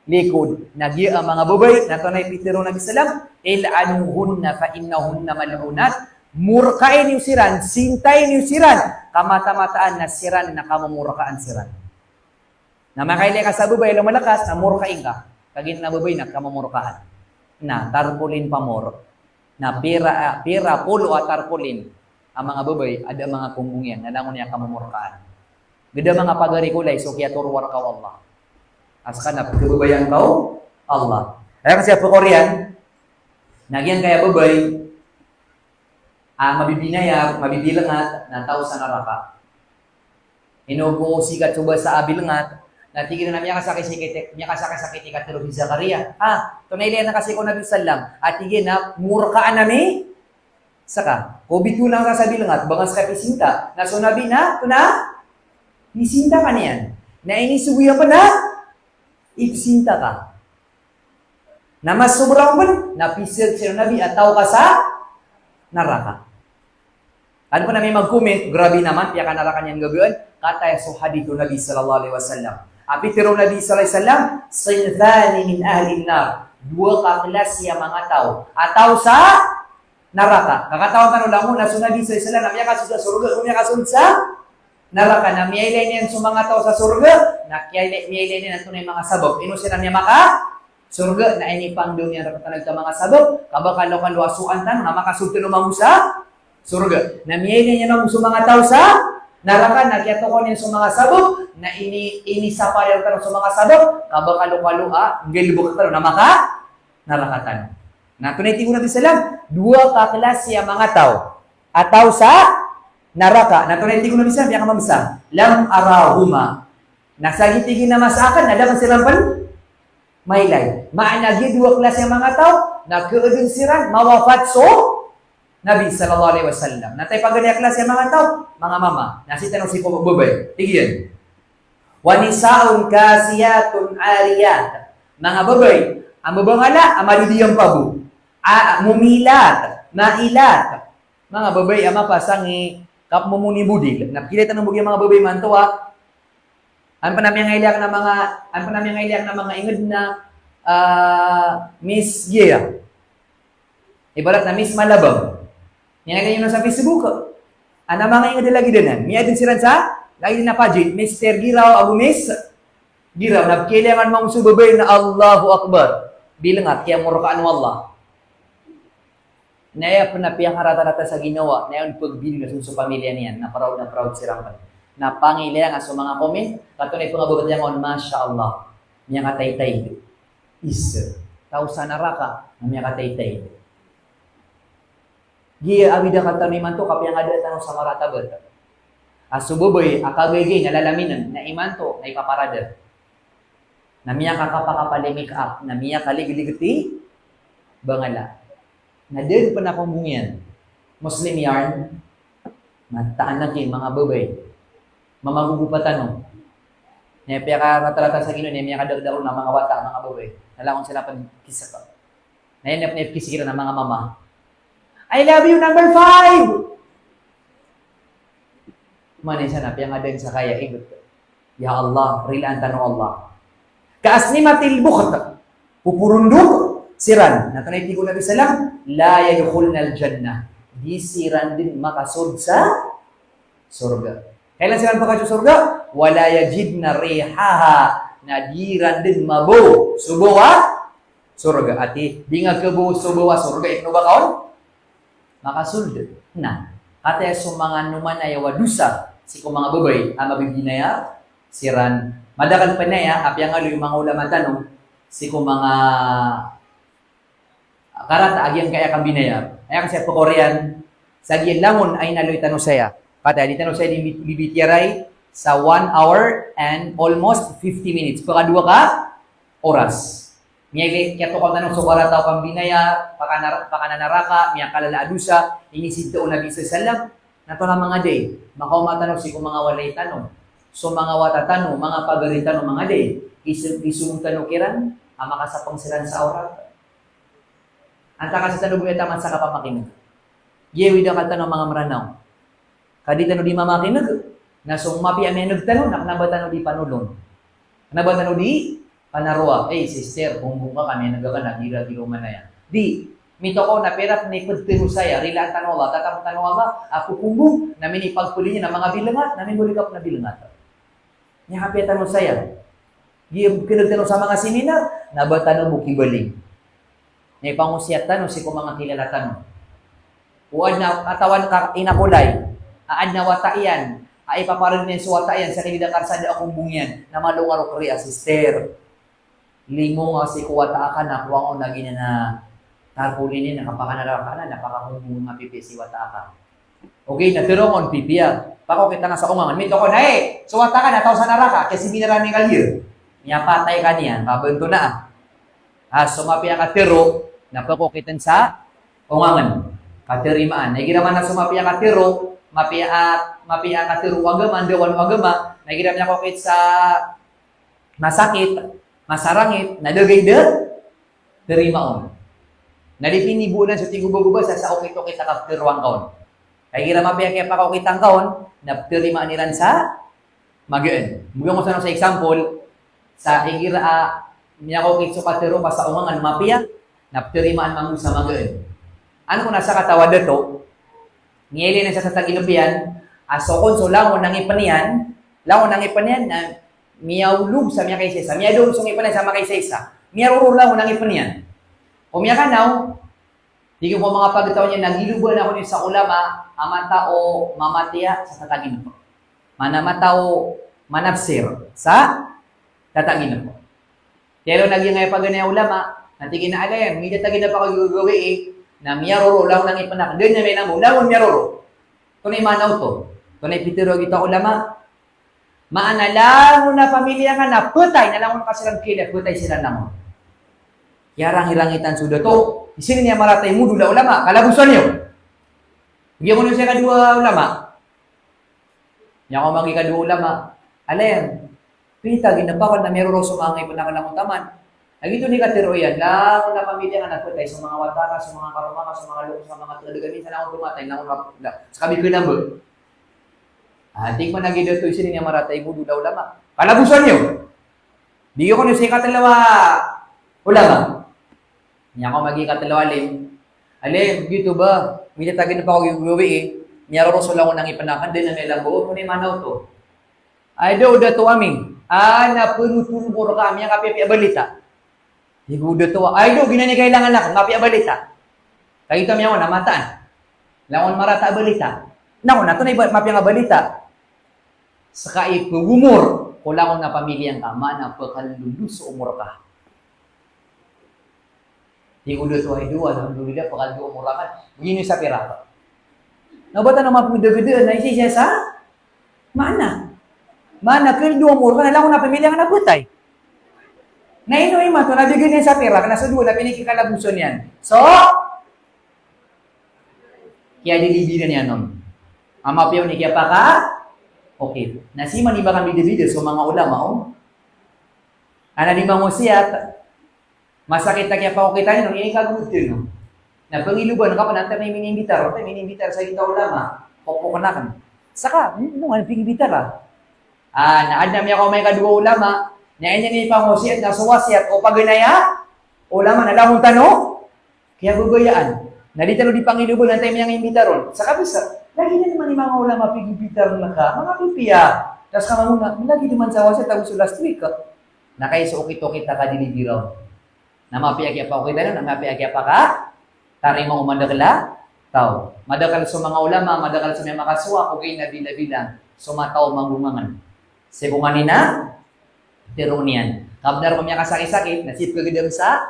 likod. Na giya a manga babay, na tonaa i pitharo o Nabi sallam, "Il'anuhunna fa innahunna mal'unat." Morkai niyo siran, sintai niyo siran, ka mataan-mataan na siran na kamomorkaan siran. Na makailay ka sa babay a lomalakas, na morkai ngka. Kagiya na babay na kamomorkaan. Na tarpaulin pamor. Na pira, pira polo a tarpaulin a manga babay a da a manga kombong iyan, na langon iyan kamomorkaan. Geda manga pagari ko lay so kiyatoroa rka o Allah. A ska na pkhababayaan ka o Allah. Aya kasi a pkoriyan, na giyangkaya babay a mabibinaya, mabibilengat, na taw sa naraka. Ino bo sikat so basa a bilengat, na tig iran a miyakasakit-sakit, miyakasakit-sakit i katharo si Zakaria. Ah, tonaa i ilay anan kasi ko Nabi sallam. A tig iyan a morkaan ami, seka. Ko bitowan ka sa bilengat, ba nga seka pisinta. Na so Nabi na, tonaa? Pisinta ka niyan. Na inisogo iyan pen a ipisinta ka. Na mas sobra on pen, na pisek siran o Nabi a taw ka sa naraka. Kano pen a miyamag-comment, grabe naman, piyakanaraka niyan gagaan, kataya so hadith o Nabi sallallahu alaihi wasallam. A pitharo o Nabi sallallahu alaihi wasallam, "Sinfani min ahli nar." Dowa ka klasi a manga taw. A taw sa naraka. Kakatawan tano langon a so Nabi sallallahu alaihi wasallam na miyakasold sa sorga, miyakasold sa naraka. Na miyailay niyan so manga taw sa sorga, na kiyailay, miyailay niyan antonaa i manga sabap. Ino siran miyamakasorga, na inipangdaw niyan rktano a manga sabap, ka ba kalokalo a sowaan tano, na makasold tano mambo sa sorga. Na miyailay niyan mambo so manga taw sa naraka, na kiyatokawan iyan so manga sabap, na ini, inisapar iyan rktano so manga sabap, ka ba kalokalo a nggalbk tano, na maka naraka tano. Na antonaa i tig o Nabi sallam, dowa ka klasi a manga taw. A taw sa naraka. Na antonaa i tig o Nabi sallam, piyakamabsa. "Lam arahuma." Na sa giya tig iyan a masa aken, na da aken siran pen mailay. Maana giya dowa klasi a manga taw, na khaadn siran, mawafat so Nabi sallallahu alaihi wasallam. Na antaa i paganay a klasi a manga taw, manga mama. Na sii tano sii ko babay. Tig iyan. "Wa nisaun kasiyatun ariyat." Manga babay a mabangala a madidiyampabo. A, mumilat, mailat. Manga babay a mapasang i kapmomoni bodil. Na pkilay tano bo giya manga babay imanto a, an pen a miyangailay aken a manga, an pen a miyangailay aken a manga inged na, ah, Miss Gia. Ibarat na Miss Malabang. Miyangailay niyo sa Facebook. An a manga inged a lagid anan. Miyaadn siran sa lagid anan a pajit, Mister Giraw ago Miss Giraw. Na pkhailay aken mambo so babay na Allahu Akbar. Bilang a kiyamorkaan o Allah. Na aya pen a piyakaratarata sa ginawa, na aya on pagbiling na so, so pamilya niyan, na proud na proud siran pen. Na pangilay aken so manga comment, kato na ipangababatiya on, Masha Allah. Miyakataytay. Isa. Taw sa naraka, na miyakataytay. Giya awida ka tano imanto, kapiyangadaan tano sa maratabat. A so babay a kagaygay na lalaminen, na imanto, na ipaparada. Na miyakakapakapal i make-up, na miyakaligligit i bangala. Na da den pen a kombong iyan. Muslim yarn, na taan aki manga babay. Mamagogopa tano. Na piyakaratarata sa ginawa niyan, miyakadakdakl on a manga wata, manga babay. Na langon siran pen kisek. Na aya pen a ipkisik iran a manga mama, "I love you, number five." Manaya san a piyangadaan sa kaya ibt. Ya Allah, rilaan tano o Allah. Ka asnimatil bukht. Poporondog siran. Na antonaa i tig o Nabi sallam, "La yadkhulnal jannah." Di siran den makasold sa sorga. Kailan siran pakasold sa sorga? "Wa la yajidna rihaha." Na di ran den mabaw so baw a sorga. Ati, di nga khabaw so baw a sorga, ino ba kaon? Makasold. Na, kataya so manga nomanaya a dosa sii ko manga babay a mabibinaya siran. Madakl pen aya a piyangaloy o manga ulama tano sii ko manga karata a giyangkaya kambinaya. Aya kasi a pkoriyan sa giya langon a inaloy tano saya. Kataya di tano saya di bi-, bibitiyarai sa one hour and almost fifty minutes. Pkadowa ka oras. Miyailay, kiyatokawan tano so karata o kambinaya, pakana-, pakananaraka, miyakalala a dosa, inisinta o Nabi sallallahu alaihi wasallam, na tonaa manga day, makaoma tano sii ko manga walay tano, so manga wata tano, manga pagari tano manga day, iso-, isogo tano kiran a makasapang siran sa awrat. Antaa ka sii tano bo aya taman sa kapamakineg. Giya awida ka tano manga Mranaw. Ka di tano di mamakineg, na so mapiya a miyaneg tano, na kna ba tano di panolon. Kna ba tano di panaroa, "Ey, sister, kombong ka, ka miyaneg ka na, gira-gira oman aya." Di, mitokaw na pira pen i pd tano saya, rilaan tano o Allah, tatap tano o Allah, a kokombong, na minipagpali niyan a manga bilengat, na mimbalik a pen a bilengat. Miyakapiya tano saya. Giya kineg tano sa manga seminar, na ba tano bo kibaling. Na ipangosiyat tano sii ko manga kilala tano. O adn a katawan ka inakolay, a adn a wata iyan, A ipaparad iyan so wata iyan sa kinidakarsa da a kombong iyan. Na malongar o kri a sister. Limo nga sii ko wata aka na kowa nga o lagid iyan a tarpaulin iyan a kapakanaraka na, na pakakombong a pipiya si wata aka. Okay, na tero kon pipiya. Pakaokit angka sa ongangen. Mito kon, "Hay, so wata ka na taw sa naraka, kaya si binarami ka liyo." Miyapatay ka niyan, kabanto na. Ah, so mapiya a katero, na pakaokiten sa ongangen. Katarimaan. Na igira man a so mapiya a katero, mapiya a, mapiya a katero o agama, ndawan o agama, na igira miyakaokit sa masakit, masarangit, na da gay da tarimaon. Na di pinibonan so tigobagoba sa, sa okit-okit a kapteroan ka on. Ka igira mapiya a kiyapakaokitan ka on, na ptarimaan iran sa magaan. Mbgan ko sa, sa example, sa igira a miyakaokit so katero ka sa ongangen mapiya, na ptarimaan mambo sa magaan. Ano ko na sa katawa dato, ngilin sa tataginep iyan, a so kon so langon a ngipen iyan, langon a ngipen iyan, na miyaolog sa miyakaisaisa, miyadoon so ngipen iyan sa makaisaisaisa, miyaroro langon a ngipen iyan. Ko miyakanaw, tig iyan ko manga pagtaw niyan na giloban ako niyan sa ulama a matao mamatiya sa tataginep. Mana matao manafsir sa tataginep. Tiyalo na giyangkaya paganay a ulama, na tig iyan a, "Ala iyan, miyataginep ako gagawii, na miyaroro langon a ngipen aken." Da niyan mailay mambo, langon miyaroro. Tonaa i maana oto? Tonaa i pitero a gioto a ulama? Maana langon a pamiliya ngka na petay, na langon ka siran kila, petay siran langon. Kiyarangirangitan so dato. Isini niyan marata i modol a ulama, kalabosan iyo. Giya ko niyan sa ikadowa a ulama. Niyan ko magi ikadowa a ulama. Ala iyan, pitaginep ako na miyaroro so manga ngipen aken langon taman. Lagid oto i katero iyan, langon a pamiliya ngka na petay so manga wata ka, so manga karoma ka, so manga loko, so manga tadagami, sa langon pematay, langon ka, la, sa kabi ko inambe. Ah, tig man a giya dato, isini niyan marata i modol a ulama. Kalabosan iyo. Di ko niyan sa ikatelo a ulama. Niyan ko magi ikatelo a alim. Alim, giyoto ba, miyataginep ako gagawii, miyaroro so langon a ngipen aken, da niyan mailay mambo, tonaa i maana oto? Ay, da o dato ami. Ah, na penotol ko reka, miyakapiyapiya a balita. Tig o dato a, ay, da o giyanan i kailangan aken, mapiya a balita. Kagiya oto miyaona, mataan. Langon marata a balita. Na kon, na tonaa i ba, mapiya a balita? Seka i pegomor ko langon a pamiliya ngka, maana pekalolod so omor ka. Tig o dato a, ay, da o, alhamdulillah, pekalolod o omor aken. Giyoto i sapira. Na ba tano mapegedegedaan, na isa-isa sa maana. Maana, kalolod o omor ka na langon a pamiliya ngka na petay. Na ino imanto na bigay niyan sa pira, na so dowa na pinikikalabosan iyan. So, kiyadilibiran iyan on. A mapiya on i kiyapaka, okay. Na sii man i ba kambidabida so manga ulama on. Ana di mangosiyat, masakit a kiyapakaokitan iyan on, ikagogoden on. Na pangiloban ka pen antaa i minimbitar, antaa i minimbitar sa gioto a ulama, pokpoken aken. Seka, ano nga pinimbitar a? Ah, na aden a miyakaoma i ikadowa a ulama, na aya niyan ipangosiyat na so wasiyat o paganay a ulama na langon tano kiyababayaan. Na di tano di pangiloban antaa i miyangimbitar on. Seka bisa, lagid iyan man i manga ulama pigimbitar ngka, manga pipiya. Tas ka mambo na, lagid iyan man sa wasiyat ago so last week. Na kay so okit-okit a kadilibira on. Na mapiya a kiyapakaokitan iyan, na mapiya a kiyapakatarimaa o madakel a taw. Madakel so manga ulama, madakel so miyamakasowa, ogaid na bila-bila so mataw a magongangen. Sii ko nganin a tero niyan. Kabnar ko miyakasakit-sakit, na sii pegedam sa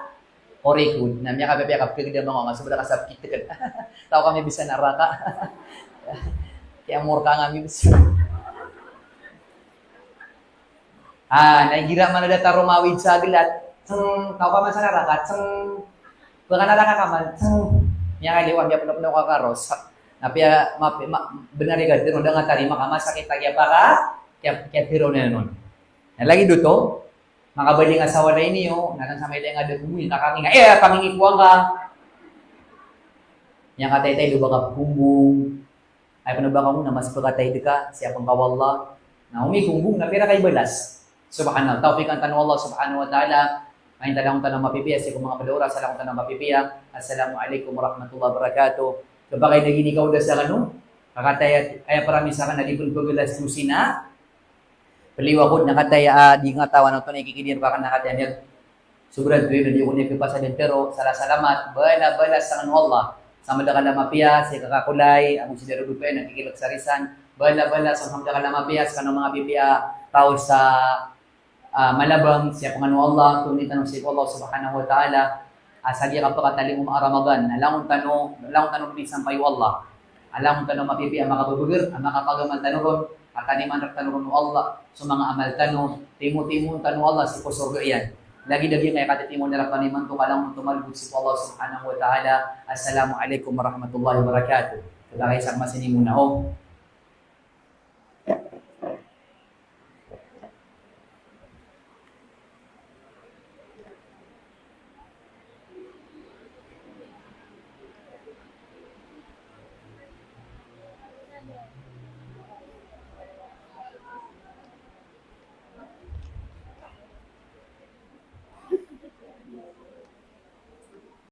orikod. Na miyakapiyapiya ka pegedam a ngoma, so bada ka sa pekiteken. Taw kami bisa naraka. Kiyamorka ngami bisa. Ah, na igira man a datar o mawid sa gelat, tseng, taw ka man sa naraka, tseng. Pekanaraka ka man, tseng. Miyakaliwan, miyapenopno ka karos. Na piya, ma, ma, benar i gadir, o da nga tarima ka, masakit a kiyapaka, kiya, kiyatero niyan on. Na lagid oto, makabaling a sa walay niyo, na nan sa mailay nga da kombong, kakangi nga, eh, pangingi ko angka. Miyakataytay do ba ka kombong. Ay, pano ba ka ngona mas pekatay deka, sii pengkawa Allah. Na omikombong, na pira ka ibalas. Subhanallah. Tawfiqan tano Allah subhanahu wa ta'ala. Ay, ta langon tano mapipiya, sii ko manga ped a oras, sa langon tano mapipiya. Assalamu alaikum warahmatullahi wabarakatuh. Kapakay na gini ka oda sa kano, kakataya, aya parami sa kano, di pen pegelas ko sina. Peliwakod na kataya, ah, di nga tawan oto na ikikidir ka na kataya niyan. Sobra tuwi na di ko niyan kepasad den tero, sala salamat, bala, bala sa kano Allah. Sa madakel a mapiya, sii kakakolay, ago sii da rodopen, na kikilek sa risan, Bala-bala so manga kala mapiya, skano manga pipiya taw sa, ah, malabang, siyapngan o Allah, toni tano sii ko Allah subhanahu wa ta'ala, ah, sa giya kapakatalingoma a Ramadan, a langon tano, langon tano misampay o Allah. A langon tano mapipiya a makababagr, a makapagamal tano ron, a taniman rktano ron o Allah so manga amal tano, timo-timoon tano o Allah sii ko sorga iyan. Lagid a giya katitimoon iran taniman to ka langon to malbod sii ko Allah subhanahu wa ta'ala. Assalamu alaikum warahmatullahi wabarakatuh. Kagagay sa masini muna, ho.